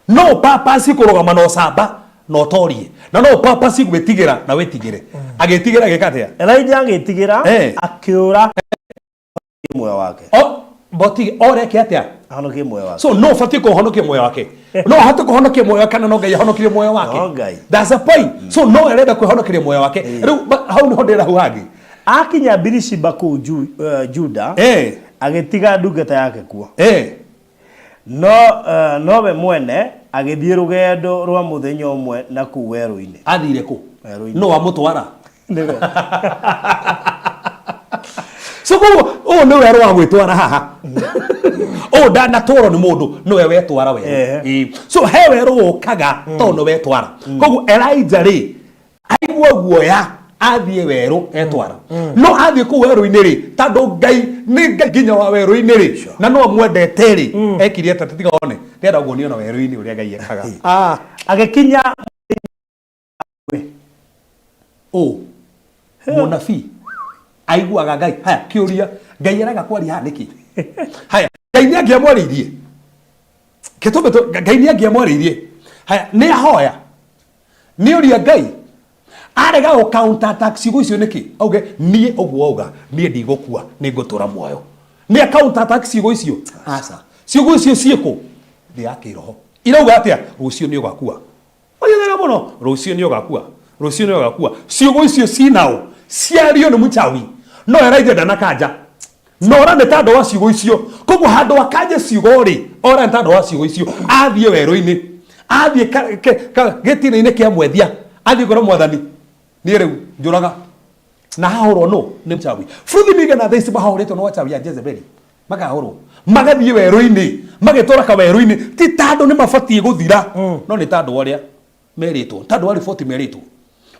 No purpose kũrũgama na ũcamba na ũtorie, na no purpose gwĩtigĩra na wĩtigĩre. Agĩtigĩra agĩka atĩa? Elijah agĩtigĩra akĩũra muoyo wake. O botige oreke atĩa? Ahonokie muoyo wake. So no ũbatiĩ kũhonokia muoyo wake, no ahote kũhonokia muoyo wake, kana no Ngai ahonokirie muoyo wake? No Ngai. That's the point. So no arenda kwĩhonokeria muoyo wake rĩu hau nĩho ndĩra hau hangĩ. Akinya Birishiba kũu Juda, agĩtiga ndungata yake kuo. No we mwene agĩthiĩ rũgendo rwa mũthenya ũmwe na kũu werũ-inĩ. Athire kũ? Werũ-inĩ. No amũtwara. Nĩwe. So koguo ũyũ nĩ werũ wa gwĩtwara haha, ũyũ ndanatwarwo nĩ mũndũ, nĩwe wetwara werũ. Ĩĩ. So he werũ ũkaga tondũ nĩ wetwara. Koguo Elijah rĩ, aigua guoya athiĩ werũ etwara, no athiĩ kũu werũ-inĩ rĩ, tondũ Ngai nĩ Ngai nginya wa werũ-inĩ rĩ, na no amwendete rĩ, ekire atĩa? Tiga one ndĩrenda guonio na werũ-inĩ ũrĩa Ngai ekaga. Ah. Agĩkinya Ũ mũnabii aiguaga Ngai. Haya, kĩũria, Ngai araga kwaria haha nĩkĩ? Haya, Ngai nĩ angĩamwarĩirie kĩtũme Ngai nĩ angĩamwarĩirie. Haya, nĩ ahoya, nĩ ũria Ngai arega gũ counter attack ciugo icio nĩkĩ? Auge niĩ ũguo auga, niĩ ndigũkua, nĩ ngũtũra muoyo. Nĩ counter attack ciugo icio? Aca. Ciugo icio ciĩkũ? Thĩ ya kĩroho irauga atĩa? Rũciũ nĩ ũgakua. Oye wega mũno, rũciũ nĩ ũgakua, rũciũ nĩ ũgakua. Ciugo icio cinao ciario nĩ mũchawi, no Elijah ndanakanja na ora nĩ tandũ wa ciugo icio. Koguo handũ akanje ciugo rĩ, ora nĩ tandũ wa ciugo icio, athiĩ werũ-inĩ, athiĩ gĩtina-inĩ kĩa mwethia, athiĩ kwĩra Mwathani, niĩ rĩu njũraga. Na hahũrwo nũ? Nĩ mũchawi. Bũrũri mĩigana thaa ici mahahũrĩtwo nĩ wachawi ya Jezebeli, makahũrwo magathiĩ werũ-inĩ, magetwara kawerũ-inĩ, ti tandũ nĩ mabatiĩ gũthira, no nĩ tandũ ũrĩa merĩtwo, tandũ wa riboti merĩtwo.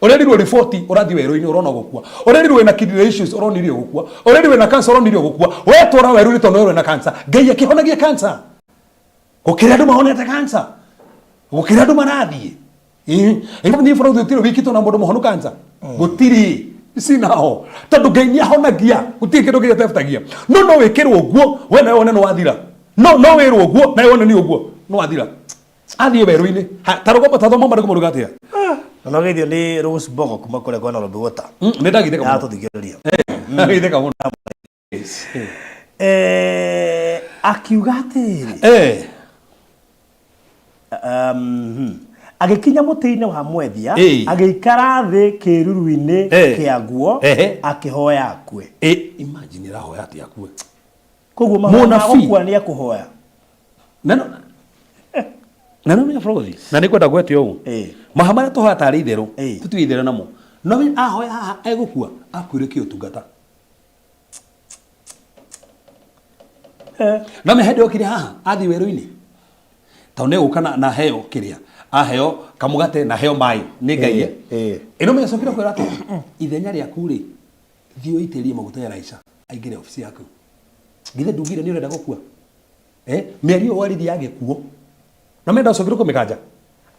Ũrerirwo riboti ũrathiĩ werũ-inĩ, ũrona gũkua. Ũrerirwo wĩna kidney issues, ũronirio gũkua. Ũrerirwo wĩna cancer, ũronirio gũkua. Wetwara werũ-inĩ tondũ werũ wĩna cancer, Ngai akĩhonagia cancer. Gũkĩrĩ andũ mahonete cancer, gũkĩrĩ andũ marathiĩ. Niĩ bũrũri gũtirĩ wiki tona mũndũ mũhonu cancer, gũtirĩ cinao, tondũ Ngai nĩ ahonagia, gũtirĩ kĩndũ kĩrĩa atebutagia. No no wĩkĩrwo ũguo we nawe wone nĩ wathira, no no wĩrwo ũguo nawe wone nĩ ũguo nĩ wathira. Athiĩ werũ-inĩ. Ha, ta rũgombo, ta thoma marĩkũ maruga atĩa? Na no geithio nĩ Rose Mbogo kuma kũrĩa kwa Nairobi Water. Nĩ ndagithĩka mũno. Aratũthikĩrĩria. Ndagithĩka mũno. Akiuga atĩrĩrĩ, agĩkinya mũtĩ-inĩ wa mwethia, agĩikara thĩ kĩĩruru-inĩ kĩaguo, akĩhoya akue. Imagine ĩrahoya atĩ akue. Koguo mahoya ma Mũnabii. gũkua nĩ ekũhoya. Na no menya bũrũri na nĩ kwenda gwete ũũ, maha marĩa tũhoya tarĩ itherũ, tũtige itherũ namo. No we ahoya haha egũkua, akuire kĩũtungata. No me hĩndĩ okire haha athiĩ werũ-inĩ, tondũ nĩ egũka na heo kĩrĩa aheo kamũgate na heo maĩ nĩ Ngai. Ĩno menya cokire kwĩra atĩa? Ithenya rĩaku rĩ, thiĩ ũitĩrĩrie maguta Elisha aingĩre obici yaku. Githĩ ndugire nĩ ũrenda gũkua? Mĩario waririe ya gĩkuũ na menda ũcokire kũmĩkanja.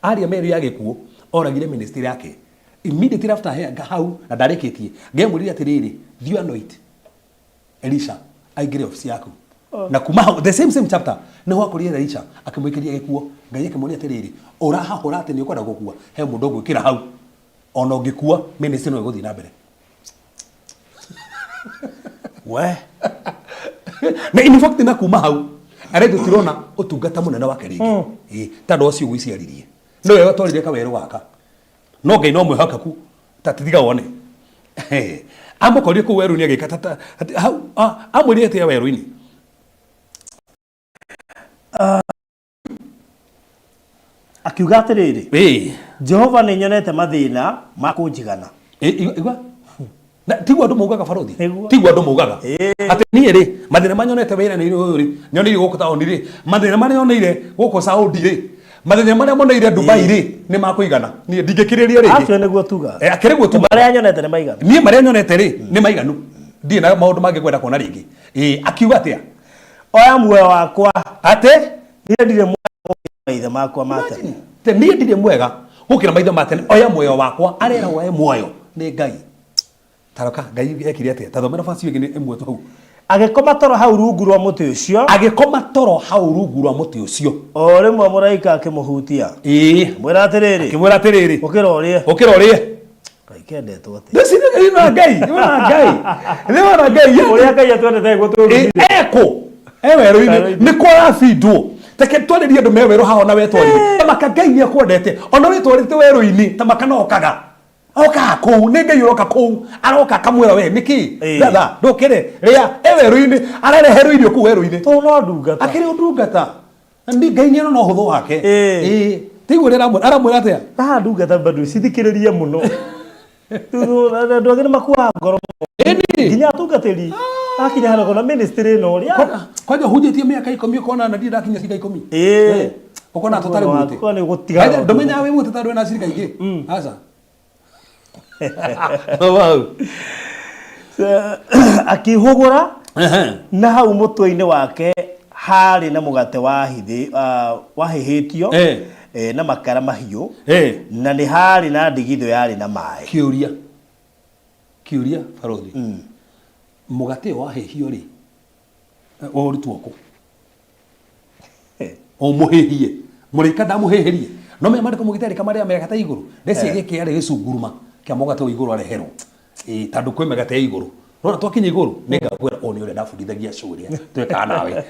Aria mĩario ya gĩkuũ, oragire ministry yake immediately after he hau na ndarĩkĩtie. Ngai amwĩrire atĩrĩrĩ, thiĩ anoint Elisha aingĩre obici yaku. Na kuma hau, the same same chapter, nĩho akorire Elisha akĩmũikĩria gĩkuo. Ngai akĩmuonia atĩrĩrĩ, ũrahahũra atĩ nĩ ũkwenda gũkua, he mũndũ ũgwĩkĩra hau, ona ũngĩkua ministry no ĩgũthiĩ na mbere. We. Na in fact na kuma hau arĩa tũtirona ũtungata mũnene wake rĩngĩ. Ĩĩ, tondũ wa ciugo ici aririe, nĩwe watwarire kawerũ gaka, no Ngai no mwĩhokeku. Ta tiga wone amũkorire kũu werũ-inĩ agĩka ta hau, amwĩrire atĩa werũ-inĩ? Akiuga atĩrĩrĩ, Jehova, nĩ nyonete mathĩna ma kũnjigana. Igua. Na tiguo andũ maugaga, barothi? Nĩguo. Tiguo andũ maugaga atĩ niĩ rĩ, mathĩna manyonete wĩra-inĩ ũyũ rĩ, nyoneire gũkũ taũni rĩ, mathĩna marĩa nyoneire gũkũ Saudi rĩ, mathĩna marĩa moneire Dubai rĩ, nĩ makũigana, niĩ ndingĩkirĩrĩria rĩngĩ. Acio nĩguo tuga. Akĩrĩ guo tugaga. Marĩa nyonete nĩ maiganu. Niĩ marĩa nyonete rĩ, nĩ maiganu, ndirĩ na maũndũ mangĩ kwenda kuona rĩngĩ. Akiuga atĩa? Oya muoyo wakwa. Atĩ Niĩ ndirĩ muoyo. Maithe makwa ma tene. Te niĩ ndirĩ mwega gũkĩra maithe ma tene oya muoyo wakwa areragwo e muoyo nĩ Ngai. Taroka Ngai ekire atĩa? Tathomera verse ĩyo ĩngĩ nĩ ĩmwe tu hau. Agĩkoma toro hau rungu rwa mũtĩ ũcio. Agĩkoma toro hau rungu rwa mũtĩ ũcio. O rĩmwe mũraika akĩmũhutia. Ĩĩ. Akĩmwĩra atĩrĩrĩ. Akĩmwĩra atĩrĩrĩ. Ũkĩra ũrĩe. Ũkĩra ũrĩe. Ngai kendetwo atĩa? Ndĩciria Ngai na Ngai, nĩ wona Ngai. Nĩ wona Ngai. Ũrĩa Ngai atwendete nĩguo tũrugire. Ekũ. E werũ-inĩ. Nĩ kwarabindwo. Reke twarĩrie andũ me werũ haha ona wetwarire. Tamaka Ngai nĩ akwendete. Ona wĩtwarĩte werũ-inĩ, tamaka no okaga. Okaga kũu, nĩ Ngai ũroka kũu. Aroka akamwĩra we, nĩkĩ? Brother, ndũkĩre, rĩa. E werũ-inĩ, arareherwo irio kũu werũ-inĩ. Tondũ no ndungata. Akĩrĩ o ndungata. Na nĩ Ngai nĩ arona ũhũthũ wake. Ĩĩ. Tiguo ũrĩa aramwĩra, aramwĩra atĩa? Haha ndungata bado cithikĩrĩrie mũno. Andũ angĩ nĩ makuaga ngoro mũno. Ĩni. Nginya atungatĩri. Akinya handũ akona ministry ĩno ũrĩa. Kwanja hujĩtie mĩaka ikũmi ũkona na ndirĩ ndakinya ciringa ikũmi. Ĩĩ. Ũkona tũtarĩ mũtĩ. Ũkona nĩ ũgũtigana. Ndũmenyaga wĩ mũtĩ tondũ wĩna ciringa ingĩ. Aca. Wow. Akĩhũgũra na hau mũtwe-inĩ wake harĩ na mũgate wahĩhĩtio na makara mahiũ, na nĩ harĩ na ndigithũ yarĩ na maĩ. Kĩũria, kĩũria barothi, mũgate ũyũ wahĩhio rĩ, ũrutwo kũ? Ũmũhĩhie. Mũraika ndamũhĩhĩrie. No menya maandĩko maugĩte arĩka marĩa mega ta igũrũ. Ndeciria gĩkĩ kĩarĩ gĩcunguruma kĩa mũgate wa igũrũ areherwo. Ĩĩ tondũ kwĩ mĩgate ya igũrũ. Nĩwona twakinya igũrũ nĩngakwĩra ũũ nĩ ũrĩa ndabundithagia show ĩrĩa twekaga nawe.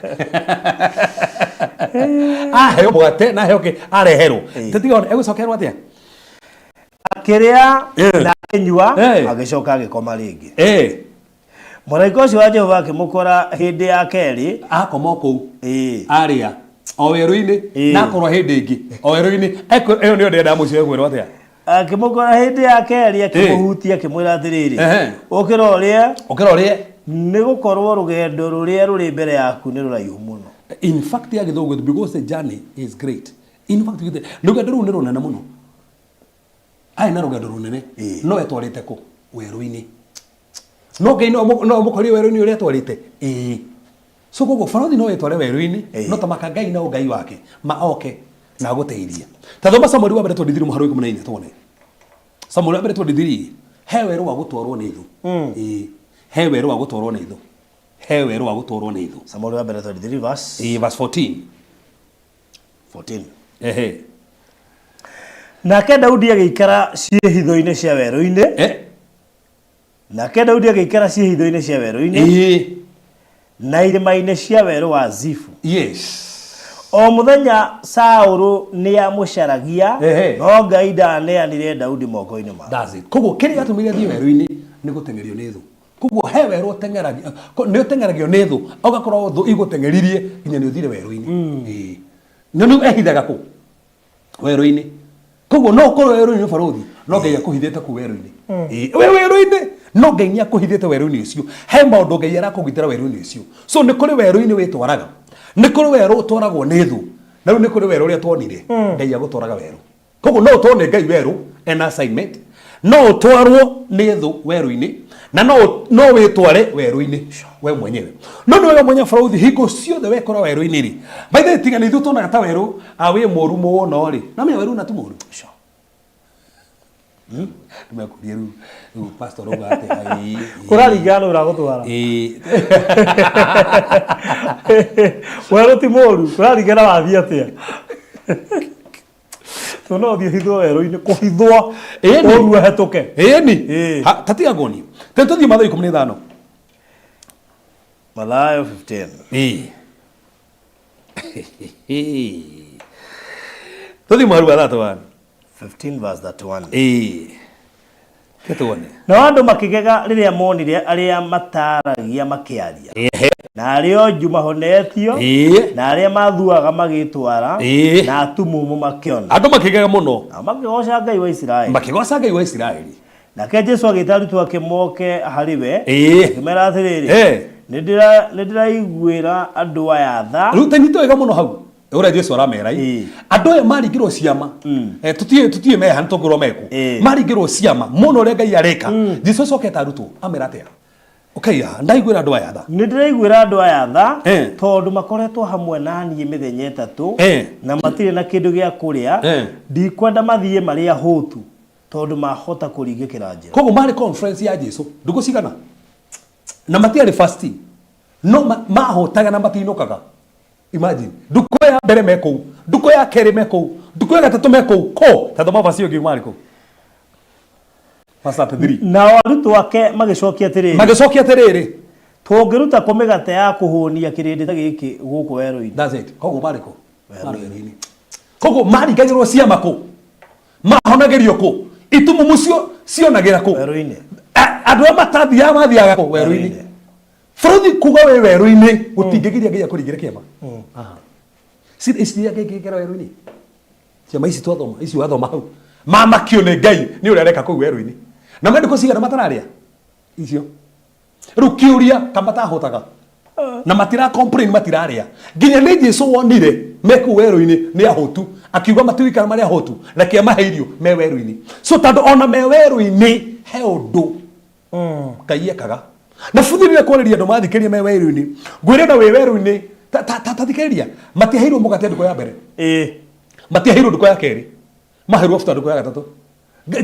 Aheo mũgate na aheo kĩ areherwo. Tũtiga ona egũcokerwo atĩa? Akĩrĩa na akĩnyua, agĩcoka agĩkoma rĩngĩ. Mũraika ũcio wa Jehova akĩmũkora hĩndĩ ya kerĩ. Akoma o kũu. Ĩĩ. Arĩa. O werũ-inĩ. Ĩĩ. Na akorwo hĩndĩ ĩngĩ. O werũ-inĩ. Ĩyo nĩyo ndĩrenda mũciĩ egwĩrwo atĩa? Akĩmũkora hĩndĩ ya kerĩ akĩmũhutia akĩmwĩra atĩrĩrĩ, Ehe. ũkĩra ũrĩe, Ũkĩra ũrĩe. nĩ gũkorwo rũgendo rũrĩa rũrĩ mbere yaku nĩ rũraihu mũno. In fact ya gĩthũngũ because the journey is great. In fact rũgendo rũu nĩ rũnene mũno. Arĩ na rũgendo rũnene. Ĩĩ. No etwarĩte kũ? Werũ-inĩ. No Ngai no amũkorire werũ-inĩ ũrĩa etwarĩte? Ĩĩ. So koguo barothi no wĩtware werũ-inĩ, Ĩĩ. no ta maka Ngai no Ngai wake, ma oke na agũteithie. Ta thoma Samueli wa mbere 23 mũhari wa 14 tuone. Samueli wa mbere 23 he werũ wa gũtwarwo nĩ thũ. Ĩĩ. He werũ wa gũtwarwo nĩ thũ. He werũ wa gũtwarwo nĩ thũ. Samueli wa mbere 23 verse Ĩĩ, verse 14. 14. Ehe. Nake Daudi agĩikara ciĩhitho-inĩ cia werũ-inĩ. Eh? Nake Daudi agĩikara ciĩhitho-inĩ cia werũ-inĩ Ĩĩ. na irĩma-inĩ cia werũ wa Zifu. Yes. O mũthenya Saũlũ nĩamũcaragia, Ehe. no Ngai ndaaneanire Daudi moko-inĩ make. That's it. Koguo kĩrĩa gĩatũmire athiĩ werũ-inĩ nĩ gũteng'erio nĩ thũ. Koguo he werũ ũteng'eragio, nĩ ũteng'eragio nĩ thũ, ũgakorwo thũ igũteng'eririe nginya nĩ ũthire werũ-inĩ. Ĩĩ. Na rĩu ehithaga kũ? Werũ-inĩ. Koguo no ũkorwo werũ-inĩ barũthi, no Ngai akũhithĩte kũu werũ-inĩ. Ĩĩ, wĩ werũ-inĩ, no Ngai nĩ akũhithĩte werũ-inĩ ũcio. He maũndũ Ngai arakũgitĩra werũ-inĩ ũcio. So nĩ kũrĩ werũ-inĩ wĩtwaraga, nĩ kũrĩ werũ ũtwaragwo nĩ thũ, na rĩu nĩ kũrĩ werũ ũrĩa tuonire, Ngai agũtwaraga werũ. Koguo no ũtwarwo nĩ Ngai werũ ena assignment, no ũtwarwo nĩ thũ werũ-inĩ, na no no wĩtware werũ-inĩ we mwenyewe. No nĩ wega mwenye barũthi hingo ciothe wekora werũ-inĩ rĩ, by the way tiga nĩ ithuĩ tuonaga ta werũ ah, wĩ mũru mũno rĩ, no menya werũ na ti mũru. Nĩmekũria rĩu rĩu pastor auga atĩa ĩĩ, ĩĩ. Ũraringana nũ ũragũtwara. Ĩĩ. Werũ ti mũru, ũraringana wathiĩ atĩa. To no ũthiĩ ũhithwo werũ-inĩ, kũhithwo Ĩni. ũru ũhetũke. Ĩni. Ĩĩ. Ha, ta tiga ngoni. Tene tũthiĩ Mathayo 15. Mathayo 15. Ĩĩ. Tũthiĩ mũhari wa 31. 15 verse 31. Ĩĩ. Ke tuone. Nao andũ makĩgega rĩrĩa monire arĩa mataaragia makĩaria, Ehe. na arĩa onju mahonetio, Ĩĩ. na arĩa mathuaga magĩĩtwara, Ĩĩ. na atumumu makĩona. Andũ makĩgega mũno. Nao makĩgooca Ngai wa Isiraeli. Makĩgooca Ngai wa Isiraeli. Nake Jesu agĩĩta arutwo ake moke harĩ we, Ĩĩ. akĩmeera atĩrĩrĩ, Eh. Nĩ ndĩra- nĩ ndĩraiguĩra andũ aya tha, Rĩu ta nyita wega mũno hau. Ũrĩa Jesu aramera Ĩĩ. Andũ aya maringirwo ciama. Eh, tũtiĩ tũtiĩ meha nĩ tũngĩrwo meku. Ĩĩ. Maringirwo ciama mũno ũrĩa Ngai areka. Jesu acokete arutwo amera atĩa? Ũkaiga ndaiguĩra andũ aya tha. Nĩ ndĩraiguĩra andũ aya tha tondũ makoretwo hamwe na niĩ mĩthenya ĩtatũ na matirĩ na kĩndũ gĩa kũrĩa. Ndikwenda mathiĩ marĩ ahũtu tondũ mahota kũringĩkĩra njĩra. Koguo marĩ conference ya Jesu ndukũ cigana na matiarĩ fasting no mahũtaga na matinũkaga. Imagine ndukũ ya mbere me kũu, ndukũ ya kerĩ me kũu, ndukũ ya gatatũ me kũu ko ta thoma verse ĩyo ĩngĩ marĩ kũu. Verse 33. Nao arutwo ake magĩcokia atĩrĩrĩ, Magĩcokia atĩrĩrĩ, Tũngĩruta kũ mĩgate ya kũhũnia kĩrĩndĩ ta gĩkĩ gũkũ werũ-inĩ? That's it. Koguo marĩ kũ? Marĩ werũ-inĩ. Koguo maringagĩrwo ciama kũ? Mahonagĩrio kũ? Itumumu cio cionagĩra kũ? Werũ-inĩ. Andũ arĩa matathiaga mathiaga kũ? Werũ-inĩ. Bũrũri kuga wĩ werũ-inĩ gũtingĩgiria Ngai akũringĩre kĩama. Aha. Ici iria kĩngĩkĩra werũ-inĩ. Ciama ici twathoma, ici wathoma hau. Mamakio nĩ Ngai nĩ ũrĩa areka kũu werũ-inĩ. Na me ndukũ cigana matararĩa? Icio. Rĩu kĩũria ka matahotaga. Na matira complain matirarĩa. Nginya nĩ Jesu wonire me kũu werũ-inĩ nĩ ahũtu. Akiuga matigũikara marĩ ahũtu. Reke amahe irio me werũ-inĩ. So tondũ ona me werũ-inĩ he ũndũ Ngai ekaga. Na buthi rĩrĩa kwarĩria andũ mathikĩrĩria me werũ-inĩ, ngwĩre na wĩ werũ-inĩ, ta thikĩrĩria, matiaheirwo mũgate ndukũ ya mbere. Matiaheirwo ndukũ ya kerĩ. Maheirwo after ndukũ ya gatatũ.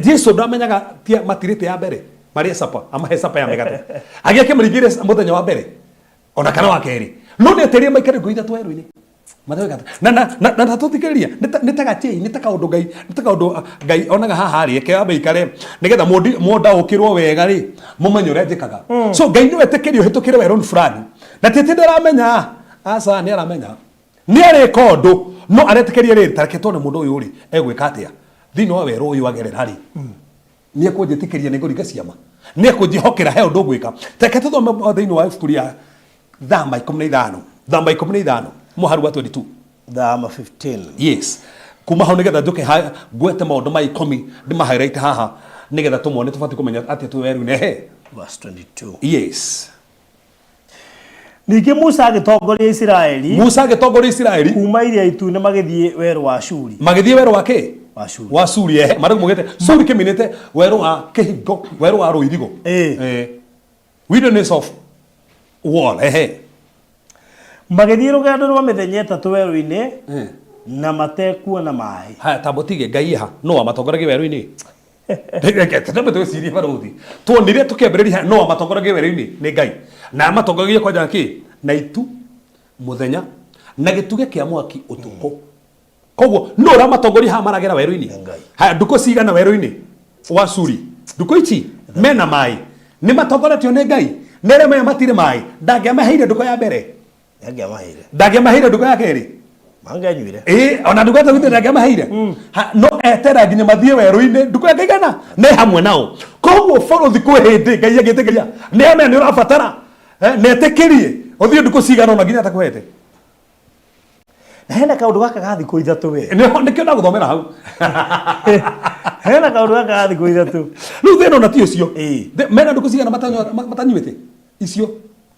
Jesu ndamenyaga tia matirĩte ya mbere, marĩe sapa, amahe sapa ya mĩgate. Agĩ akĩmaringĩre mũthenya wa mbere, ona kana wa kerĩ. No nĩ etereire maikare ngũ ithatũ werũ-inĩ. Mathayo gatatu. Na na na na tũthikĩrĩria nĩ ta nĩ ta gachei nĩ ta kaũndũ Ngai nĩ ta kaũndũ Ngai onaga haha rĩ reke ambe ikare nĩgetha mũndi mũndaũkĩrwo wega rĩ mũmenye ũrĩa njĩkaga. So Ngai nĩwe etĩkĩrie ũhĩtũkĩre werũ fulani na ti atĩ ndaramenya, aca nĩ aramenya nĩ arĩka ũndũ no aretĩkĩria rĩrĩ ta reke tuone mũndũ ũyũ rĩ egwĩka atĩa thĩinĩ wa werũ ũyũ agerera rĩ nĩ ekũnjĩtĩkĩria nĩ ngũringa ciama nĩ ekũnjĩhokera he ũndũ ngwĩka. Reke tũthome thĩinĩ wa ibuku rĩa Thama 15, Thama 15 mũhari wa 22. Thama 15. Yes, kuma hau nigetha njuke ha ngwete maundu ma ikumi ndima highlight haha nigetha tumone tubati kumenya atia twi weru-inĩ. Ehe. Verse 22. Yes. Ningĩ Musa agĩtongoria Isiraeli Musa agĩtongoria Isiraeli kuuma Iria Itune magĩthiĩ werũ wa Shuri. Magĩthiĩ werũ wa kĩ? Wa Shuri. Wa Shuri, ehe. Marĩ mugĩte Shuri kĩminĩte werũ wa kĩhingo, werũ wa rũirigo. Wilderness of wall, ehe. Magĩthiĩ rũgendo rwa mĩthenya ĩtatũ werũ-inĩ na matekuona maaĩ. Haya, ta mũtige Ngai ha no amatongoragia werũ-inĩ. Reke tũtambe twĩcirie barũthi. Tuonire tũkĩambĩrĩria no amatongoragia werũ-inĩ nĩ Ngai. Na amatongoragia kwanja kĩ? Na itu mũthenya na gĩtugĩ kĩa mwaki ũtukũ. Koguo nũ ũramatongoria haha maragera werũ-inĩ? Ngai. Haya, ndukũ cigana werũ-inĩ wa Shuri? Ndukũ ici mena maĩ nĩ matongoretio nĩ Ngai? Nĩ arĩa maya matirĩ maĩ ndangĩamaheire ndukũ ya mbere, Ndangĩamaheire. Ndangĩamaheire ndukũ ya kerĩ, Mangĩanyuire. Ĩĩ, ona ndukũ ya gatatũ ndangĩamaheire. Ha, no etera nginya mathiĩ werũ-inĩ ndukũ ya kaigana nĩ hamwe nao. Koguo bũrũthi kwĩ hĩndĩ Ngai agĩtĩkĩria nĩ amenya nĩ ũrabatara na etĩkĩrie ũthiĩ ndukũ cigana ũna nginya atakũhete. Na hena kaũndũ gaka ga thikũ ithatũ we. Nĩho nĩkĩo ndagũthomera hau. Hena kaũndũ gaka ga thikũ ithatũ. Rĩu thĩna ona ti ũcio. Mena ndukũ cigana matanyuĩte icio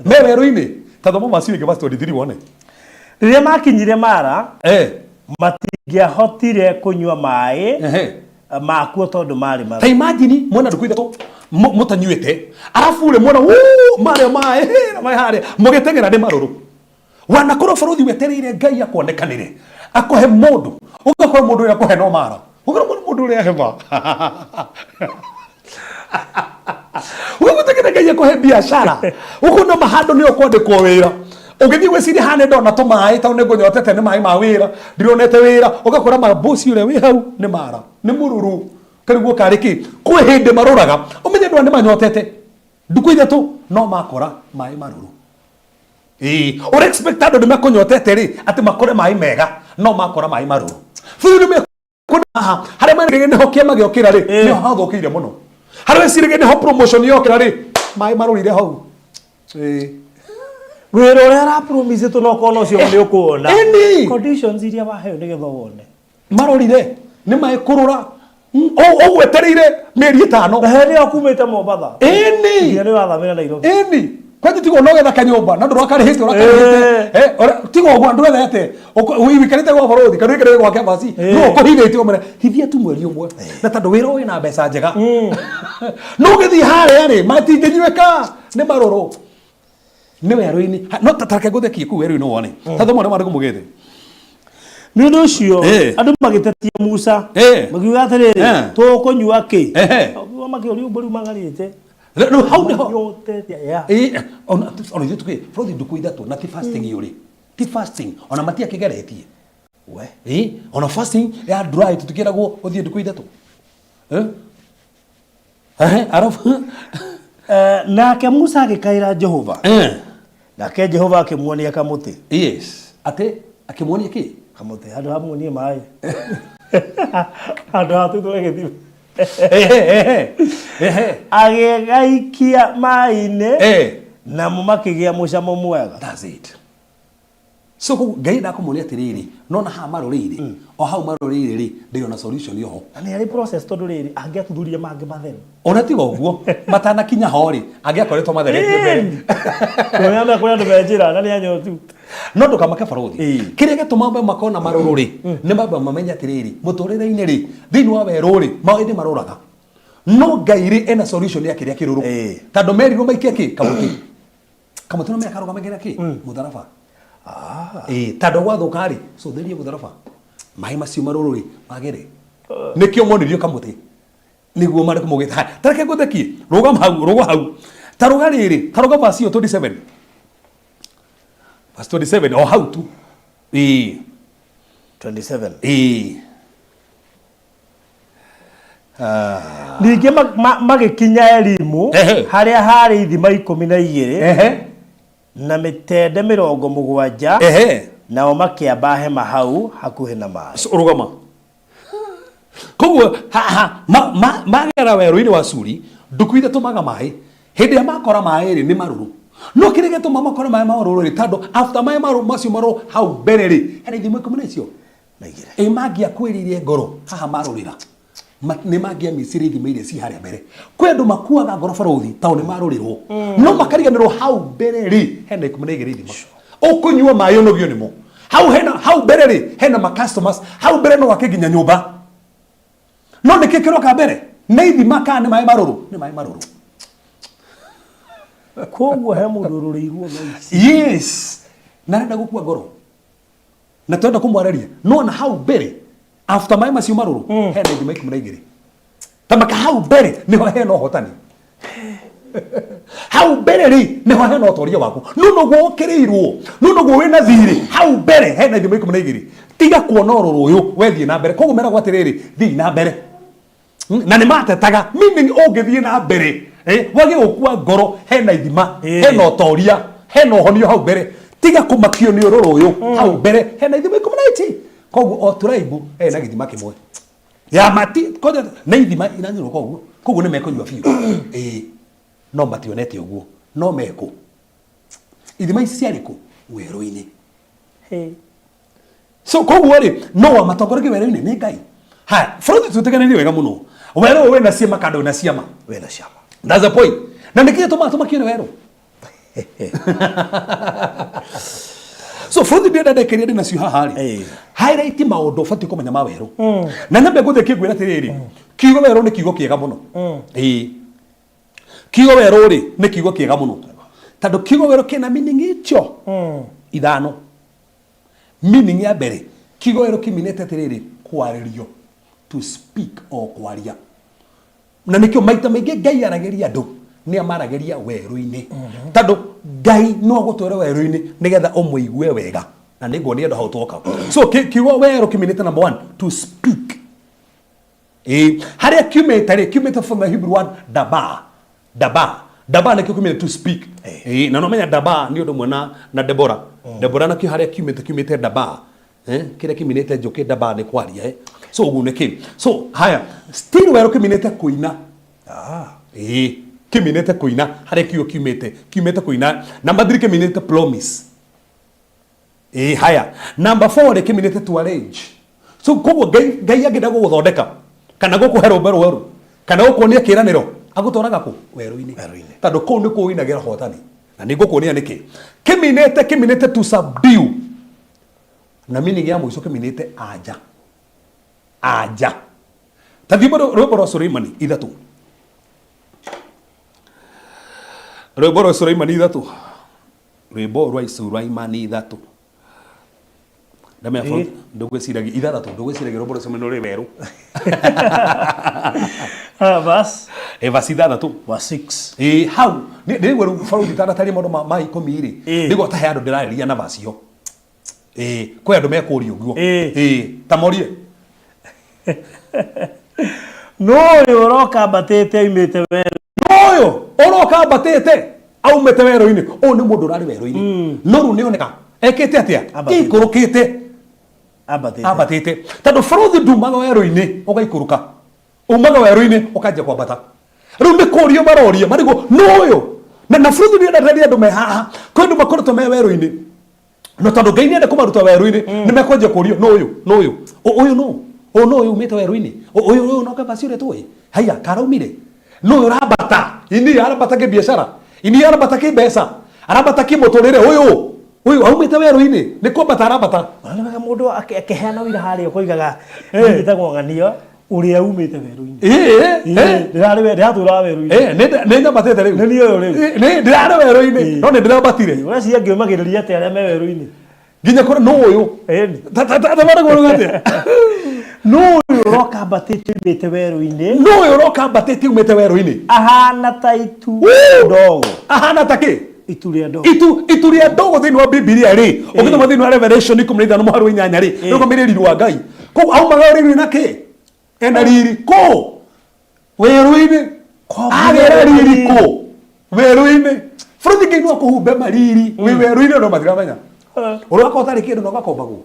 me werũ-inĩ? Ta thoma macio ĩngĩ verse 23 wone. Rĩrĩa makinyire Mara, matingĩahotire kũnyua maĩ makuo tondũ marĩ Ta marũrũ. Imagine mwena ndukũ ithatũ mũtanyuĩte arabu rĩ mwena wuu marĩa maĩ na maĩ harĩa mũgĩteng'era nĩ marũrũ. Wanakorwo bũrũthi wetereire Ngai akuonekanĩre akũhe mũndũ, ũgakora mũndũ ũrĩa akũhe no mara, ũgakora mũndũ ũrĩa ahema ũgagũtegera Ngai akũhe biacara ũkona mahandũ nĩ ũkwandĩkwo wĩra, ũgĩthiĩ gwĩciria haha nĩ ndona tũmaĩ tondũ nĩ ngũnyotete nĩ maĩ ma wĩra ndironete wĩra, ũgakora mabosi ũrĩa wĩ hau nĩ mara nĩ mũrũrũ karĩguo karĩ kĩ kwĩ hĩndĩ marũraga ũmenye andũ aya nĩ manyotete ndukũ ithatũ no makora maĩ marũrũ. Ĩĩ, ũrĩ expect andũ nĩ makũnyotete rĩ atĩ makore maĩ mega no makora maĩ marũrũ. Rĩu nĩ mekuona haha harĩa marĩgĩ nĩho kĩama gĩokĩra rĩ nĩho hathũkĩire mũno. Harĩa wecirĩge nĩho promotion yokĩra rĩ maĩ marũrire hau. Ĩĩ. Wĩra ũrĩa arapromise tũ no kona ũcio nĩ ũkuona. Ĩni. Conditions iria waheo nĩgetha wone. Marorire nĩ maĩ kũrũra ũgwetereire mĩeri ĩtano. Na hĩndĩ ĩyo kumĩte Mombatha. Ĩni. Nginya nĩ ũrathamĩra Nairobi. Ĩni. Kwanja tiga ũnogetha kanyũmba na ndũrakarĩhĩte ũrakarĩhĩte. Tiga ũguo ndwethete ũikarĩte gwa bũrũri kana ũikarĩte gwa kĩambaci no ũkũhithĩtie ũmere hithia tu mweri ũmwe na tondũ wĩra wĩna mbeca njega no ũgĩthiĩ harĩa rĩ matingĩnyuĩka. Nĩ marũrũ. Nĩ werũ-inĩ. Ha, No ta reke ngũthekie kũu werũ-inĩ wone. Ta thoma ũrĩa maandĩko maugĩte. Nĩ ũndũ ũcio Eh. andũ magĩtetia Musa Eh. makiuga atĩrĩrĩ Eh. tũkũnyua kĩ Ehe. makĩũrio mbũri magarĩte Rĩu hau nĩho Manyotete, yeah. Ĩ, ona ona ithuĩ tukĩ bũrũri ndukũ ithatũ na ti fasting yũrĩ ti fasting ona matiakĩgeretie We. Ĩ, ona fasting ya dry tũtikĩragwo ũthiĩ ndukũ ithatũ Eh? Ehe, arabu Eh, nake Musa agĩkaĩra Jehova Eh, nake Jehova akĩmuonia kamũtĩ yes atĩ akĩmuonia kĩ kamũtĩ handũ hamuonie maĩ handũ hatutũre gĩthima Ehe, ehe, ehe. Agĩgaikia maĩ-inĩ, Eh. namo makĩgĩa mũcamo mwega. That's it. So koguo Ngai ndakũmonia atĩrĩrĩ, nona haha marũrĩire, o hau marũrĩire rĩ, ndĩrĩ ona solution oho. Na nĩ harĩ process tondũ rĩrĩ, angĩatuthũrire mangĩ matheru. Ona tiga ũguo, matanakinya ho rĩ, angĩakoretwo matheretie mbere. Kũrĩa kũrĩ andũ me njĩra na nĩ anyotu. No ndũkamake barũthi. Ĩĩ. Kĩrĩa gĩtũma mambe makorwo na marũrũ rĩ, nĩ mambe mamenye atĩrĩrĩ, mũtũrĩre-inĩ rĩ, thĩinĩ wa werũ rĩ, maũndũ marũraga. No Ngai rĩ, ena solution ya kĩrĩa kĩrũrũ. Ĩĩ. Tondũ merirwo maikie kĩ? Kamũtĩ. Kamũtĩ no menya karũgamagĩrĩra kĩ? Mũtharaba. Ĩĩ, tondũ gwathũka rĩ, cũthĩrĩria mũtharaba. Maĩ macio marũrũ rĩ, magere. Nĩkĩo monirio kamũtĩ. Nĩguo marĩ kũmũgĩta. Haya, ta reke ngũthekie. Rũgama hau, rũgwa hau. Ta rũga rĩrĩ, ta rũga verse ĩyo 27. Verse 27, o hau tu. Ĩĩ. 27. Ĩĩ. Ningĩ magĩkinya Elimu, Ehe. harĩa haarĩ ithima 12 Ehe. na mĩtende 70, Ehe. nao makĩamba hema hau hakuhĩ na maĩ. So, rũgama. Koguo haha magera werũ-inĩ wa Suri, nduku ithatũ maga maĩ. Hĩndĩ ĩrĩa makora maĩ rĩ, nĩ marũrũ. No kĩrĩa gĩtũma makore maĩ marũrũ rĩ, tondũ after maĩ marũrũ macio marũrũ hau mbere rĩ, hena ithimo ikũmi na icio. Na igĩrĩ. Ĩ mangĩakuĩrĩire ngoro haha marũrĩra. Nĩ mangĩamicire ithimo iria ci harĩa mbere. Kwĩ andũ makuaga ngoro barũthi tondũ nĩ marũrĩrwo. No makariganĩrwo hau mbere rĩ, hena 12 ithima. Ũkũnyua maĩ ũnogio nĩmo. Hau hena hau mbere rĩ, hena ma customers, hau mbere no wake nginya nyũmba. No nĩkĩ kĩroka mbere? Nĩ ithima kana nĩ maĩ marũrũ? Nĩ maĩ marũrũ. Koguo he mũndũ ũrũrĩirwo thaa ici. Yes. Na arenda gũkua ngoro. Na twenda kũmwarĩria. No na hau mbere, after maĩ macio marũrũ, hena ithima 12. Ta maka hau mbere nĩho hena ũhotani. Hau mbere rĩ nĩho hena ũtoria waku. No noguo ũkĩrĩirwo, no noguo wĩna thirĩ, hau mbere hena ithima 12. Tiga kuona ũrũrũ ũyũ, we thiĩ na mbere. Koguo meragwo atĩrĩrĩ, thiĩ na mbere. Na nĩ matetaga, meaning ũngĩthiĩ na mbere, wage gũkua ngoro, hena ithima, hena ũtoria, hena ũhonio hau mbere. Tiga kũmakio nĩ ũrũrũ ũyũ, hau mbere hena ithima ikũmi na ici. Koguo o tribe ena gĩthima kĩmwe. Ya mati, koja, nĩ ithima iranyũrũka ũguo. Koguo nĩ mekũnyua biũ. Ĩĩ, no mationete ũguo. No mekũ. Ithima ici ciarĩ kũ? Werũ-inĩ. Hey. So koguo rĩ, no wamatongoragia werũ-inĩ nĩ Ngai. Haya, bũrũri twĩtĩkanĩrie wega mũno. Werũ ũyũ wĩna ciama kana ndũrĩ na ciama? Wĩna ciama. That's the point. Na nĩkĩ gĩtũmaga tũmakio nĩ werũ? So bũrũri ndĩrenda ndekĩria ndĩ nacio haha rĩ. Ĩĩ. Highlight maũndũ ũbatiĩ kũmenya ma werũ. Na nyambe ngũthĩkie ngwĩra atĩrĩrĩ, kiugo werũ nĩ kiugo kĩega mũno. Ĩĩ. Kiugo werũ rĩ, nĩ kiugo kĩega mũno. Tondũ kiugo werũ kĩna meaning icio ithano. Meaning ya mbere, kiugo werũ kĩminĩte atĩrĩrĩ, kwarĩrio, to speak or kwaria. Na nĩkĩo maita maingĩ Ngai aragĩria andũ, nĩ amaragĩria werũ-inĩ. Tondũ Ngai no agũtware werũ-inĩ nĩgetha ũmũigue wega. Na nĩ nguonia andũ hau twoka. So kiugo werũ kĩminĩte number one, to speak. Ĩĩ, harĩa kiumĩte rĩ, kiumĩte from the Hebrew word daba. Daba. Daba nĩkĩo kiumĩte to speak. Ĩĩ, na no menya daba nĩ ũndũ ũmwe na Deborah. Deborah nakĩo harĩa kiumĩte, kiumĩte daba. Kĩrĩa kĩminĩte njũkĩ daba nĩ kwaria. So ũguo nĩ kĩ? So haya, still werũ kĩminĩte kũina. Ĩĩ, kĩminĩte kũina harĩa kiugo kiumĩte, kiumĩte kũina. Number 3 kĩminĩte promise. Ĩĩ, haya. Number 4 rĩ kĩminĩte to arrange. So koguo Ngai angĩenda gũgũthondeka kana gũkũhe rũmbe rwerũ kana gũkuonia kĩĩranĩro agũtwaraga kũ? Werũ-inĩ. Werũ-inĩ. Tondũ kũu nĩkuo ũinagĩra ũhotani. Na nĩ ngũkuonia nĩkĩ. Kĩminĩte, kĩminĩte to subdue. Na meaning ya mũico kĩminĩte anja. Anja. Ta thiĩ rwĩmbo rwa Suleimani ithatũ. Rwĩmbo rwa Sulaimani ithatũ. Rwĩmbo rwa Sulaimani ithatũ. Ndamenya Ĩĩ. ndũgwĩciragia ithathatũ, ndũgwĩciragia rwĩmbo rwa Sulaimani rũrĩ werũ. Ah, verse Eh, verse ithathatũ. Verse 6. Ĩĩ, hau nĩ- ndĩraigua rĩu barũthi itanataria maũndũ ma ma ikũmi rĩ Ĩĩ. ndĩgwa ta he andũ ndĩrarĩria na verse ĩyo. Ĩĩ, kwĩ andũ mekũria ũguo. Ĩĩ. Ĩĩ, ta morie. Nũ ũyũ ũroka ambatĩte oimĩte werũ? Ũyũ ũroka ambatĩte aumĩte werũ-inĩ. Ũyũ nĩ mũndũ ũrarĩ werũ-inĩ. No rĩu nĩoneka ekĩte atĩa? Ambatĩte. Aikũrũkĩte. Ambatĩte. Ambatĩte. Tondũ bũrũthi ndumaga werũ-inĩ ũgaikũrũka. Umaga werũ-inĩ ũkanjia kwambata. Rĩu nĩ kũrio maroria marigwo nũ ũyũ? Na na bũrũthi nĩ ndataria andũ me haha. Kwĩ andũ makoretwo me werũ-inĩ. No tondũ Ngai nĩenda kũmaruta werũ-inĩ, nĩ mekwanjia kũrio nũ ũyũ? Nũ ũyũ? Ũyũ nũ? Ũyũ nũ ũyũ umĩte werũ-inĩ? Ũyũ ũyũ no kaba ũrĩa tũĩ? Haiya, karaumire. Nũ ũyũ ũrambata? Ini arambata kĩbiacara? Ini arambata kĩmbeca? Arambata kĩmũtũrĩre? Ũyũ ũyũ aumĩte werũ-inĩ, nĩ kwambata arambata. Ona nĩ wega mũndũ akĩheana ũira harĩa ũkoigaga niĩ njĩtagwo ng'ania ũrĩa umĩte werũ-inĩ. Ĩĩ, ĩĩ. Ndĩrarĩ ndĩratũraga werũ-inĩ. Ĩĩ, nĩ nyambatĩte rĩu. Nĩ niĩ ũyũ rĩu. Ĩĩ, nĩ ndĩrarĩ werũ-inĩ, no nĩ ndĩrambatire. Ũreciria ngĩũmagĩrĩria atĩa arĩa me werũ-inĩ? Nginya kũrĩ nũ ũyũ? Ĩni. Ta ta ta ta marĩgwo rĩu atĩa? Nũ ũyũ ũroka ambatĩte umĩte werũ-inĩ? Nũ ũyũ ũroka ambatĩte umĩte werũ-inĩ? Ahana ta itu Woo! ndogo. Ahana ta kĩ? Itu rĩa ndogo. Itu itu rĩa ndogo thĩinĩ wa Bibilia rĩ, ũgĩthoma thĩinĩ wa Revelation 15 mũhari wa inyanya rĩ, rĩrũgamĩrĩire riri wa Ngai. Koguo aumaga riri na kĩ? Ena riri kũ? Werũ-inĩ. Agĩra riri kũ? Werũ-inĩ. Bũrũri Ngai no akũhumbe mariri wĩ werũ-inĩ no matiramenya. Ũrĩa ũtarĩ kĩndũ no gakombagwo.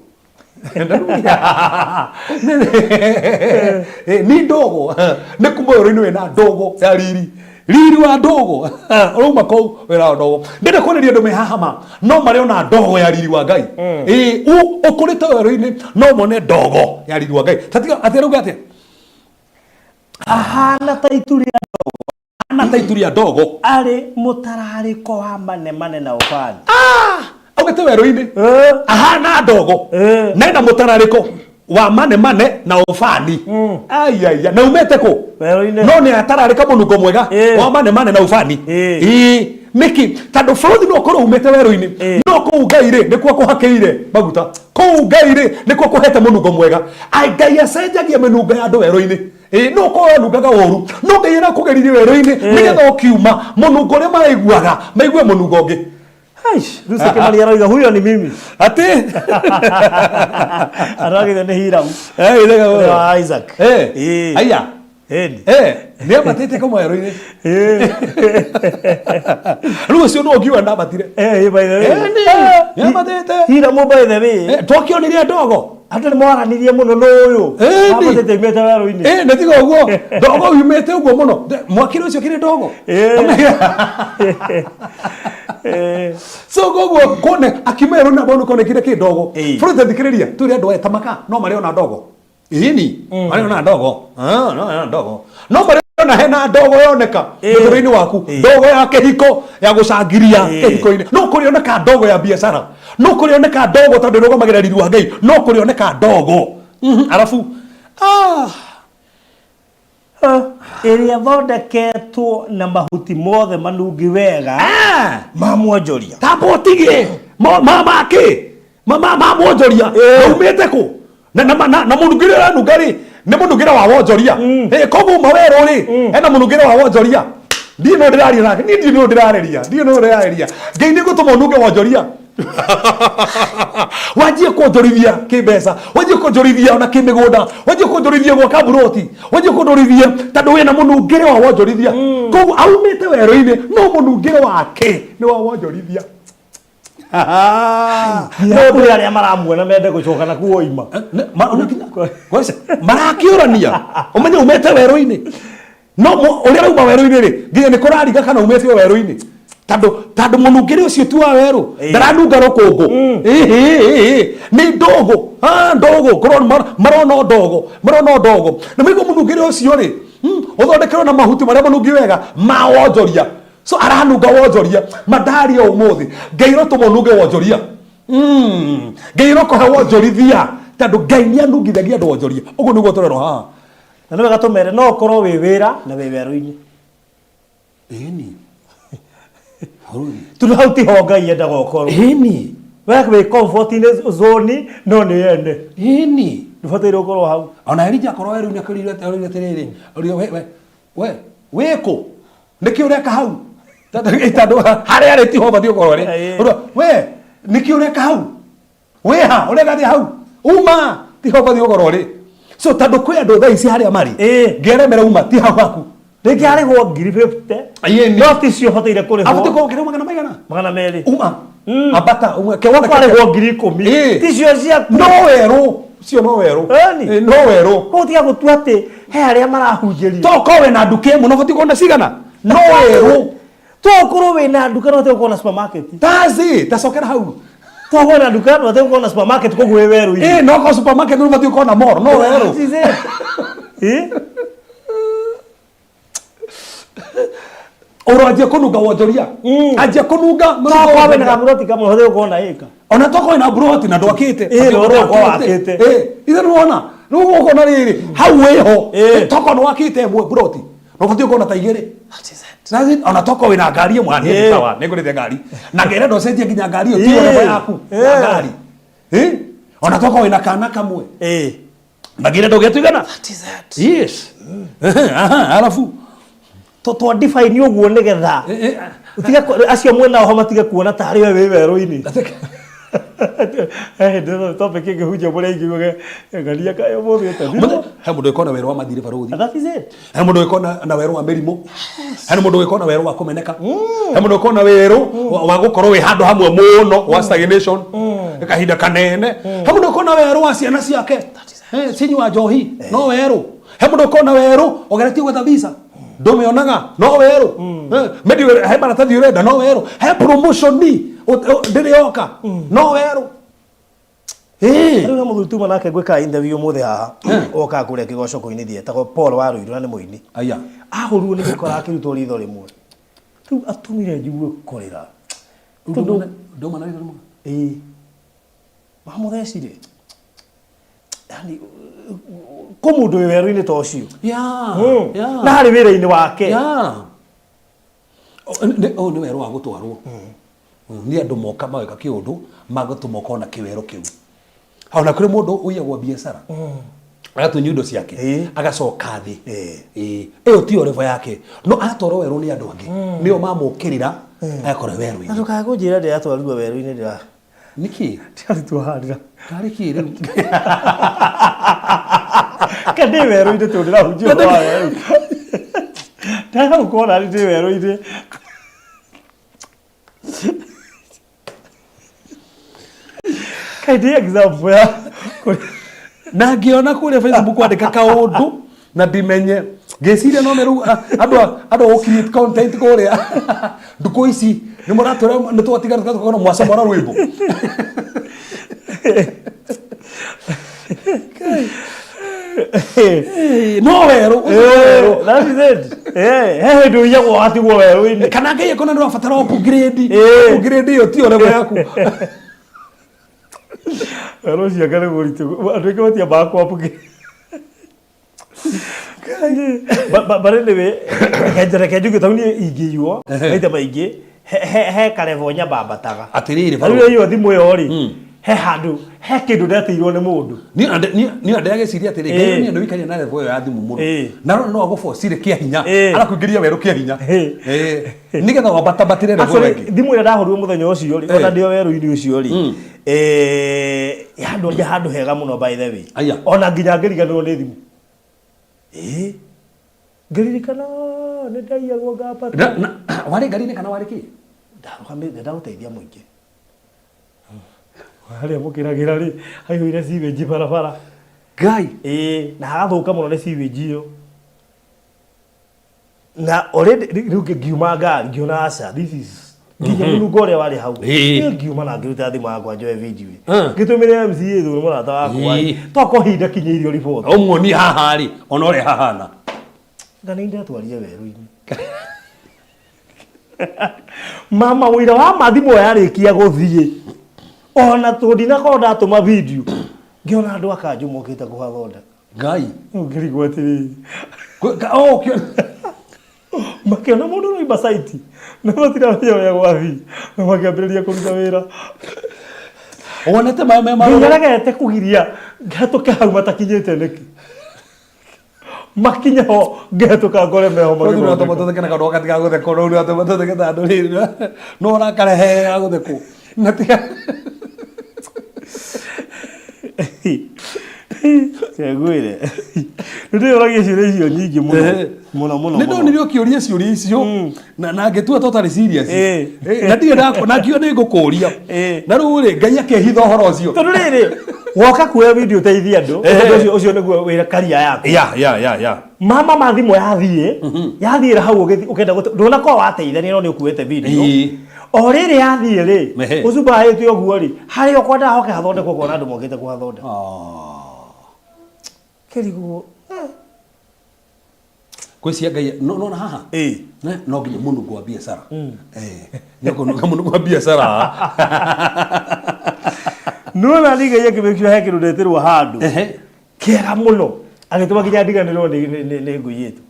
Ni ndogo nĩ kuma werũ-inĩ wĩna ndogo ya riri riri wa ndogo ũrauma kũu wĩna ndogo. Ndĩrenda kwarĩria andũ me haha ma no marĩ ona ndogo ya riri wa Ngai. Ĩĩ, ũkũrĩte werũ-inĩ no mone ndogo ya riri wa Ngai. Tatiga atĩ arauga atĩa? Ahana ta itu rĩa ndogo. Ahana ta itu rĩa ndogo. Arĩ mũtararĩko wa manemane na ũbani. Ah! Augĩte werũ-inĩ. Ahana ndogo. Na ena mũtararĩko wa manemane na ũbani. Aiaia. Na umĩte kũ? Werũ-inĩ. No nĩ atararĩka mũnungo mwega wa manemane na ũbani. Ĩĩ. Nĩkĩ? Tondũ bũrũri no ũkorwo umĩte werũ-inĩ. No kũu Ngai rĩ, nĩkuo akũhakĩire maguta. Kũu Ngai rĩ, nĩkuo akũhete mũnungo mwega. Ai Ngai acenjagia mĩnungo ya andũ werũ-inĩ. Ĩĩ, no ũkorwo wanungaga ũru, no Ngai arakũgeririe werũ-inĩ nĩgetha ũkiuma mũnungo ũrĩa maraiguaga maigue mũnungo ũngĩ. Aish, rĩu Sekemani aroiga huyo ni mimi. Atĩ? Aragithio nĩ Hiram. Eh, ithaga Ũrĩa wa Isaac. Eh. Ĩĩ. Aya. Ĩni. Eh, nĩ ambatĩte kuma werũ-inĩ. Rĩu ũcio no ũngiuga ndambatire. Eh, by the way. Ĩni, nĩ ambatĩte. Hiram by the way. Eh, twakĩonire ndogo. Andũ nĩ mwaranirie mũno nũ ũyũ. Ĩni. Ambatĩte aumĩte werũ-inĩ. Eh, nĩ tiga ũguo. Ndogo yumĩte ũguo mũno. Mwakĩre ũcio kĩrĩ ndogo. Eh. Eh. So koguo kone akiuma werũ-inĩ na bono konekire kĩ ndogo. Ĩĩ. Bũrũri thikĩrĩria, twĩre andũ aya tamaka no marĩ ona ndogo. Ĩni, marĩ ona ndogo. Ah, no ona ndogo. No marĩ ona hena ndogo yoneka Ĩĩ. mũtũrĩre-inĩ waku. Ĩĩ. Ndogo ya kĩhiko ya gũcangiria Ĩĩ. kĩhiko-inĩ. No kũrĩoneka ndogo ya biacara. No kũrĩoneka ndogo tondũ ĩrũgamagĩrĩra riri wa Ngai. No kũrĩoneka ndogo. Arabu ah Ĩrĩa ĩthondeketwo na mahuti mothe manungi wega Ah! ma mwonjoria. Tamba ũtige ma ma ma kĩ ma ma ma mwonjoria maumĩte kũ na na na, na mũnungĩre ũranunga rĩ nĩ mũnungĩre wa wonjoria. Eh, koguo uma werũ rĩ ena mũnungĩre wa wonjoria. Ndiĩ no ndĩraria nake, niĩ ndiĩ no ndĩrarĩria, ndiĩ no ndĩrarĩria. Ngai nĩ gũtũma ũnunge wonjoria. Wanjie kuonjorithia kĩmbeca, wanjie kuonjorithia ona kĩmĩgũnda, wanjie kuonjorithia gwaka mburoti, wanjie kuonjorithia tondũ wĩna mũnungĩre wa wonjorithia. Koguo aumĩte werũ-inĩ no mũnungĩre wake nĩ wa wonjorithia. No kũrĩ arĩa maramuona mende gũcoka na kuo oima. Marakĩũrania ũmenye umĩte werũ-inĩ no ũrĩa ũrauma werũ-inĩ rĩ nginya nĩ kũrariga kana umĩte o werũ-inĩ tondũ tondũ mũnungĩre ũcio ti wa werũ ndaranunga rũkũngũ. Ĩhĩ, nĩ ndogo. Ah, ndogo marona o ndogo, marona o ndogo na maigua mũnungĩre ũcio rĩ, ũthondekerwo na mahuti marĩa manungi wega ma wonjoria. So aranunga wonjoria mandaria ũmũthĩ Ngai rotũma ũnunge wonjoria. Ngai rokũhe wonjorithia tondũ Ngai nĩ anungithagia andũ wonjoria. Ũguo nĩguo tũrerwo haha. Na nĩ wega tũmere no ũkorwo wĩ wĩra na wĩ werũ-inĩ. Ĩni. Bũrũri. Tondũ hau tiho Ngai endaga ũkorwo. Ĩni. We wĩ comfort-inĩ zone no nĩ ene. Ĩni. Ndũbataire ũkorwo hau. Ona Elija akorwo werũ-inĩ akĩũrire atĩrĩrĩ, orire we we we wĩ kũ? Nĩkĩ ũreka hau? Tondũ harĩa arĩ tiho ũbatiĩ gũkorwo ũrĩ. Ĩĩ. We nĩkĩ ũreka hau? Wĩha ũreka atĩa hau? Uma tiho ũbatiĩ gũkorwo ũrĩ. So tondũ kwĩ andũ thaa ici harĩa marĩ, Ĩĩ. ngeremera uma ti hau haku. Rĩngĩ arĩhwo 50,000. Ĩni. No ticio ũbataire kũrĩhwo. Abatiĩ gũkorwo ũkĩrĩhwo magana maigana? 200. Uma. Ambata uma. Kĩwona Kwarĩhwo 10,000. Ĩĩ. Ticio ciaku. No werũ. Ũcio no werũ. Ĩni. Ĩĩ, no werũ. Koguo tiga gũtua atĩ he arĩa marahunjĩrio. To korwo wĩna nduka ĩmwe no ũbatiĩ kuona cigana? No werũ. To ũkorwo wĩna nduka no ũtige gũkorwo na supermarket. Tazi, tacokera hau. To ũkorwo na nduka no ũtige gũkorwo na supermarket koguo wĩ werũ-inĩ. Ĩĩ, no korwo supermarket nĩ ũbatiĩ gũkorwo na mall, no werũ. That is it. Ĩĩ. Ũranjia kũnunga wonjoria. Anjia kũnunga. To ũkorwo wĩna kaburoti kamwe ũtige gũkorwo na ĩka. Ona tokorwo wĩna buroti na ndwakĩte. Ĩĩ, no ũkorwo wakĩte. Ĩĩ, ithe nĩwona. Rĩu ũkona rĩrĩ, hau wĩho. Ĩĩ. Tokorwo nĩwakĩte ĩmwe buroti. No ũbatiĩ gũkorwo na ta igĩrĩ. That's it. Ona tokorwo wĩna ngari ĩmwe, niĩ Ĩĩ. sawa, nĩngũrĩte ngari. Na ngĩrenda ũcenjie nginya ngari ĩyo, ti Ĩĩ. level yaku ya Ĩĩ. ngari. Ĩĩ. Ona tokorwo wĩna kana kamwe. Ĩĩ. Na ngĩrenda ũgĩtuigana. Yes. Aha, alafu. To twa define ũguo nĩgetha ũtige acio mwena ho matige kuona tarĩ we wĩ werũ-inĩ. He hĩndĩ ĩno topic ĩngĩhunjia mũrĩ aingĩ uge ngania kaĩ ũmũthĩ ũtemirwo. He mũndũ ũgĩkorwo na werũ wa mathirĩ barũthi. That is it. He mũndũ ũgĩkorwo na werũ wa mĩrimũ. He mũndũ ũgĩkorwo na werũ wa kũmeneka. He mũndũ ũgĩkorwo na werũ wa gũkorwo wĩ handũ hamwe mũno wa stagnation kahinda kanene. He mũndũ ũgĩkorwo na werũ wa ciana ciake. Cinyua njohi no werũ. He mũndũ ũgĩkorwo na werũ ũgeretie gwetha visa ndũmĩonaga no werũ. Maybe he maratathi ũrenda no werũ. He promotion ndĩrĩ yoka no werũ. Rĩu he mũthuri tuma nake ngwĩka interview ũmũthĩ haha okaga kũrĩa kĩgoco kũinithia etagwo Paul Waruiru na nĩ mũini. Aya. Ahũrirwo nĩ gĩkora akĩrutwo ritho rĩmwe. Rĩu atũmire njigue kũrĩra. Tondũ Nduma na ritho rĩmwe. Ĩĩ. Mamũthecire. Yaani kũ mũndũ wĩ werũ-inĩ ta ũcio. Na harĩ wĩra-inĩ wake. Ũyũ nĩ werũ wa gũtwarwo. Nĩ andũ moka mageka kĩũndũ magatũma ũkorwo na kĩwerũ kĩu. Ona kũrĩ mũndũ ũiyagwo biacara. Agatunywo indo ciake. Agacoka thĩ. Ĩyo tiyo level yake. No atwarwo werũ nĩ andũ angĩ. Nĩo mamũkĩrĩra agakorwo werũ-inĩ. Na ndũkae kũnjĩra ndĩratwarirwo werũ-inĩ ndĩra. Nĩkĩ? Ndĩrarutwo haha ndĩra. Karĩ kĩ rĩu? Ka ndĩ werũ-inĩ tondũ ndĩrahunjia ũhoro wa werũ. Ndaga gũkorwo nani ndĩ werũ-inĩ. Kaĩ ndĩ example ya Na ngĩona kũrĩa Facebook kwandĩka kaũndũ na ndimenye ngĩciria no rĩu andũ andũ a create content kũrĩa ndukũ ici nĩ mũratwĩra nĩ twatigana tũgakorwo mwacomora rwĩmbo. No werũ ũcio no werũ. That is it. He hĩndĩ ũiyagwo watigwo werũ-inĩ. Kana Ngai akona nĩ ũrabatara upgrade. Upgrade ĩyo tiyo level yaku. Werũ ũcio anga nĩ mũritũ. Andũ aingĩ matiambaga kũ upgrade. But anyway, reke njuge tondũ niĩ ingĩiywo maita maingĩ he karevo nyambambataga. Atĩrĩrĩ, Rĩu yaiywo thimũ ĩyo rĩ, he handũ he kĩndũ ndetĩirwo nĩ mũndũ. Niĩ ndĩragĩciria atĩrĩ, Ngai niĩ nĩwĩikaria na level ĩyo ya thimũ mũno. Na no agũbocire kĩa hinya, arakũingĩria werũ kĩa hinya. Nĩgetha wambatambatĩre level ĩyo ĩngĩ. Thimũ ĩrĩa ndahũrirwo mũthenya ũcio rĩ, ona ndĩ o werũ-inĩ ũcio rĩ, yandwarire handũ hega mũno by the way. Ona nginya ngĩriganĩrwo nĩ thimũ. Ngĩririkana nĩ ndaiyagwo ngambata. Warĩ ngari-inĩ kana warĩ kĩ? Ndarũgamĩte ndagũteithia mũingĩ. Harĩa mũkĩragĩra rĩ, haihũire sewage barabara. Ngai. Ĩĩ, na hagathũka mũno nĩ sewage ĩyo. Na already rĩu ngiuma ngari ngĩona aca this is nginya mũnungo ũrĩa warĩ hau. Niĩ ngiuma na ngĩruta thimũ yakwa njoe video. Ngĩtũmĩra MCA thũ nĩ mũrata wakwa. Tokorwo hihi ndakinyĩirio riboti. Ũmuonie haha rĩ, ona ũrĩa hahana. Nga nĩ ndatwarire werũ-inĩ. Mama wĩra wa ma thimũ ĩyo yarĩkia gũthiĩ ona tondũ ndinakorwo ndatũma video ngĩona andũ a kanjũ mokĩte kũhathondeka. Ngai. Rĩu ngĩrigwo atĩrĩrĩ. Oh, kĩo- Makĩona mũndũ ũroimba site na matiramenya ũrĩa gwathiĩ na makĩambĩrĩria kũruta wĩra. Wonete maĩ me marũrũ. Ngeregete kũgiria ngetũke hau matakinyĩte nĩkĩ? Makinye ho ngetũka ngore meho magĩthondeka. Tũtheke na kaũndũ gaka tiga gũthekwo no rĩu tũtheke ta andũ rĩrĩ no ũrakarehe ga gũthekwo na tiga Ngwĩre nĩ ndĩyũragia ciũria icio nyingĩ mũno mũno mũno. Nĩ ndonire ũkĩũria ciũria icio na ngĩtua totally serious. Na ndirĩ ndakũ na ngiuga nĩ ngũkũria. Na rĩu rĩ Ngai akĩhitha ũhoro ũcio. Tondũ rĩrĩ woka kuoya video ũteithie andũ, tondũ ũcio ũcio nĩguo wĩra career yaku. Ya. Mama ma thimũ yathiĩ yathiĩra hau ũgĩthiĩ ũkenda gũte ndũnakorwo wateithania no nĩ ũkuĩte video. O rĩrĩ yathiĩ rĩ, ũcumbaĩte ũguo rĩ, harĩa ũkwendaga hoke hathondekwo ũkona andũ mokĩte kũhathondeka. Kĩrigwo. Gwĩcia Ngai no no haha. No nginya mũnungo wa biacara. Nĩ ũkũnunga mũnungo wa biacara. Nĩwona niĩ Ngai akĩmake sure he kĩndũ ndetĩrwo handũ. Kĩega mũno. Agĩtũma nginya ndiganĩrwo nĩ ngui itũ.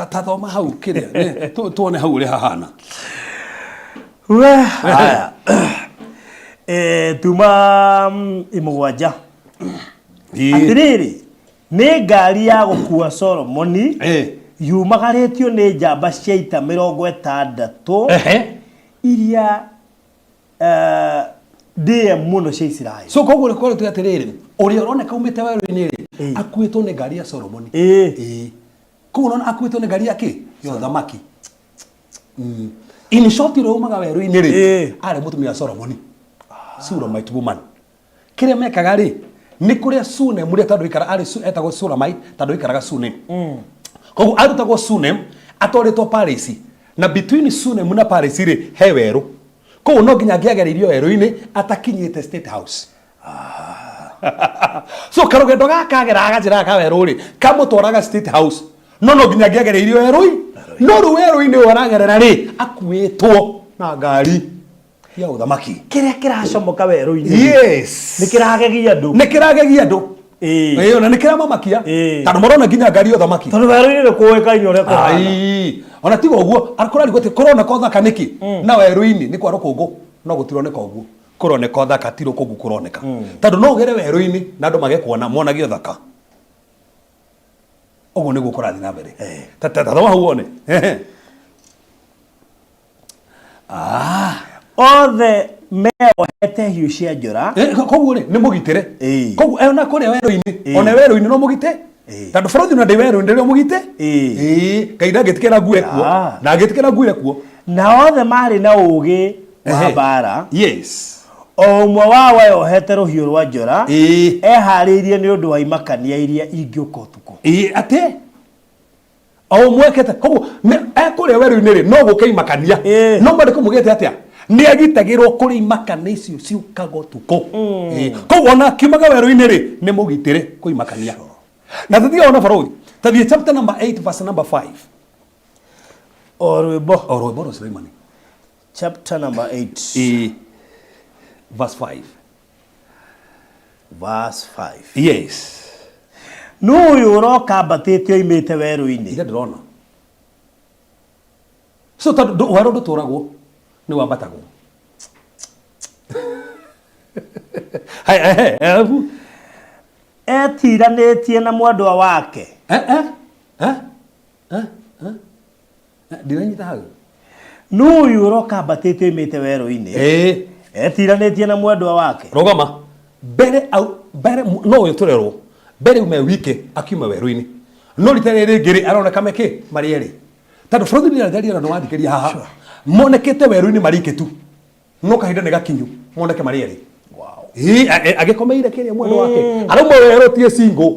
Ta thoma hau kĩrĩa tuone hau ũrĩa hahana. We haya. Tuma mũgwanja. Atĩrĩrĩ, nĩ ngari ya gũkua Solomoni yumagarĩtio nĩ njamba cia ita 60 iria ndĩe mũno cia Isiraeli. So koguo rĩ kwĩrĩtwo atĩrĩrĩ, ũrĩa ũroneka umĩte werũ-inĩ rĩ, akuĩtwo nĩ ngari ya Solomoni. Koguo ũrona akuĩtwo nĩ ngari ya kĩ? Ya ũthamaki. In short ũrĩa umaga werũ-inĩ rĩ, arĩ mũtumia wa Solomoni. Shulamite woman. Kĩrĩa mekaga rĩ, nĩ kũrĩa Sunem rĩ, tondũ aikara arĩ etagwo Shulamite tondũ aikaraga Sunem. Koguo arutagwo Sunem atwarĩtwo Paris. Na between Sunem na Paris rĩ, he werũ. Koguo no nginya angĩagereirio werũ-inĩ atakinyĩte State House. So karũgendo gaka ageraga gacĩra gaka ka werũ rĩ, kamũtwaraga State House. No no nginya angĩagereirio werũ-inĩ. No rĩu werũ-inĩ ũyũ aragerera rĩ, akuĩtwo na ngari ya ũthamaki. Kĩrĩa kĩracomoka werũ-inĩ. Yes. Nĩ kĩragegia andũ. Nĩ kĩragegia andũ. Ĩĩ, na nĩ kĩramamakia. Tondũ marona nginya ngari ya ũthamaki. Tondũ werũ-inĩ nĩ kũĩkaine ũrĩa kũhana. Ai, ona tiga ũguo, kũrarigwo atĩ kũroneka ũthaka nĩkĩ? Na werũ-inĩ nĩ kwa rũkũngũ, no gũtironeka ũguo. Kũroneka ũthaka ti rũkũngũ kũroneka. Tondũ no ũgere werũ-inĩ na andũ mage kuona, monage ũthaka. Ũguo nĩguo kũrathiĩ na mbere. Ta ta thoma hau wone. Ah. Othe meohete hiũ cia njora. Koguo rĩ nĩ mũgitĩre. Koguo ona kũrĩa werũ-inĩ, ona werũ-inĩ no mũgite. Tondũ bũrũri ona ndĩ werũ-inĩ ndĩrĩ mũgite. Ngai ndangĩtĩkĩra ngue kuo. Ndangĩtĩkĩra nguire kuo. Na othe marĩ na ũũgĩ wa mbaara. Yes. O ũmwe wao eyohete rũhiũ rwa njora, ehaarĩirie nĩ ũndũ wa imakania iria ingĩũka ũtukũ. Atĩ o ũmwe ekĩte koguo ekũrĩa werũ-inĩ rĩ no gũke imakania no mwandĩko mugĩte atĩa nĩ agitagĩrwo kũrĩ imakania icio ciũkaga ũtukũ. Koguo ona akiumaga werũ-inĩ rĩ nĩ mũgitĩre kwĩ imakania. Na tũthiĩ ona barũthi tathiĩ chapter number 8 verse number 5. O rwĩmbo. O rwĩmbo rwa Suleimani. Chapter number 8. Verse 5. Verse 5. Yes. Nũ ũyũ ũroka ambatĩte oimĩte werũ-inĩ? Ithe ndĩrona. So tondũ werũ ndũtũragwo nĩ wambatagwo. Haya, ehe, alafu Etiranĩtie na mwendwa wake. Eh, eh, eh, eh, eh. Ndiranyita hau. Nũ ũyũ ũroka ambatĩte oimĩte werũ-inĩ? Etiranĩtie na mwendwa wake. Rũgama. Mbere au mbere no ũyũ tũrerwo. Mbere ume wike akiuma werũ-inĩ. No rita rĩrĩ rĩngĩ rĩ aroneka mekĩ marĩ erĩ. Tondũ bũrũri nĩ araria na nĩwathikĩria haha. Monekete werũ-inĩ marĩ ike tu. No kahinda nĩ gakinyu moneke marĩ erĩ. Ĩĩ, agĩkomeire kĩrĩa mwendwa wake. Arauma werũ tie single.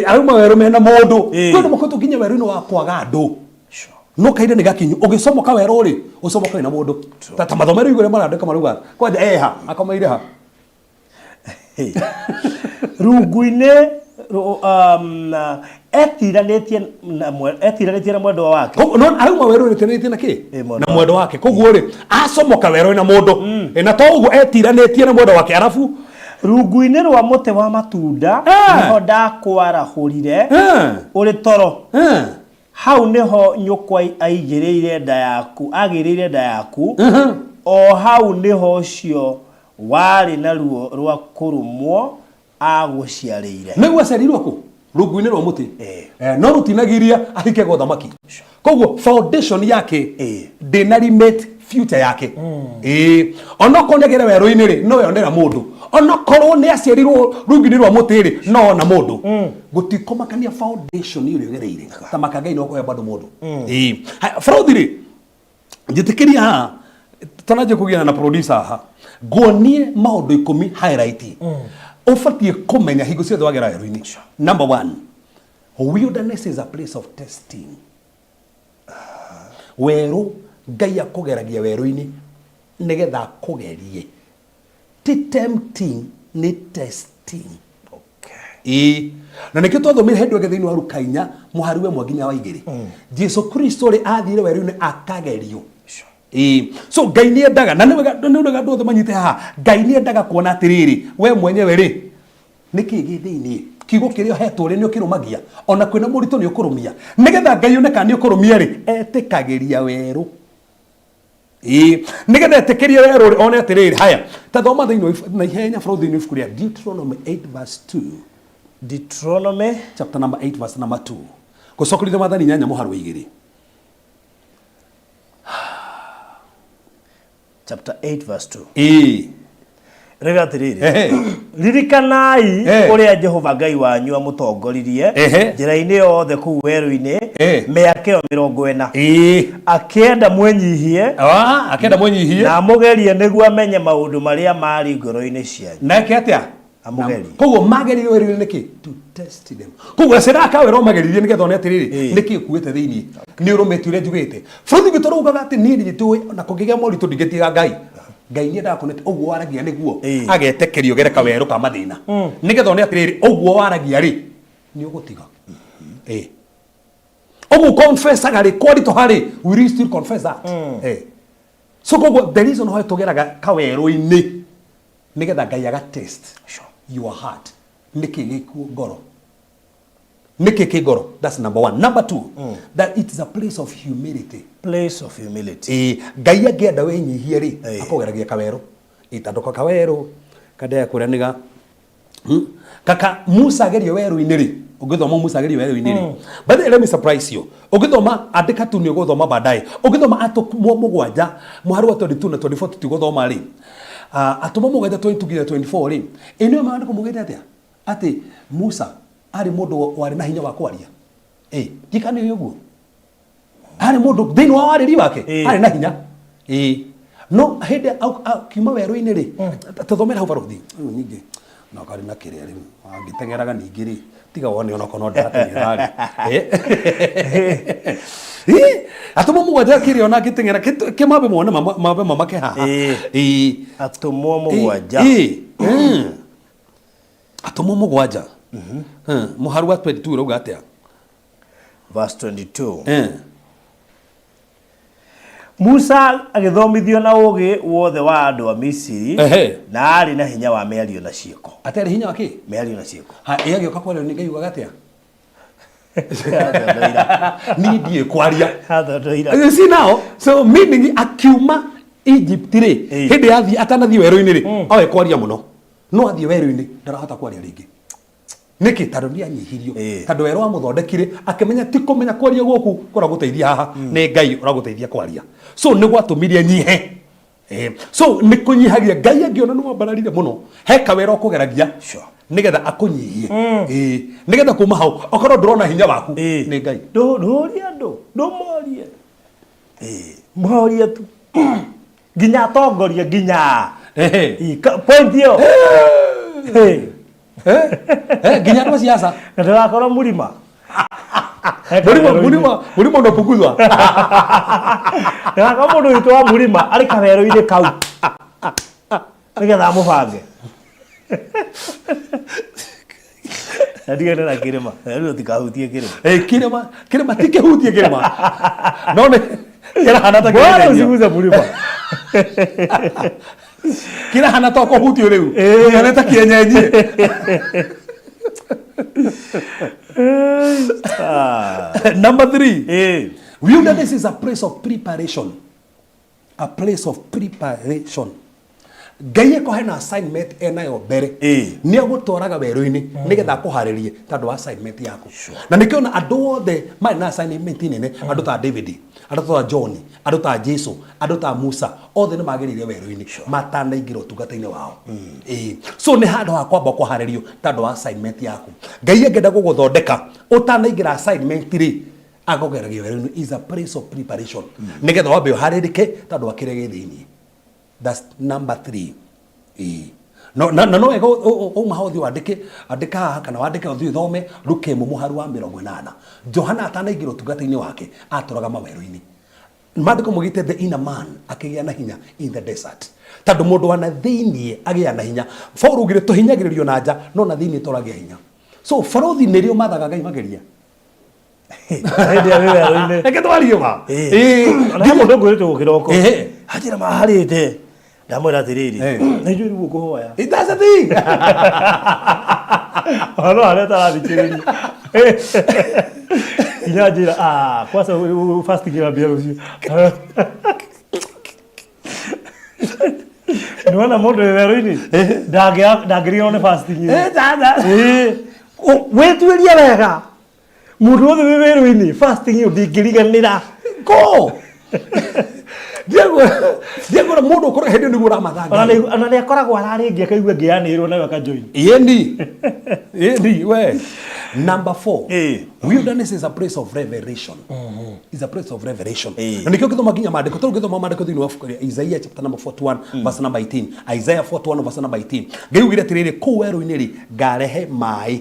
Arauma werũ mena mũndũ. Kwĩ andũ makoretwo nginya werũ-inĩ wa kwaga andũ. No kahinda nĩ gakinyu ũgĩcomoka werũ rĩ ũcomoke wĩna mũndũ. Ta mathomero igũrũ marandĩka marauga kwanja eha akomeire ha. Rungu-inĩ etiranĩtie na etiranĩtie na mwendwa wake. Koguo no arauma werũ etiranĩtie na kĩ? Na mwendwa wake. Koguo rĩ acomoka werũ na mũndũ. Na to ũguo etiranĩtie na mwendwa wake arabu Rungu-inĩ rwa mũtĩ wa matunda nĩho ndakwarahũrire ũrĩ toro. Hau nĩho nyũkwa aigĩrĩire nda yaku, agĩrĩire nda yaku, o hau nĩho ũcio warĩ na ruo rwa kũrũmwo agũciarĩire. Nĩguo aciarirwo kũ? Rungu-inĩ rwa mũtĩ. Eh. Eh, no rũtinagiria ahike gwa thamaki. Koguo foundation yake Eh. ndĩna limit future yake. Ĩĩ. Onokorwo nĩ agere werũ-inĩ rĩ, no yonera mũndũ. Onokorwo nĩ aciarirwo rungu-inĩ rwa mũtĩ rĩ, no ona mũndũ. Gũtikũmakania foundation ĩrĩa ũgereire. Ta maka Ngai no kũhe bado mũndũ. Ĩĩ. Haya, Frothi rĩ, njĩtĩkĩria haha tananjia kũgiana na producer haha nguonie maũndũ ikũmi highlight ũbatiĩ kũmenya hingo ciothe wagera werũ-inĩ. Number one, wilderness is a place of testing. Werũ, Ngai akũgeragia werũ-inĩ nĩgetha akũgerie. Ti tempting, nĩ testing. Ĩĩ, na nĩkĩo twathomire hĩndĩ ĩngĩ thĩinĩ wa Luka inya mũhari wa ĩmwe nginya wa igĩrĩ. Jesu Kristo rĩ athire werũ-inĩ akagerio. Ĩĩ, so Ngai nĩ endaga, na nĩ wega nĩ wega andũ othe manyite haha, Ngai nĩ endaga kuona atĩrĩrĩ, we mwenyewe rĩ, nĩkĩ gĩ thĩinĩ? Kiugo kĩrĩa ũhetwo rĩ, nĩ ũkĩrũmagia? Ona kwĩna moritũ nĩ ũkũrũmia? Nĩgetha Ngai one kana nĩ ũkũrũmia rĩ, etĩkagĩria werũ. Ĩĩ, nĩgetha etĩkĩrie werũ rĩ, one atĩrĩrĩ, haya, ta thoma thĩinĩ wa ibu- na ihenya bro thĩinĩ wa ibuku rĩa Deuteronomy 8 verse 2. Deuteronomy Chapter number 8 verse number 2. Gũcokerithia Maathani inyanya mũhari wa igĩrĩ. Chapter 8 verse 2. Ĩĩ. Rĩga atĩrĩrĩ, Ehe. Ririkanai Eh. ũrĩa Jehova Ngai wanyu amũtongoririe Ehe. njĩra-inĩ yothe kũu werũ-inĩ Eh. mĩaka ĩyo 40, Ĩĩ. akĩenda mwĩnyihie Ah, akĩenda mwĩnyihie. na amũgerie nĩguo amenye maũndũ marĩa marĩ ngoro-inĩ cianyu. Na eke atĩa? Amũgerie. Koguo magerio werũ-inĩ nĩkĩ? To test them. Koguo acera akawĩra ũmageririe nĩgetha one atĩrĩrĩ, Ĩĩ. nĩkĩ ũkuĩte thĩinĩ? Nĩ ũrũmĩtie ũrĩa njugĩte. Bũrũri witũ raugaga atĩ niĩ nĩ na kũngĩgĩa moritũ ndingĩtiga Ngai. Ngai nĩ endaga kuona atĩ ũguo waragia nĩguo Ĩĩ. agetĩkĩria ũgere kawerũ ka mathĩna. Nĩgetha one atĩrĩrĩ, ũguo waragia rĩ, nĩ ũgũtiga. Ĩĩ. Ũguo confessaga rĩ, kwaritũha rĩ, will you still confess that? Ĩĩ. So koguo the reason why tũgeraga kawerũ-inĩ nĩgetha Ngai aga test your heart. Nĩkĩ gĩkuo ngoro? Nĩkĩ kĩ ngoro? That's number one. Number two, that it is a place of humility. Place of humility. Ĩĩ, Ngai angĩenda wĩnyihie rĩ, Ĩĩ. akũgeragia kawerũ. Ĩĩ, tondũ ka kawerũ kandĩaga kũrĩa nĩ ga Kaka Musa agerio werũ-inĩ rĩ, ũngĩthoma Musa agerio werũ-inĩ rĩ. By the way, let me surprise you. Ũngĩthoma andĩka tu nĩ ũgũthoma baadaye. Ũngĩthoma Atũmwo mũgwanja mũhari wa 22 na 24 tũtigũthoma rĩ. Ah, Atũmwo mũgwanja 22 nginya 24 rĩ, ĩ nĩyo maandĩko maugĩte atĩa? Atĩ Musa arĩ mũndũ warĩ na hinya wa kwaria. Ĩ, ndikana nĩ ũguo. Arĩ mũndũ thĩinĩ wa warĩri wake Ĩ. arĩ na hinya. Ĩ. No hĩndĩ akiuma werũ-inĩ rĩ, tũthomere hau barothi. Rĩu ningĩ no karĩ na kĩrĩa rĩu angĩteng'eraga ningĩ rĩ, tiga wone onokorwo no ndĩrateng'era rĩ. Ĩ. Ĩ, atũmwo mũgwanja kĩrĩa ona angĩteng'era kĩmambe mone mambe mamake haha. Ĩ. Ĩ. Atũmwo mũgwanja. Ĩ. Atũmwo mũgwanja. Mũhari wa 22 ũrauga atĩa? Verse 22. Musa Musa agĩthomithio na ũũgĩ wothe wa andũ a Misiri Ehe. na aarĩ na hinya wa mĩario na ciĩko. Atarĩ hinya wa kĩ? Mĩario na ciĩko. Ha, ĩ agĩũka kwaria nĩ Ngai ugaga atĩa? Niĩ ndiĩ kwaria. Athondoira. You see now, so meaning akiuma Egypt rĩ, Ĩĩ. hĩndĩ yathiĩ atanathiĩ werũ-inĩ rĩ, oe kwaria mũno. No athiĩ werũ-inĩ ndarahota kwaria rĩngĩ. Nĩkĩ? Tondũ nĩ anyihirio. Ĩĩ. Tondũ werũ wamũthondekire akĩmenya ti kũmenya kwaria gũkũ kũragũteithia haha, nĩ Ngai ũragũteithia kwaria. So nĩ gwatũmire anyihe. Ĩĩ. So nĩ kũnyihagia Ngai angĩona nĩ wambararire mũno, he kawĩra ũkũgeragia Sure. nĩgetha akũnyihie. Ĩĩ. Nĩgetha kuma hau okorwo ndũrona hinya waku Ĩĩ. nĩ Ngai. Ndũrie andũ, ndũmorie. Ĩĩ, morie tu. Nginya atongoria nginya. Ehe. Ĩĩ, point ĩyo. Ĩĩ. Eh, nginya andũ a siasa. Na ndũgakorwo mũrima. Mũrima mũrima mũrima unapunguzwa. Ndũgakorwo mũndũ witũ wa mũrima arĩ kawerũ-inĩ kau. Nĩgetha amũbange. Na ndigane na kĩrĩma. Rĩu tikahutie kĩrĩma. Eh, kĩrĩma kĩrĩma ti kĩhutie kĩrĩma. No nĩ kĩrahana ta Bwana kĩgeranio. usiguze mũrima. Kĩrahana ta kũhutio rĩu. Eh. Kĩhana ta kĩenyenyi. Number 3. Wilderness is a place of preparation. A place of preparation. Ngai eko hena assignment enayo mbere. Nĩ agũtwaraga werũ-inĩ nĩgetha akũharĩrie tondũ wa assignment yaku. Na nĩkĩo ona andũ othe marĩ na assignment nene, andũ ta David, andũ ta John, andũ ta Jesu, andũ ta Musa, othe nĩ magereire werũ-inĩ matanaingĩra ũtungata-inĩ wao. So nĩ handũ ha kwamba kũharĩrio tondũ wa assignment yaku. Ngai angĩenda gũgũthondeka ũtanaingĩra assignment rĩ, akũgeragia werũ-inĩ. Is a place of preparation nĩgetha wambe ũharĩrĩke tondũ wa kĩrĩa gĩ thĩinĩ. That's number 3. No, na, na no wega uma hau ũthiĩ wandĩke, andĩka haha kana wandĩke ũthiĩ ũthome Luka ĩmwe mũharu wa 80. Johana atanaingĩra ũtungata-inĩ wake atũraga mawerũ-inĩ. Maandĩko maugĩte the inner man akĩgĩa na hinya in the desert. Tondũ mũndũ wa na thĩiniĩ agĩa na hinya. Paul augire tũhinyagĩrĩrio na nja no na thĩiniĩ tũragĩa hinya. So barothi nĩrĩo mathaga Ngai mageria. Hĩndĩ ĩrĩa wĩ werũ-inĩ. Reke twarie ma. Ona he mũndũ ngwĩrĩte gũkĩroko. Anjĩra maharĩte. Ndamwĩra atĩrĩrĩ, na ithuĩ rĩu ũkũhoya. It does a thing. Ona no harĩa ũtarathikĩrĩria. Nginya anjĩra, ah, kwanza fasting ĩrambia rũciũ. Nĩwona mũndũ wĩ werũ-inĩ ndangĩriganĩrwo nĩ fasting ĩyo. Wĩtuĩrie wega Mũndũ wothe wĩ werũ-inĩ fasting ĩyo ndĩngĩriganĩra. Go! Ndiakwĩra mũndũ ũkorwo hĩndĩ ĩyo nĩguo ũramatha Ona Ngai. nĩ ona nĩ akoragwo ararĩngi akaigua ngĩanĩrwo nayo akajoin. Yeni. Yeni, we. Number 4. Wilderness is a place of revelation. Is a place of revelation. Na nĩkĩo ũngĩthoma nginya maandĩko, tondũ ũngĩthoma maandĩko thĩinĩ wa ibuku rĩa Isaiah chapter number 41 verse number 18. Isaiah 41 verse number 18. Ngai augire atĩrĩrĩ, kũu werũ-inĩ rĩ, ngarehe maĩ.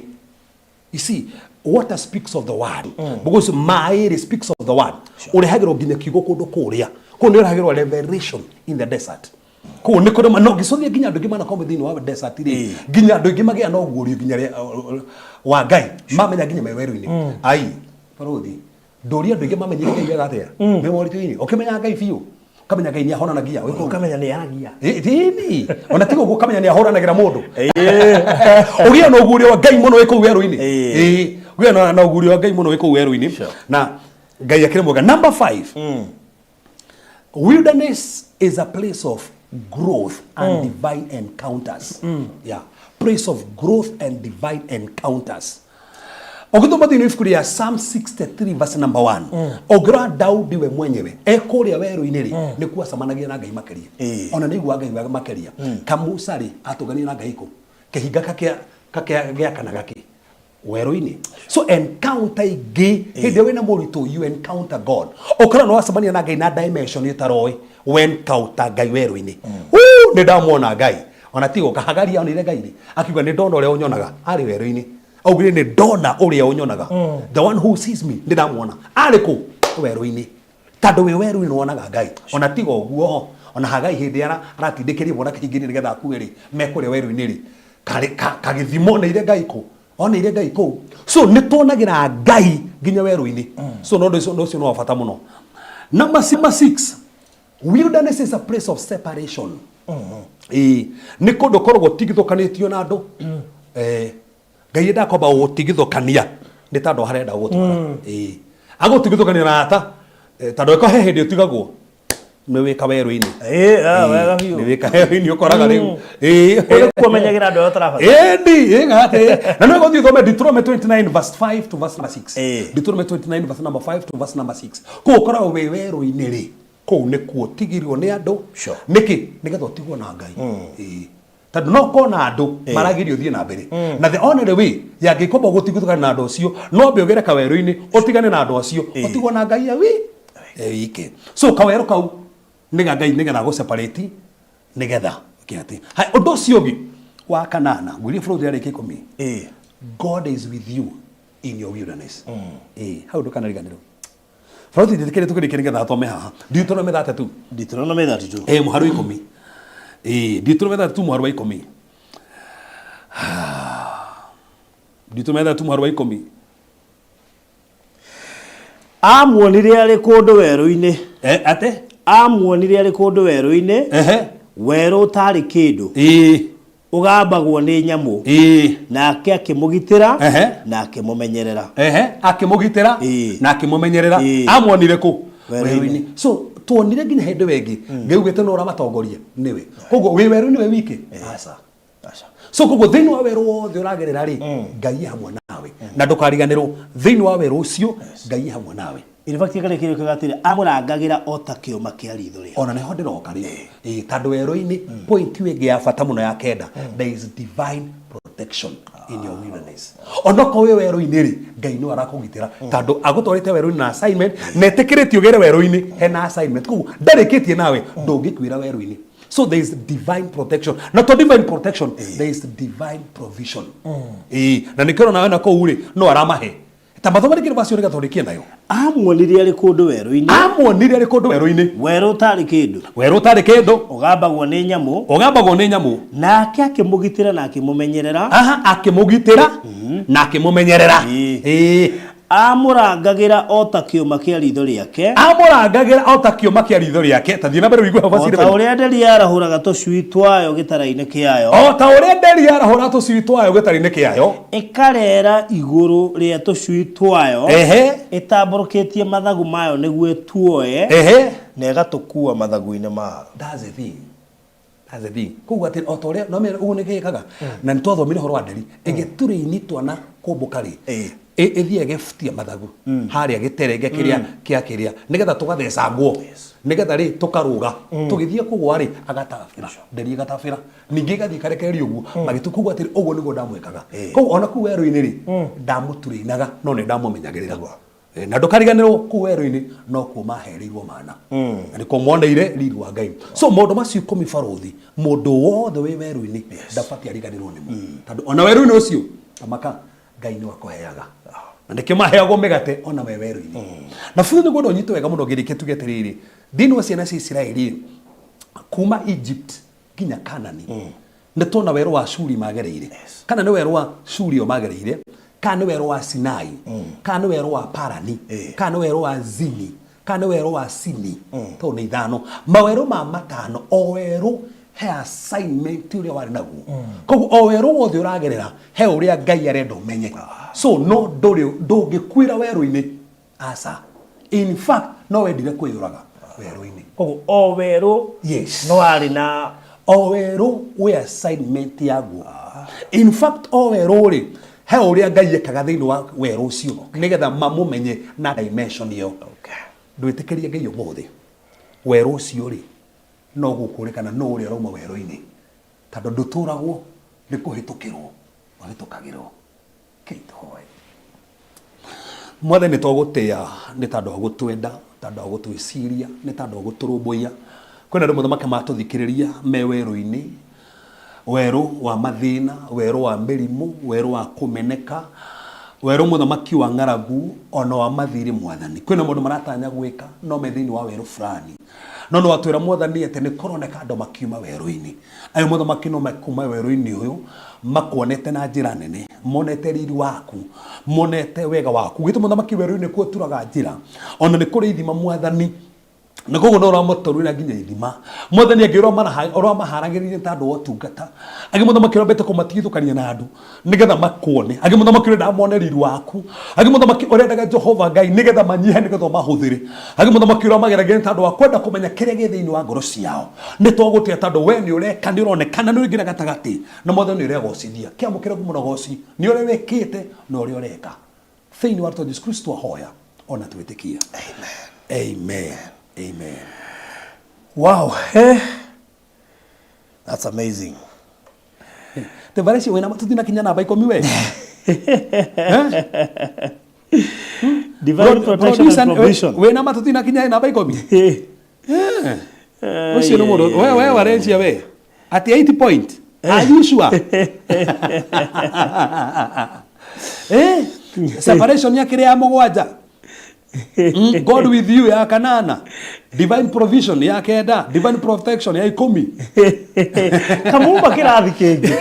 You see, water speaks of the word. Because maĩ rĩ speaks of the word. Ũrehagĩrwo nginya kiugo kũndũ kũrĩa. Kũu nĩ ũrehagĩrwo revelation in the desert. Kũu nĩ kũrĩ no ngĩcũthia nginya andũ aingĩ manakorwo thĩinĩ wa desert rĩ, nginya andũ aingĩ magĩa na ũguũrio nginya wa Ngai, mamenya nginya me werũ-inĩ. Ai, barũthi, ndũria andũ aingĩ mamenyire Ngai wega atĩa? Me moritũ-inĩ. Ũkĩmenya Ngai biũ, ũkamenya Ngai nĩ ahonanagia. Wĩ kũu. Ũkamenya nĩ aragia. Ĩni, ona tiga ũguo ũkamenya nĩ ahũranagĩra mũndũ. Ũgĩe na ũguũrio wa Ngai mũno wĩ kũu werũ-inĩ. Ũgĩe na ũguũrio wa Ngai mũno wĩ kũu werũ-inĩ. Na Ngai akĩrĩ mwega. Number 5. Wilderness is a place of growth and divine encounters. Yeah. Place of growth and divine encounters. Ũgĩthoma thĩinĩ wa ibuku rĩa Psalm 63 verse number 1. Ũngĩrora Daudi we mwenyewe e kũrĩa werũ-inĩ rĩ nĩkuo acemanagia na Ngai makĩria. Ona nĩ aiguaga Ngai wega makĩria. Kamusa rĩ atũnganire na Ngai kũ? Kĩhinga kakĩa kakĩa gĩakanaga kĩ? Werũ-inĩ. So encounter ingĩ hĩndĩ ĩrĩa wĩna moritũ you encounter God. Ũkora nĩ wacemania na Ngai na dimension ũtaroĩ. We encounter Ngai werũ-inĩ. Wuu, nĩ ndamwona Ngai. Ona tiga ũkahagaria onire Ngai rĩ, akiuga nĩ ndona ũrĩa ũnyonaga arĩ werũ-inĩ. Augire nĩ ndona ũrĩa ũnyonaga. The one who sees me nĩ ndamwona. Arĩ kũ? Werũ-inĩ. Tondũ wĩ werũ-inĩ nĩ wonaga Ngai. Ona tiga ũguo, ona Hagai hĩndĩ ĩrĩa aratindĩkĩria mwana kĩhinga-inĩ nĩgetha akue rĩ, me kũrĩa werũ-inĩ rĩ, karĩ kagĩthimo oneire Ngai kũ? Oneire Ngai kũu. So nĩ tuonagĩra Ngai nginya werũ-inĩ. So no ũndũ ũcio nĩ wa bata mũno. Number 6, wilderness is a place of separation. Ĩĩ, nĩ kũndũ ũkoragwo ũtigithũkanĩtio na andũ. Ngai endaga kwamba gũgũtigithũkania nĩ tondũ harĩa arenda gũgũtwara. Ĩĩ, agũtigithũkania na ata tondũ ĩko he hĩndĩ ũtigagwo nĩ wĩka werũ-inĩ. Ĩĩ, ah, wega biũ. Nĩ wĩka werũ-inĩ ũkoraga rĩu. Ĩĩ. Kũu nĩkuo menyagĩra andũ arĩa ũtarabatara. Ĩndi, ĩgate. Na nĩ gũthiĩ ũthome Deuteronomy 29 verse 5 to verse number 6. Deuteronomy 29 verse number 5 to verse number 6. Kũu ũkoragwo wĩ werũ-inĩ rĩ, kũu nĩkuo ũtigirwo nĩ andũ. Nĩkĩ? Nĩgetha ũtigwo na Ngai. Ĩĩ. Tondũ no ũkorwo na andũ maragiria ũthiĩ na mbere. Na the only way ya angĩkorwo gũtigithũkana na andũ acio, no ambe ũgere kawerũ-inĩ, ũtigane na andũ acio, ũtigwo na Ngai e wike. So kawerũ kau nĩ ga Ngai nĩgetha agũ separate nĩgetha ũkĩ atĩ. Haya, ũndũ ũcio ũngĩ wa kanana, ngwĩrire bũrũri arĩkia ikũmi. God is with you in your wilderness. Ĩĩ, hau ndũkanariganĩrwo. Bũrũri njĩtĩkĩrie tũkĩrĩkie nĩgetha thome haha. Deuteronomy 32. Deuteronomy 32. Ĩĩ, mũhari wa ikũmi. Ĩĩ, Deuteronomy 32 mũhari wa ikũmi. Deuteronomy 32 mũhari wa ikũmi. Amuonire arĩ kũndũ werũ-inĩ. Atĩ? Amuonire arĩ kũndũ werũ-inĩ. Werũ ũtarĩ kĩndũ. Ũgambagwo nĩ nyamũ. Nake akĩmũgitĩra na akĩmũmenyerera. Ehe, akĩmũgitĩra na akĩmũmenyerera. Amuonire kũ? Werũ-inĩ. Werũ-inĩ. So tuonire nginya hĩndĩ ĩyo ĩngĩ Ngai augĩte nũ ũramatongoria nĩwe. Koguo wĩ werũ-inĩ wĩ wiki? Aca. Aca. So koguo thĩinĩ wa werũ wothe ũragerera rĩ, Ngai e hamwe nawe. Na ndũkariganĩrwo thĩinĩ wa werũ ũcio Ngai e hamwe nawe. In fact, kĩrĩa kĩrĩ kiuga atĩrĩ, amũrangagĩra o ta kĩũma kĩa riitho rĩake. Ona nĩho ndĩroka rĩ. Ĩĩ, tondũ werũ-inĩ point ĩyo ĩngĩ ya bata mũno ya kenda, there is divine protection in your wilderness. Onokorwo wĩ werũ-inĩ rĩ, Ngai no arakũgitĩra tondũ agũtwarĩte werũ-inĩ na assignment na etĩkĩrĩtie ũgere werũ-inĩ hena assignment. Koguo ndarĩkĩtie nawe, ndũngĩkuĩra werũ-inĩ. So there is divine protection. Na to divine protection, there is divine provision. Ĩĩ, na nĩkĩo ũrona wena kũu rĩ, no aramahe. Ta mathoma rĩngĩ nĩ nĩgetha tũrĩkie nayo. Amuonirie arĩ kũndũ werũ-inĩ. Amuonirie arĩ kũndũ werũ-inĩ. Werũ ũtarĩ kĩndũ. Werũ ũtarĩ kĩndũ. Ũgambagwo nĩ nyamũ. Ũgambagwo nĩ nyamũ. Nake akĩmũgitĩra na akĩmũmenyerera. Aha, akĩmũgitĩra na akĩmũmenyerera. Ĩĩ. Aamũrangagĩra o ta kĩũma kĩa riitho rĩake. Aamũrangagĩra o ta kĩũma kĩa riitho rĩake. Ta thiĩ na mbere ũigue hau O verse ta 11. ũrĩa nderi yarahũraga tũcui twayo gĩtara-inĩ kĩayo. O ta ũrĩa nderi yarahũraga tũcui twayo gĩtara-inĩ kĩayo. Ĩkareera igũrũ rĩa tũcui twayo. Ĩtambũrũkĩtie mathagu mayo nĩguo ĩtuoe. Na ĩgatũkuua mathagu-inĩ mayo. That's the thing. That's the thing. Koguo atĩ o ta ũrĩa no menya ũguo nĩkĩo ĩkaga. Na nĩ twathomire ũhoro wa nderi ĩgĩtũrĩini twana kũmbũka rĩ ĩthiaga ĩgebutia mathagu harĩa gĩterenge kĩrĩa kĩa kĩrĩa nĩgetha tũgathecangwo nĩgetha rĩ tũkarũga tũgĩthiĩ kũgwa rĩ agatabĩra nderi ĩgatabĩra ningĩ ĩgathiĩ ĩkarekereria ũguo magĩtu koguo atĩrĩ ũguo nĩguo ndamwĩkaga koguo ona kũu werũ-inĩ rĩ ndamũturĩinaga no nĩ ndamũmenyagĩrĩra. Eh, na ndũkariganĩrwo kũu werũ-inĩ nokuo mahereirwo mana na nĩkuo moneire riri wa ngai so maũndũ macio ikũmi barũthi mũndũ wothe wĩ werũ-inĩ ndabatiĩ ariganĩrwo nĩmo tondũ ona werũ-inĩ ũcio tamaka ngai nĩwe akũheaga na nĩkĩo maheagwo mĩgate ona me werũ-inĩ na bũrũri nĩguo ũnyite wega mũno ngĩrĩkia tuge atĩrĩrĩ thĩinĩ wa ciana cia isiraeli kuma egypt nginya kanani nĩ tuona werũ wa shuri magereire kana nĩ werũ wa shuri o magereire kana nĩ werũ wa sinai kana nĩ werũ wa parani kana nĩ werũ wa zini kana nĩ werũ wa sini tondũ nĩ ithano mawerũ ma matano o werũ he assignment ũrĩa warĩ naguo koguo o werũ wothe ũragerera he ũrĩa ngai arenda ũmenye so no ndũrĩ ndũngĩkuĩra werũ-inĩ Aca. In fact, no wendire kwĩyũraga werũ-inĩ. Koguo o werũ Yes. no warĩ na O werũ wĩ assignment yaguo. In fact, o werũ rĩ, he ũrĩa Ngai ekaga thĩinĩ wa werũ ũcio nĩgetha mamũmenye na dimension ĩyo. Okay. Ndwĩtĩkĩrie Ngai ũmũthĩ. Werũ ũcio rĩ, no gũkũrĩkana nũ ũrĩa ũrauma werũ-inĩ. Tondũ ndũtũragwo nĩ kũhĩtũkĩrwo, ũhĩtũkagĩrwo. Rekei tũhoe. Mwathani nĩ twagũtĩa nĩ tondũ wa gũtwenda, tondũ wa gũtwĩciria, nĩ tondũ wa gũtũrũmbũiya. Kwĩna andũ mũthamaki matũthikĩrĩria me werũ-inĩ, werũ wa mathĩna, werũ wa mĩrimũ, werũ wa kũmeneka, werũ mũthamaki wa ng'aragu, ona wa mathirĩ mwathani. Kwĩna maũndũ maratanya gwĩka no me thĩinĩ wa werũ fulani. No nĩ watwĩra mwathani atĩ nĩ kũroneka andũ makiuma werũ-inĩ. Ayo mũthamaki no mekuma werũ-inĩ ũyũ makuonete na njĩra nene, monete riri waku, monete wega waku. Githĩ mũthamaki werũ-inĩ kuo ũturaga njĩra, ona nĩ kũrĩ ithima mwathani na koguo no ũramũtũrĩra nginya ithima mwathani angĩ ũramaharagĩrĩria ta andũ a ũtungata angĩ mũthamaki ũrambĩte kũmatigithũkania na andũ nĩgetha makuone angĩ mũthamaki ũrenda mone riri waku angĩ mũthamaki ũrendaga jehova ngai nĩgetha manyihe nĩgetha ũmahũthĩre angĩ mũthamaki ũrĩa mageragia nĩ tondũ wa kwenda kũmenya kĩrĩa gĩ thĩinĩ wa ngoro ciao nĩ twagũtĩa tondũ we nĩ ũreka nĩ ũronekana nĩ ũraingĩra gatagatĩ na mwathani nĩ ũregocithia kĩamũkĩre ngumo na ũgoci nĩ ũrĩa wĩkĩte na ũrĩa ũreka thĩinĩ wa rĩtwa Jesu Kristo ahoya ona twĩtĩkia amen amen Wow, eh. That's amazing. Te vareci wena tutinakinya namba ikũmi we Divine protection and provision. wena ma tutinakinya namba ikũmi ũcio nĩ mũndũ we we warecia we at 80 point are you sure eh separation ya kĩrĩa ya mũgwanja God with you ya kanana divine provision ya kenda divine protection ya ikũmi Kamumba kĩrathi kĩngĩ.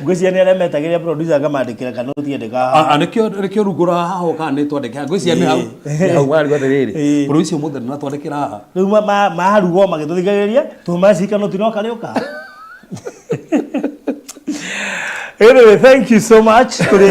Ngwĩciria nĩ arĩa metagĩrĩra producer akamandĩkĩra kana ũtiendeka haha. Ah, ah, nĩkĩo nĩkĩo rungu rwa haha ũkaga nĩ twandĩke ngwĩciria nĩ hau nĩ hau warigwo atĩrĩrĩ Ĩĩ. bũrũri ũcio mũthĩ ndũnatwandĩkĩra haha. Rĩu marugwo magĩtũthikagĩrĩria tũmacika no tinoka rĩũka. Anyway, thank you so much kũrĩ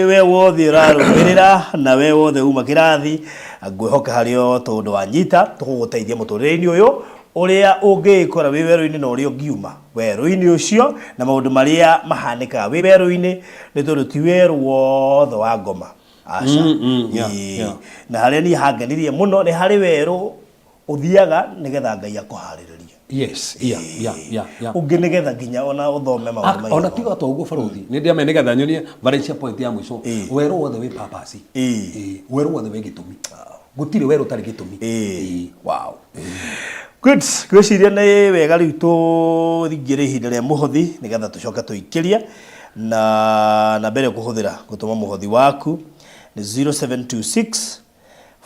we wothe ũrarũmĩrĩra na we wothe uma kĩrathi. Ngwĩhoka harĩ o tondũ wanyita tũgũgũteithia mũtũrĩre-inĩ ũyũ ũrĩa ũngĩĩkora wĩ werũ-inĩ na ũrĩa ũngiuma werũ-inĩ ũcio na maũndũ marĩa mahanĩkaga wĩ werũ-inĩ, nĩ tondũ ti werũ wothe wa ngoma, aca. Yeah, yeah. Na harĩa niĩ hangenirie mũno nĩ harĩ werũ ũthiaga nĩgetha Ngai akũharĩrĩrie. Yes, yeah. Ũngĩ nĩgetha nginya ona ũthome maũndũ Ah, ona maigana. tiga to ũguo barothi nĩ ndĩame nĩgetha nyonie Valencia point ya mũico. Werũ wothe wĩ purpose. Ĩĩ, werũ wothe wĩ gĩtũmi, gũtirĩ werũ ũtarĩ gĩtũmi. Ĩĩ. Wow. Good. Ngwĩciria nĩ wega rĩu tũringĩre ihinda rĩa mũhothi nĩgetha tũcoke tũikĩrie na mbere kũhũthĩra gũtũma mũhothi waku nĩ 0726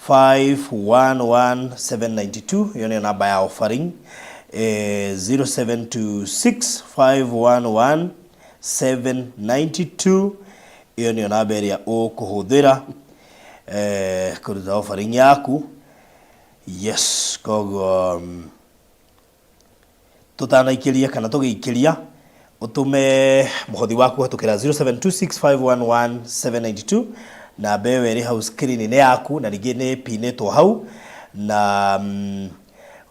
511792. Ĩyo nĩyo namba ya offering, 0726 511792. Ĩyo nĩyo namba ĩrĩa ũkũhũthĩra kũruta offering yaku. Yes, koguo tũtanaikĩria kana tũgĩikĩria, ũtũme mũhothi waku hatũkĩra 0726511792. Namba ĩyo ĩrĩ hau screen-inĩ yaku na ningĩ nĩ ĩpinĩtwo hau, na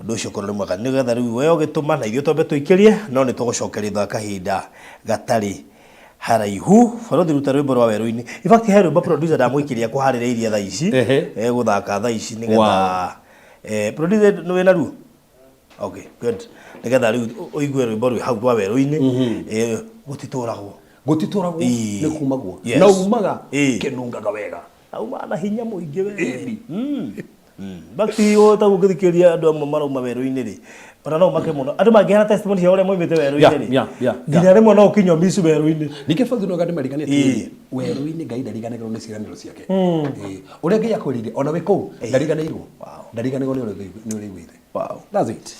ũndũ ũcio ũkorwo nĩ mwega nĩgetha rĩu we ũgĩtũma na ithuĩ twambe tũikĩrie, no nĩ tũgũcokeria thutha wa kahinda gatarĩ haraihu. Barothi, ruta rwĩmbo rwa werũ-inĩ. In fact, he rwĩmbo producer ndamũikĩria kũharĩrĩirie thaa ici. Egũthaka thaa ici nĩgetha producer nĩ wĩna ruo. Okay, good. Nĩgetha rĩu ũigue rwĩmbo rwĩ hau rwa werũ-inĩ. Gũtitũragwo. Gũtitũragwo. Ĩĩ. Nĩ kumagwo. Yes. Na umaga kĩnungaga wega. Auma na hinya mũingĩ we. Ĩni. Bakti taguo ngĩthikĩrĩria andũ amwe marauma werũ-inĩ rĩ, ona no make mũno andũ mangĩheana testimony cia ũrĩa moimĩte werũ-inĩ rĩ, nginya rĩmwe no ũkinywo micu werũ-inĩ. Ningĩ barothi no gandĩ mariganie atĩrĩrĩ, werũ-inĩ Ngai ndariganagĩrwo nĩ ciĩranĩro ciake. Ĩĩ. Ũrĩa Ngai akwĩrĩire ona wĩ kũu ndariganĩirwo, ndariganĩirwo nĩ ũrĩa ũiguĩte. That's it.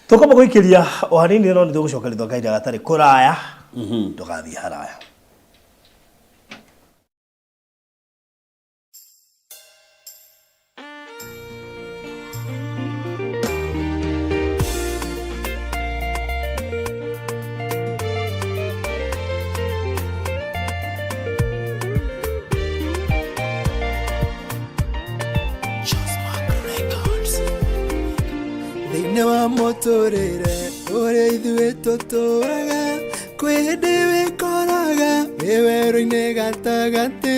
Tũkamba gũikĩria o hanini, no nĩ tũgũcokeria thutha kahinda gatarĩ kũraya. Ndũgathiĩ haraya. Thĩinĩ wa mũtũrĩre ũrĩa ithuĩ tũtũraga, kwĩ hĩndĩ wĩkoraga wĩ werũ-inĩ gatagatĩ,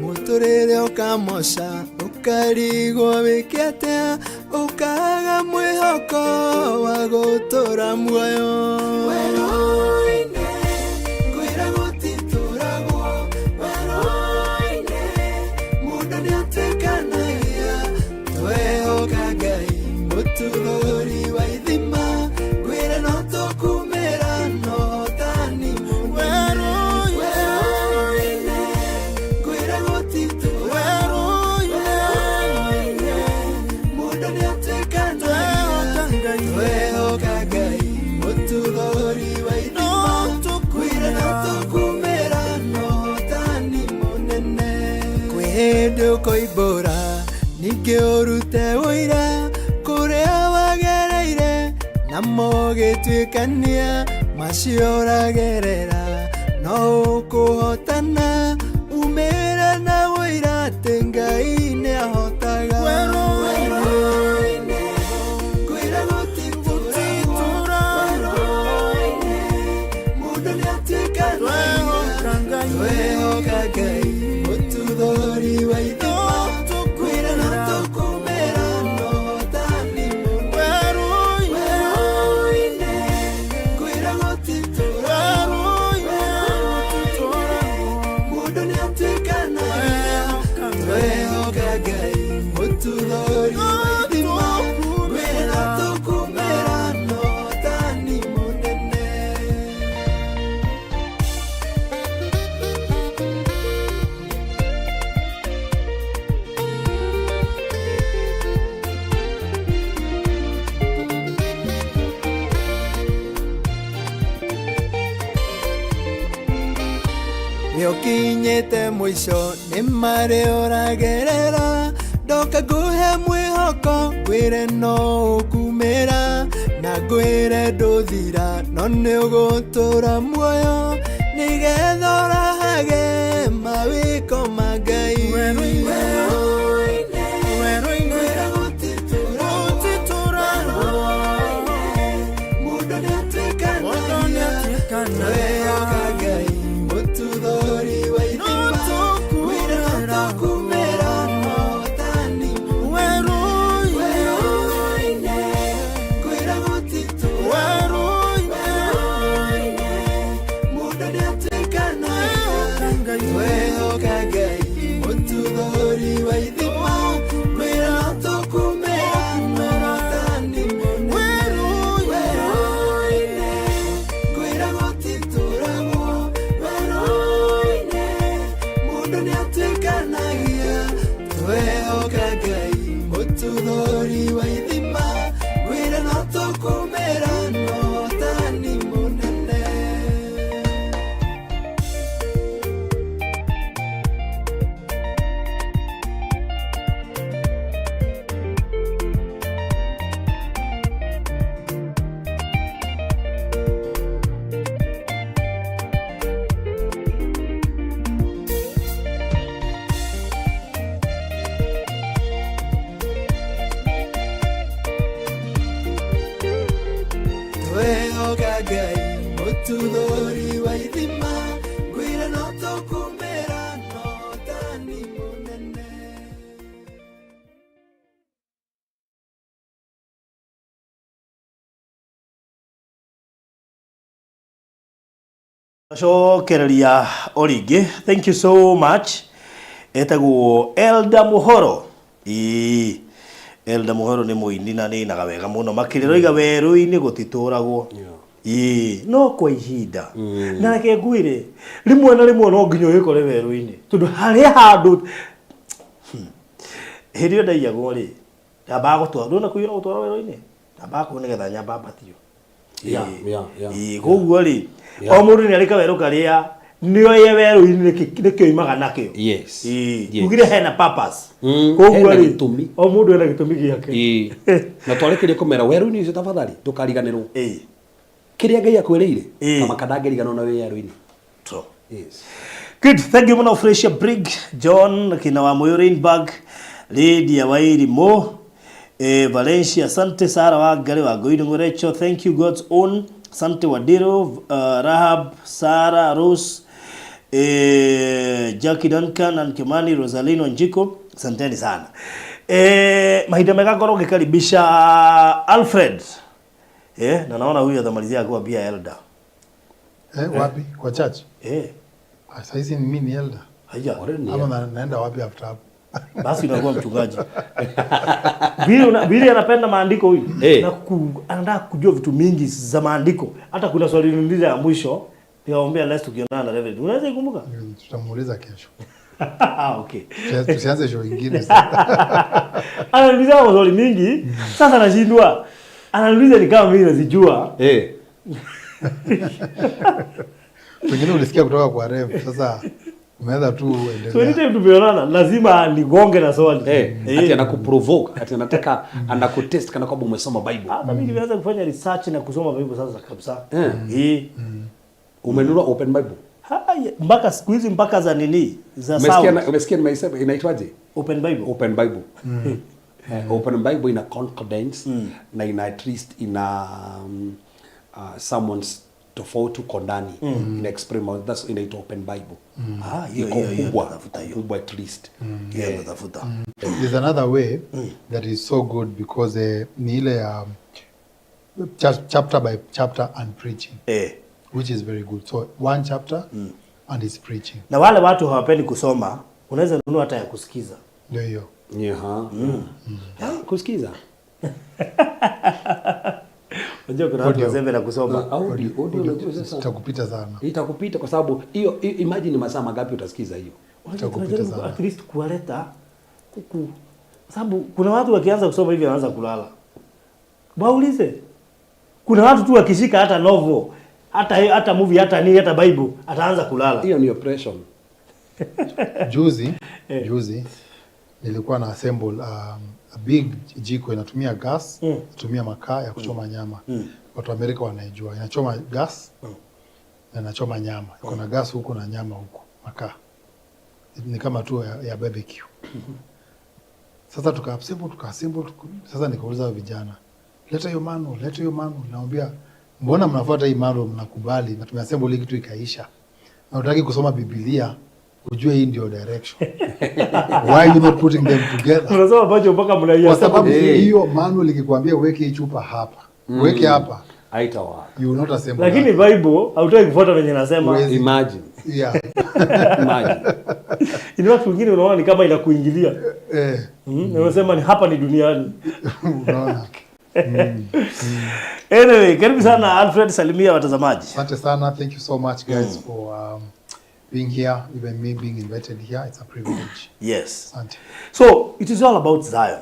mũtũrĩre ũkamoca, ũkarigwo wĩke atĩa, ũkaga mwĩhoko wa gũtũra muoyo. Werũ-inĩ ngwĩra gũtitũragwo, werũ-inĩ mũndũ nĩatuĩkanagia, twehoka Ngai mũtuthũri wa ithima, ngwĩra no tũkumĩra no hotani mũnene. Werũ-inĩ ngwĩra gũtitũragwo, werũ-inĩ mũndũ nĩatuĩkanagia, twehoka Ngai mũtuthũri wa ithima, ngwĩra no tũkumĩra no hotani mũnene. Kwĩ hĩndĩ ũkoimbũra ningĩ ũrute ũira kũrĩa wagereire, na mũgĩtuĩkania macio ũragerera, no ũkũhotana umĩre na ũira atĩ Ngai nĩ ahotaga. Werũ-inĩ ngwĩra gũtitũragwo, werũ-inĩ mũndũ nĩatuĩkanagia, twehoka Ngai mũtuthũri wa ithima, ngwĩra no tũkumĩra no hotani mũnene. Werũ-inĩ ngwĩra gũtitũragwo, werũ-inĩ mũndũ nĩatuĩkanagia, Nĩũkinyĩte mũico nĩ marĩ ũragerera ndoka ngũhe mwĩhoko ngwĩre no ũkumĩra na ngwĩre ndũthira no nĩũgũtũra muoyo nĩgetha ũrahage mawĩko ma Ngai. Werũ-inĩ, ngwĩra gũtitũragwo. Mũndũ nĩatuĩkanagia, twehoka Ngai mũtuthũri wa ithima, ngwĩra no tũkumĩra ũhotani mũnene. Werũ-inĩ, ngwĩra gũtitũragwo. Werũ-inĩ, mũndũ nĩatuĩkanagia, twehoka Ngai mũtuthũri wa ithima, ngwĩra no tũkumĩra ũhotani mũnene. Werũ-inĩ, ngwĩra gũtitũragwo. Werũ-inĩ, mũndũ nĩatuĩkanagia, twehoka Ngai mũtuthũri wa ithima, ngwĩra no tũkumĩra ũhotani mũnene. Twehoka Ngai mũtuthũri wa ithima, ngwĩra no tũkumĩra ũhotani mũnene. Cokereria o rĩngĩ, thank you so much. Etagwo Elda Muhoro. Ĩĩ, Elda Muhoro nĩ mũini na nĩ wega mũno makĩria. Roiga werũ-inĩ gũtitũragwo. Ĩĩ, no kwa ihinda. Na reke ngwĩre, rĩmwe na rĩmwe no nginya ũgĩkore werũ-inĩ, tondũ harĩa handũ hĩndĩ ĩyo ndaiyagwo rĩ, ndambaga gũtwarwo, ndũna kũiywo na gũtwarwo werũ-inĩ, ndambaga kũu nĩgetha nyambambatio. Ĩĩ, koguo rĩ, o mũndũ nĩ arĩ kawerũ karĩa nĩoye werũ-inĩ nĩkĩo oimaga nakĩo. Ĩĩ, tugire hena purpose. Koguo Hena rĩ, gĩtũmi. o mũndũ ena gĩtũmi gĩake. Ĩĩ. Na twarĩkĩria kũmera werũ-inĩ ũcio, tafadhali ndũkariganĩrwo kĩrĩa Ngai akwĩrĩire. Kama ndangĩriganĩrwo na wĩ werũ-inĩ. True. Yes. Good, thank you muno Fresia Brig, John kina wa Moyo Rainbag, Lydia Wairimo, Valencia, asante Sara wa Ngari wa Ngoini Ng'orecho, thank you God's own, asante Wadiro, Rahab, Sara, Rose, Jackie Duncan and Kimani, Rosaline Wanjiko, asanteni sana. Mahinda mega ngorwo ngikaribisha Alfred. Na naona huyu atamalizia akiwa pia elder. Wapi? Kwa church? Ah, saizi ni mimi ni elder. Haya. Already ni Ama naenda wapi after hapo? Basi unakuwa mchungaji. Vile anapenda maandiko huyu. Na anataka kujua vitu mingi za maandiko. Hata kuna swali lingine ya mwisho nikamwambia last tukionana na Reverend. Unaweza ikumbuka? Tutamuuliza kesho. Okay. Tusianze show ingine sasa. Ananiuliza maswali mingi, sasa nashindwa. Ananiuliza ni kama mimi nazijua. Pengine ulisikia kutoka kwa Rev, sasa umeanza tu endelea. So anytime tumeonana lazima nigonge na swali. Ati anakuprovoke, ati anataka anakutest kana kwamba umesoma Bible. Hata mimi nimeanza kufanya research na kusoma Bible sasa kabisa. Umenunua Open Bible? Haya, mpaka siku hizi mpaka za nini? Za Umesikia sound. umesikia nimeisema inaitwaje? Open Bible. Open Bible. Open Bible ina concordance na ina at least ina sermons tofauti uko ndani. Ina explain, that's inaitwa Open Bible. Hiyo, Iko hiyo, hiyo kubwa, natafuta hiyo. kubwa at least. Hiyo natafuta. There's another way that is so good because ni ile ya chapter by chapter and preaching. Which is very good. So one chapter and it's preaching. Na wale watu hawapendi kusoma, unaweza nunua hata ya kusikiza. Ndio hiyo. Kusikiza. Unajua kuna watu Audio. wazembe na kusoma. Audio, audio unajua sasa. Itakupita sana. Itakupita kwa sababu hiyo, imagine masaa mangapi utasikiza hiyo. Unajua Itakupita tunajaribu sana. at least kuwaleta huku. Kwa sababu kuna watu wakianza kusoma hivi wanaanza kulala. Waulize. Kuna watu tu wakishika hata novel, hata movie, hata nini, hata Bible, ataanza kulala. Hiyo ni oppression. Juzi juzi nilikuwa na assemble a big jiko inatumia gas, inatumia makaa ya kuchoma nyama. Watu wa Amerika wanaijua, inachoma gas na inachoma nyama. Iko na gas huku na nyama huku, makaa ni kama tu ya barbecue. Sasa tuka assemble. Sasa nikauliza vijana, "Leta hiyo manual, leta hiyo manual." Naambia, "Mbona mnafuata hii manual, mnakubali na tumeassemble hii kitu ikaisha, na hutaki kusoma Biblia ujue hii ndio direction? Why are you not putting them together?" Unasema macho mpaka Kwa mnaia. sababu hiyo manual ikikwambia uweke hii chupa hapa, uweke hapa, Haitawaka. You will not assemble Lakini that. Bible hautaki kufuata venye nasema. Huwezi. Imagine. Imagine. In fact wengine unaona ni kama inakuingilia. Na unasema ni hapa ni duniani. Unaona. Anyway, karibu sana Alfred, salimia watazamaji. Asante sana. Thank you so much, guys, for being here, even me being invited here. It's a privilege. Asante. So it is all about Zion.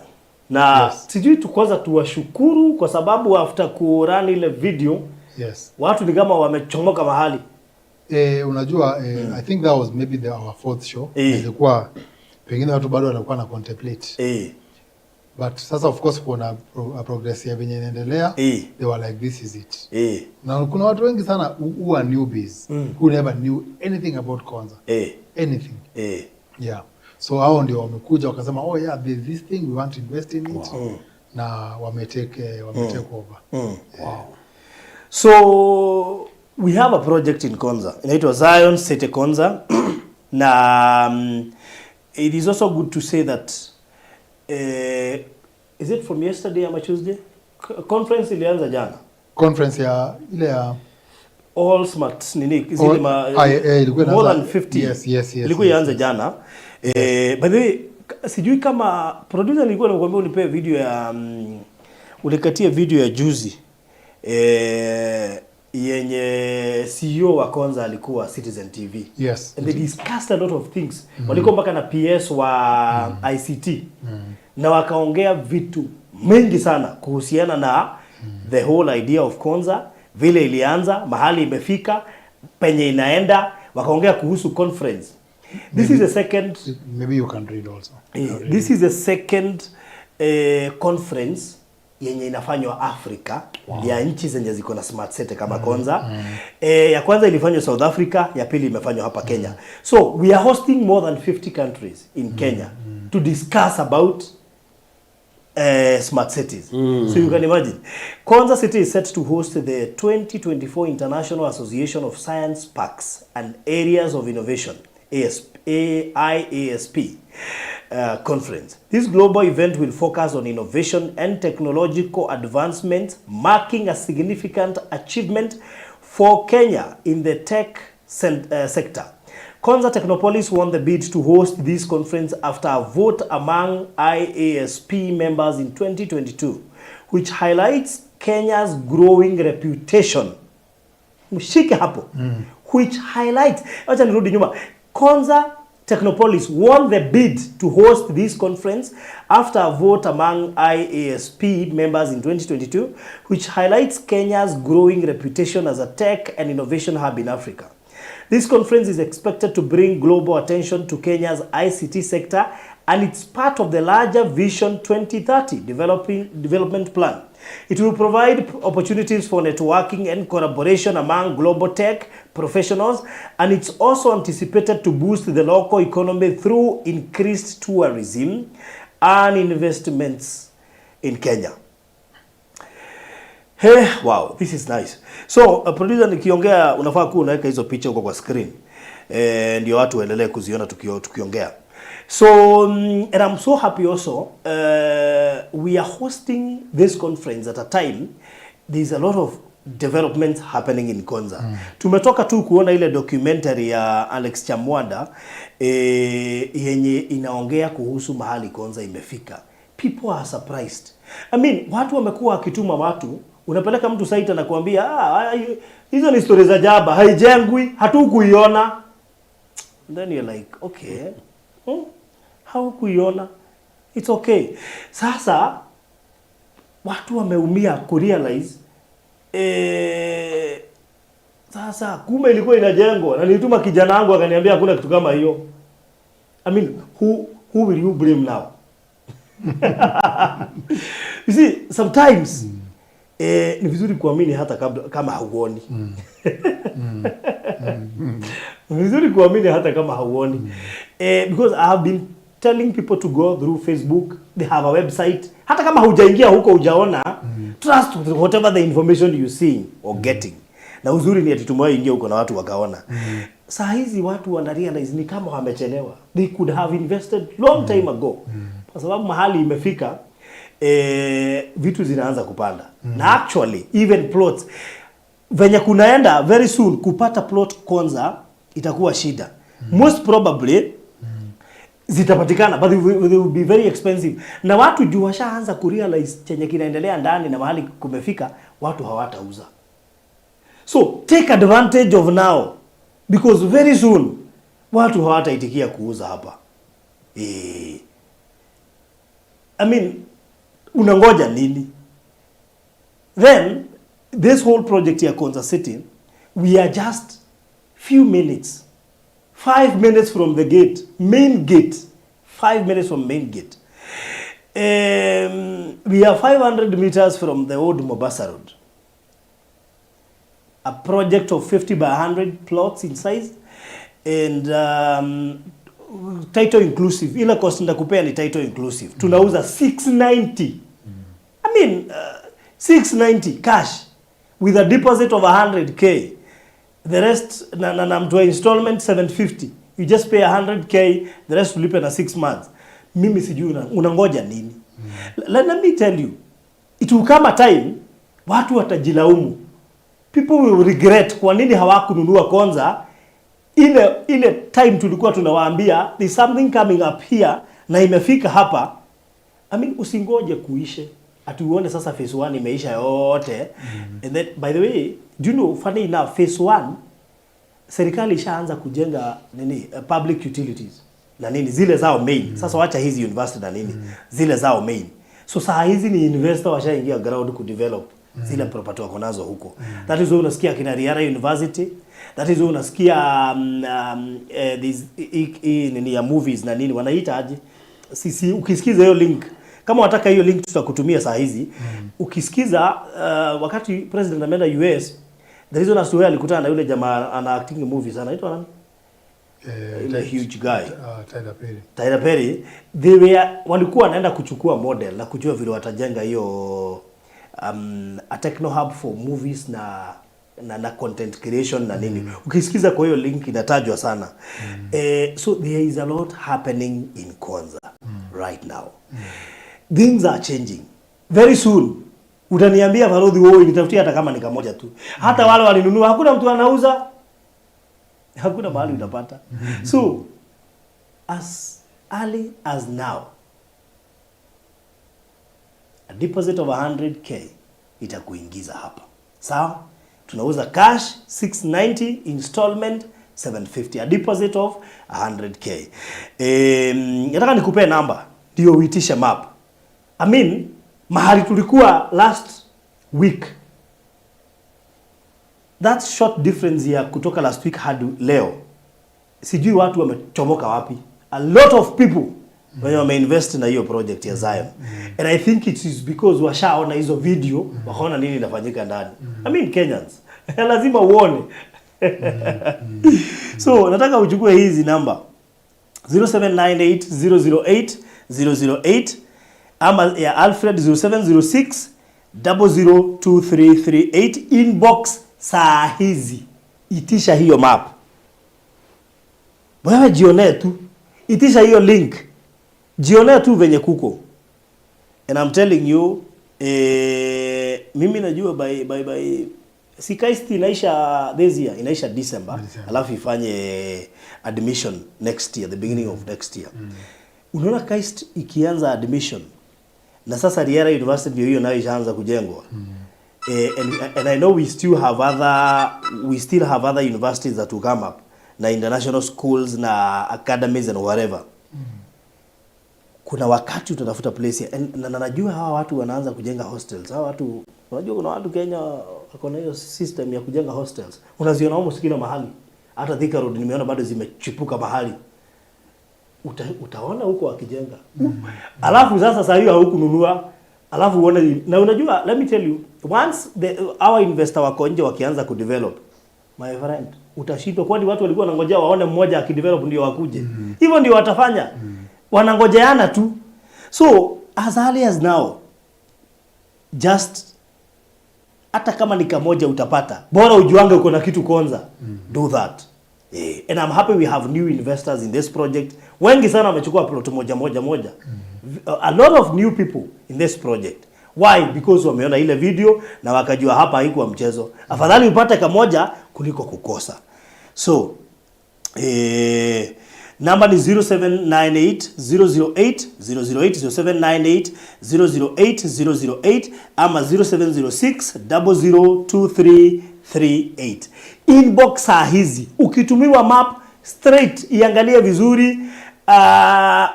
Na Yes. sijui tu kwanza tuwashukuru kwa sababu after kurun ile video watu ni kama wamechomoka mahali. Unajua, I think that was maybe our fourth show. Ilikuwa pengine watu bado walikuwa na contemplate. But sasa, of course, kuna progress ya venye inaendelea. They were like, "This is it." Na kuna watu wengi sana who are newbies, who never knew anything about Konza. Anything. Yeah. So hao ndio wamekuja wakasema, "Oh yeah, there's this thing, we want to invest in it." Na wametake over. So we have a project in Konza. Inaitwa Zion City Konza. Na it is also good to say that is it from yesterday ama Tuesday? Conference ilianza jana. Conference ya ile ya All smart nini zile Ah, ilikuwa more inaanza- than 50. Yes. Ilikuwa ianze jana. By the way, sijui kama producer nilikuwa nakwambia unipe video ya ulikatie video ya juzi yenye CEO wa Konza alikuwa Citizen TV. And they discussed a lot of things. Walikuwa mpaka na PS wa ICT. Na wakaongea vitu mengi sana kuhusiana na the whole idea of Konza, vile ilianza, mahali imefika, penye inaenda, wakaongea kuhusu conference. This is the second Maybe you can read also. This is the second conference yenye inafanywa Afrika ya nchi zenye ziko na smart city kama Konza. Ya kwanza ilifanywa South Africa, ya pili imefanywa hapa Kenya. So we are hosting more than 50 countries in Kenya to discuss about smart cities. So you can imagine. Konza City is set to host the 2024 International Association of Science Parks and Areas of Innovation, ASP, AIASP, conference. This global event will focus on innovation and technological advancement, marking a significant achievement for Kenya in the tech sector. Konza Technopolis won the bid to host this conference after a vote among IASP members in 2022, which highlights Kenya's growing reputation. Mshike hapo. Which highlights, acha nirudi nyuma. Konza Technopolis won the bid to host this conference after a vote among IASP members in 2022, which highlights Kenya's growing reputation as a tech and innovation hub in Africa. This conference is expected to bring global attention to Kenya's ICT sector, and it's part of the larger Vision 2030 development plan. It will provide opportunities for networking and collaboration among global tech professionals, and it's also anticipated to boost the local economy through increased tourism and investments in Kenya. Hey, wow, this is nice. So, producer, nikiongea unafaa kuwa unaweka hizo picha huko kwa screen. Ndio watu waendelee kuziona tukiongea. So, and I'm so happy also we are hosting this conference at a time there's a lot of development happening in Konza. Tumetoka tu kuona ile documentary ya Alex Chamwada yenye inaongea kuhusu mahali Konza imefika. People are surprised. I mean, watu wamekuwa wakituma watu, unapeleka mtu site anakuambia, "Ah, hizo ni stories za jaba, haijengwi, hatukuiona." Then you're like, "Okay. Haukuiona. It's okay." Sasa watu wameumia kurealize sasa kumbe ilikuwa inajengwa na nilituma kijana wangu akaniambia hakuna kitu kama hiyo. I mean, who will you blame now? You see, sometimes ni vizuri kuamini hata kabla, kama hauoni. Ni vizuri kuamini hata kama hauoni. Because I have been telling people to go through Facebook, they have a website. Hata kama hujaingia huko hujaona, trust whatever the information you seeing or getting. Na uzuri ni ati tumewahi ingia huko na watu wakaona. Saa hizi watu wana realize ni kama wamechelewa. They could have invested long time ago. Kwa sababu mahali imefika, vitu zinaanza kupanda. Na actually even plots venye kunaenda, very soon kupata plot Konza itakuwa shida. Most probably zitapatikana, but they will be very expensive. Na watu juu washaanza kurealize chenye kinaendelea ndani na mahali kumefika, watu hawatauza. So take advantage of now because very soon watu hawataitikia kuuza hapa. I mean, unangoja nini? Then this whole project ya Konza City, we are just few minutes, 5 minutes from the gate, main gate, 5 minutes from main gate. We are 500 meters from the old Mombasa Road. A project of 50 by 100 plots in size and title inclusive. Ile cost ndakupea ni title inclusive. Tunauza 690. I mean, 690 cash with a deposit of 100K. The rest na mtu wa installment 750. You just pay 100K, the rest ulipe na 6 months. Mimi sijui unangoja nini. Let me tell you, it will come a time watu watajilaumu. People will regret kwa nini hawakununua Konza ile time tulikuwa tunawaambia there's something coming up here na imefika hapa. I mean, usingoje kuishe ati uone sasa phase 1 imeisha yote. And then, by the way, do you know, funny enough, phase 1 serikali ishaanza kujenga nini, public utilities na nini zile zao main. Sasa wacha hizi university na nini, zile zao main. So saa hizi ni investor washaingia ground kudevelop zile property wako nazo huko. That is why unasikia kina Riara University, that is why unasikia this nini ya movies na nini wanaita aje, sisi ukisikiza hiyo link, kama wataka hiyo link tutakutumia saa hizi. Ukisikiza wakati president ameenda US, the reason as to why alikutana na yule jamaa ana acting movies, anaitwa nani? Ile huge guy. Tyler Perry. Tyler Perry, they were walikuwa wanaenda kuchukua model na kujua vile watajenga hiyo a techno hub for movies na content creation na nini. Ukisikiza kwa hiyo link inatajwa sana. So there is a lot happening in Konza right now. Things are changing. Very soon utaniambia, "Farodhi, wewe nitafutia hata kama ni kamoja tu." Hata wale walinunua, hakuna mtu anauza. Hakuna mahali utapata. So as early as now, a deposit of 100K itakuingiza hapa. Sawa? Tunauza cash 690, installment 750, a deposit of 100K. Nataka nikupee namba ndio uitishe map. I mean, mahali tulikuwa last week, that short difference ya kutoka last week hadi leo, sijui watu wamechomoka wapi. A lot of people wenye wameinvest na hiyo project ya Zion, and I think it is because washaona hizo video, wakaona nini inafanyika ndani. I mean, Kenyans lazima uone. So nataka uchukue hizi namba, 0798 008 008 ama ya Alfred 0706 002338. Inbox saa hizi, itisha hiyo map. Wewe jionee tu, itisha hiyo link, jionee tu venye kuko. And I'm telling you, mimi najua by si KAIST inaisha this year, inaisha December, December. Alafu ifanye admission next year, the beginning of next year. Unaona KAIST ikianza admission na sasa Riara University ndio hiyo nayo ishaanza kujengwa. And I know we still have other universities that will come up na international schools na academies and whatever. Kuna wakati utatafuta place na najua hawa watu wanaanza kujenga hostels. Hawa watu, unajua kuna watu Kenya wako na hiyo system ya kujenga hostels, unaziona almost kila mahali. Hata Thika Road nimeona bado zimechipuka mahali. Utaona huko wakijenga. Alafu sasa saa hiyo haukununua, alafu uone. Na unajua, let me tell you, once our investor wako nje wakianza kudevelop, my friend, utashindwa. Kwani watu walikuwa wanangojea waone mmoja akidevelop ndio wakuje? Hivyo ndio watafanya. Wanangojeana tu. So as early as now, just hata kama ni kamoja utapata, bora ujuange uko na kitu Konza. Do that. And I'm happy we have new investors in this project. Wengi sana wamechukua plot moja moja moja. A lot of new people in this project. Why? Because wameona ile video na wakajua hapa haikuwa mchezo. Afadhali upate kamoja kuliko kukosa. So namba ni 0798 008 008, 0798 008 008 ama 0706 002338. Inbox saa hizi ukitumiwa map straight, iangalie vizuri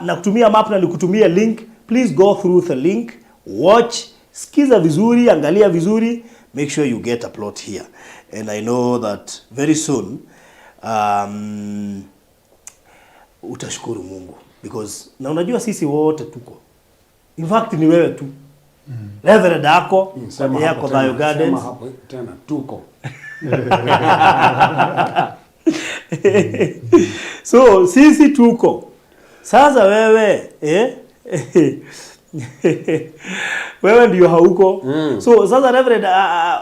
na kutumia map na nikutumia link. Please go through the link, watch, sikiza vizuri, angalia vizuri, make sure you get a plot here. And I know that very soon utashukuru Mungu because na unajua sisi wote tuko, in fact ni wewe tu, Reverend ako Sema yako hapo Thayo tena, Gardens. sema hapo tena, tuko. So sisi tuko. Sasa wewe, eh? Wewe ndio hauko. So sasa Reverend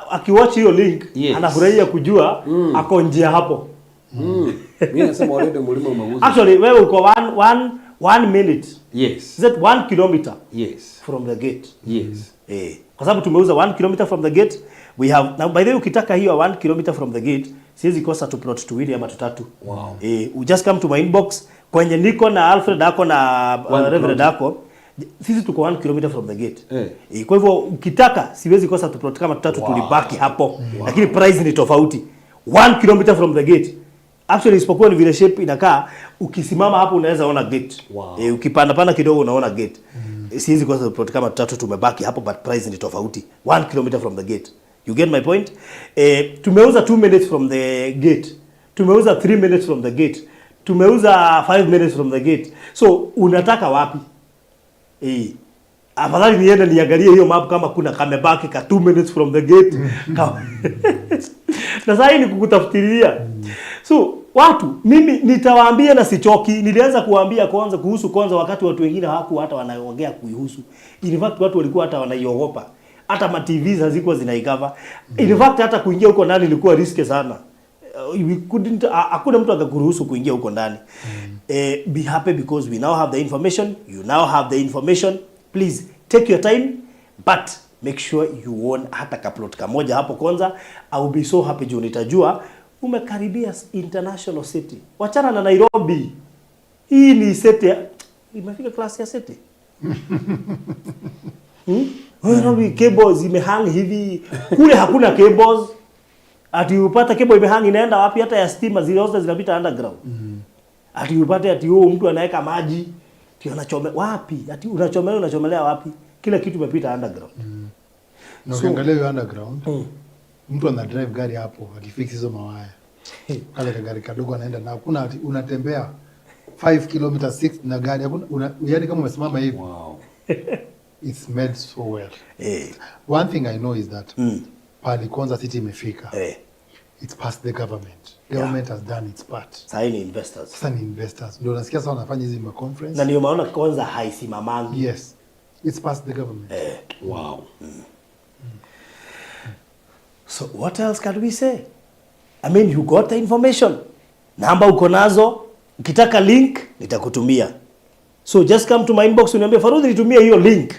akiwatch hiyo link, anafurahia kujua ako njia hapo. Mimi nasema already mlima umeuza. Actually wewe uko 1 minute. Yes. Is it 1 kilometer Yes. from the gate? Yes. Kwa sababu tumeuza 1 kilometer from the gate. We have now, by the way, ukitaka hiyo 1 kilometer from the gate, siwezi kosa tu plot tuwili ama tutatu. You just come to my inbox kwenye niko na Alfred ako na One Reverend kilometer. ako. Sisi tuko 1 kilometer from the gate. Kwa hivyo ukitaka siwezi kosa tu plot kama tutatu tulibaki hapo. Lakini price ni tofauti. 1 kilometer from the gate. Actually isipokuwa ni vile shape inakaa, ukisimama hapo unaweza ona gate. Ukipanda panda kidogo unaona gate. Siwezi kosa plot kama tatu tumebaki hapo, but price ni tofauti. 1 kilometer from the gate. You get my point? Tumeuza 2 minutes from the gate. Tumeuza 3 minutes from the gate. Tumeuza 5 minutes from the gate. So unataka wapi? Afadhali niende niangalie hiyo map kama kuna kamebaki ka 2 minutes from the gate. Na sasa hii ni kukutafutilia. So watu, mimi nitawaambia na sichoki. Nilianza kuwaambia kwanza kuhusu Konza wakati watu wengine hawakuwa hata wanaongea kuihusu. In fact watu walikuwa hata wanaiogopa. Hata ma TVs hazikuwa zinaicover. In fact hata kuingia huko ndani ilikuwa risky sana. We couldn't, hakuna mtu akakuruhusu kuingia huko ndani. Be happy because we now have the information. You now have the information. Please take your time, but make sure you own hata kaplot kamoja hapo Konza. I will be so happy juu nitajua umekaribia international city. Wachana na Nairobi. Hii ni city imefika class ya city. Nairobi cables imehang hivi. Kule hakuna cables. Ati upate cable imehang inaenda wapi? Hata ya stima zile zote zinapita underground. Ati upate ati huo mtu anaweka maji, ati anachome wapi? Ati unachomelea, unachomelea wapi? Kila kitu imepita underground. Na ukiangalia hiyo underground, mtu ana drive gari hapo akifix hizo mawaya, kale kagari kadogo anaenda na hakuna ati unatembea 5 km 6 na gari hakuna yani kama umesimama hivi. It's made so well. One thing I know is that pali Konza City imefika, it's past the government. Government has done its part. Sasa ni investors. Sasa ni investors ndio nasikia sasa wanafanya hizi ma conference. Na ndio maana Konza haisimamangi. Yes, it's past the government. So what else can we say? I mean, you got the information. Namba uko nazo, ukitaka link nitakutumia. So just come to my inbox uniambie, "Farudhi, nitumie hiyo link.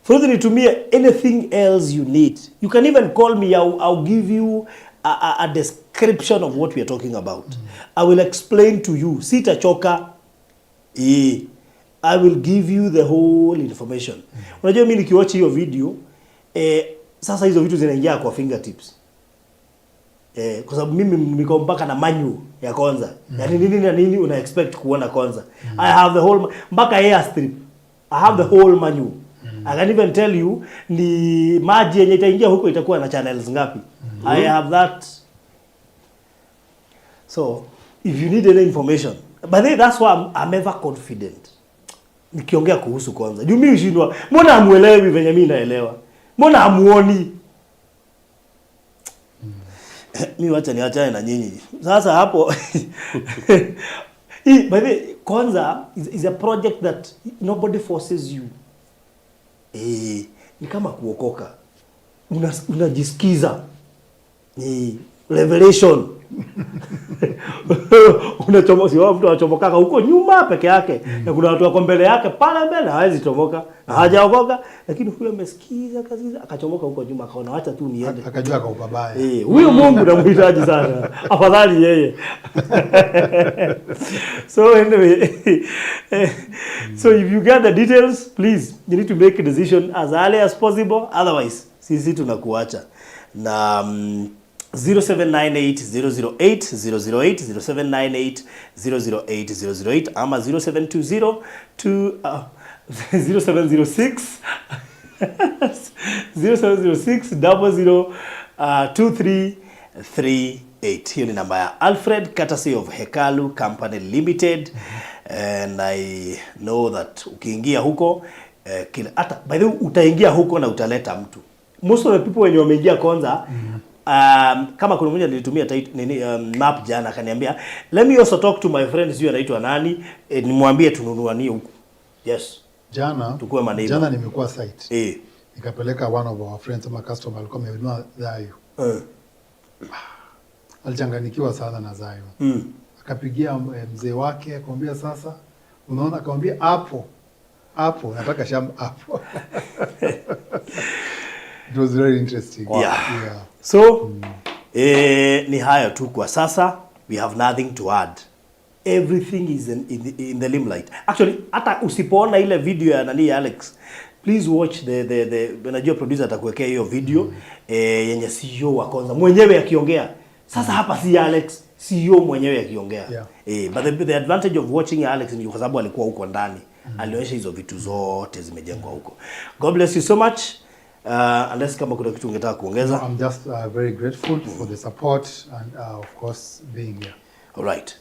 Farudhi, nitumie anything else you need." You can even call me. I'll give you a description of what we are talking about. I will explain to you. Sitachoka. I will give you the whole information. Unajua mimi nikiwatch hiyo video, sasa hizo vitu zinaingia kwa fingertips. Kwa sababu mimi niko mpaka na manual ya Konza. Yaani nini na nini una expect kuona Konza. I have the whole mpaka airstrip. I have the whole manual. I can even tell you ni maji yenye itaingia huko itakuwa na channels ngapi. I have that. So, if you need any information, By the way, that's why I'm ever confident nikiongea kuhusu Konza. Juu mimi hushindwa, mbona hamuelewi venye mimi naelewa? Mbona hamuoni? Mimi wacha niachane na nyinyi. Sasa hapo hii, by the way, Konza is a project that nobody forces you. Ni kama kuokoka. Unajisikiza. Ni revelation. Unachomoka, si mtu anachomokaka huko nyuma peke yake na kuna watu wako mbele yake pale mbele hawezi chomoka na hajaokoka, lakini huyo amesikiza kaziza akachomoka huko nyuma, akaona wacha tu niende, akajua kwa ubabaya. Huyo Mungu namhitaji sana, afadhali yeye. So anyway, so if you get the details, please, you need to make a decision as early as possible, otherwise sisi tunakuacha na 0798 008 008, 0798 008 008 ama 0720 2 0706 0706 00 2338. Hiyo ni namba ya Alfred, courtesy of Hekalu Company Limited, and I know that ukiingia huko kila hata, by the way, utaingia huko na utaleta mtu. Most of the people wenye wameingia Konza, kama kuna mmoja nilitumia nini, map jana, akaniambia, "Let me also talk to my friend," sijui anaitwa nani, nimwambie tununuanie huku. Yes. Jana Tukue maneighbor. Jana nimekuwa site. Nikapeleka one of our friends ama customer alikuwa amenunua Zayo. Alichanganikiwa sana na Zayo. Akapigia mzee wake akamwambia, "Sasa unaona," akamwambia, "Hapo hapo nataka shamba hapo." It was very interesting. So ni hayo tu kwa sasa. We have nothing to add. Everything is in the limelight. Actually, hata usipoona ile video ya nani, ya Alex, please watch the najua producer atakuwekea hiyo video yenye CEO wa Konza mwenyewe akiongea. Sasa hapa si Alex, CEO mwenyewe akiongea. But the advantage of watching Alex ni kwa sababu alikuwa huko ndani. Alionyesha hizo vitu zote zimejengwa huko. God bless you so much. Unless kama kuna kitu ungetaka kuongeza. I'm just very grateful for the support and of course being here. All right.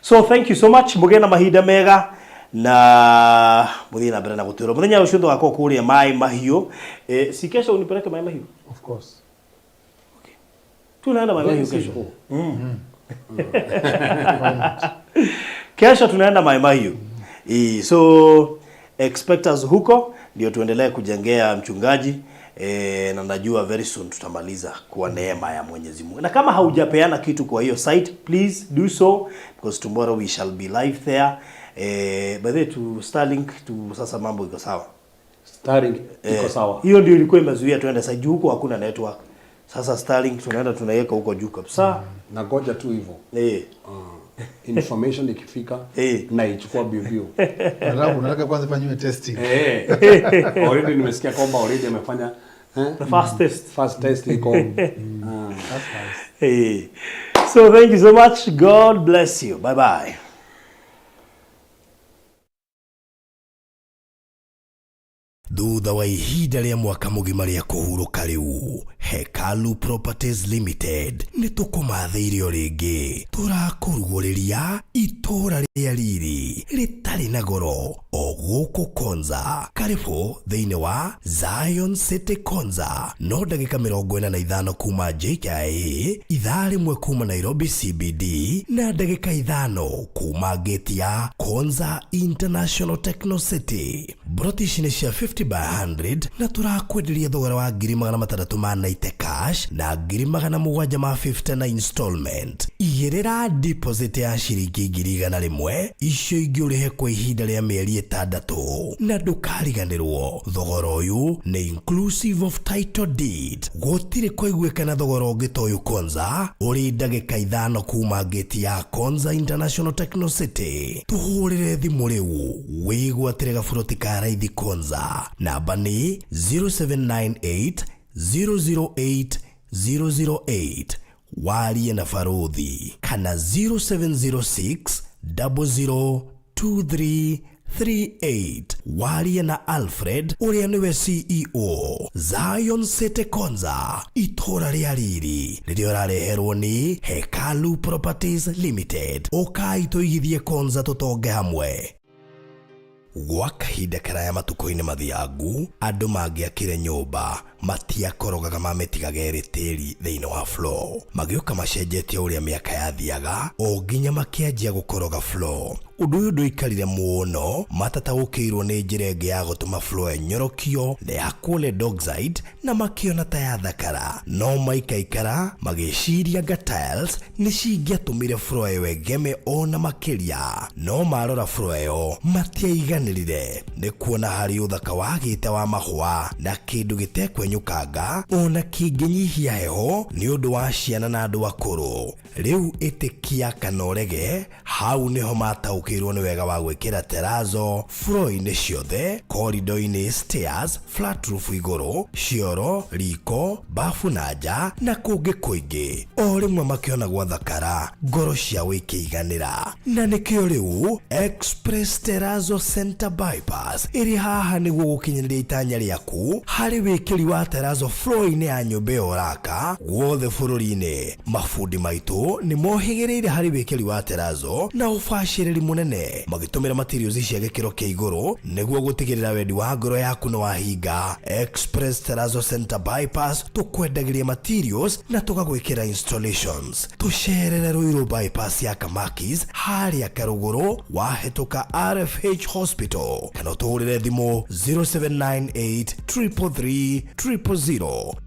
So thank you so much. Muge na mahinda mega na muthie na mbere na gutwira muthenya ucio tugakorwo kuria Mai Mahiu. Si kesho unipeleke Mai Mahiu? Of course. Tunaenda Mai Very Mahiu kesho. Simple. Kesho tunaenda Mai Mahiu. So expect us huko ndio tuendelee kujengea mchungaji, na najua very soon tutamaliza kwa neema ya Mwenyezi Mungu. Na kama haujapeana kitu kwa hiyo site, please do so because tomorrow we shall be live there. By the way, to Starlink tu sasa mambo iko sawa. Starlink iko sawa. Hiyo ndio ilikuwa imezuia tuende sasa juu, huko hakuna network. Sasa Starlink tunaenda tunaiweka huko juu kabisa. Nagoja tu hivyo. Information ikifika naichukua mbio mbio. Unataka kwanza fanyiwe testing. Already nimesikia kwamba already amefanya The first test. First test iko. That's nice. So thank you so much. God bless you. Bye bye. Thutha wa ihinda rĩa mwaka mũgima rĩa kũhurũka, rĩu Hekalu Properties Limited nĩ tũkũmathĩire o rĩngĩ. Tũrakũrugũrĩria itũũra rĩa riri rĩtarĩ na goro o gũkũ Konza. Karibu thĩinĩ wa Zion City Konza, no ndagĩka 45 kuma JKIA, ithaa rĩmwe kuma Nairobi CBD na ndagĩka 5 kuma gate ya Konza International Techno City. Broti ici nĩ cia 50 by 100 na tũrakwenderia thogora wa 690,000 cash na 750,000 na installment. Igĩrĩra deposit ya ciringi 100,000, icio ingĩ ũrĩhe kwa ihinda rĩa mĩeri 6, na ndũkariganĩrwo thogora ũyũ nĩ inclusive of title deed. Gũtirĩ kũiguĩkana thogora ũngĩ ta ũyũ Konza, ũrĩ ndagĩka 5 kuma gate ya Konza International Techno City. Tũhũrĩre thimũ rĩu wĩgwatĩre gaburoti ka raithi Konza. Namba nĩ 0798 008 008, warie na baruthi, kana 0706 0023. 38 warie na Alfred ũrĩa nĩwe CEO Zion City Konza itũra rĩa riri rĩrĩa ũrareherwo nĩ Hekalu Properties Limited. Ũkai tũigithie Konza tũtonge hamwe. Gwa kahinda karaya matukũ-inĩ mathiangu, andũ mangĩakire nyũmba matiakorogaga mamĩtigaga ĩrĩ tĩri thĩinĩ wa floor. Magĩũka macenjetie ũrĩa mĩaka yathiaga o nginya makĩanjia gũkoroga floor. Ũndũ ũyũ ndũikarire mũno matataũkĩirwo nĩ njĩra ĩngĩ ya gũtũma floor ĩnyorokio na yakwo lead oxide na makĩona ta yathakara. No maikaikara magĩciria anga tiles nĩ cingĩatũmire floor ĩyo ĩgeme o na makĩria. No marora floor ĩyo matiaiganĩrire nĩ kuona harĩ ũthaka wagĩte wa mahũa na kĩndũ gĩtekwenyũkanga ona kĩngĩnyihia heho nĩ ũndũ wa ciana na andũ akũrũ. Rĩu ĩtĩkia kana ũrege, hau nĩho mataũkĩirwo nĩ wega wa gwĩkĩra terazo floor-inĩ ciothe, corridor-inĩ, stairs, flat roof igũrũ, cioro, riko, bafu na nja na kũngĩ kũingĩ. O rĩmwe makĩona gwathakara, ngoro ciao ikĩiganĩra. Na nĩkĩo rĩu Express Terrazzo Center Bypass ĩrĩ haha nĩguo gũkinyanĩria itanya rĩaku harĩ wĩkĩri wa terrazzo floor-inĩ ya nyũmba ĩyo ũraka guothe bũrũri-inĩ. Mabundi maitũ nĩ mohĩgĩrĩire harĩ wĩkĩri wa terrazzo na ũbacĩrĩri mũnene magĩtũmĩra materials cia gĩkĩro kĩa igũrũ nĩguo gũtigĩrĩra wendi wa ngoro yaku nĩ wahinga. Express Terrazzo Center Bypass tũkwendagĩria materials na tũgagwĩkĩra installations. Tũcerere Ruiru Bypass ya Kamakis harĩa Karũgũrũ wahĩtũka RFH Hospital kana ũtũhũrĩre thimũ 0798 333 000.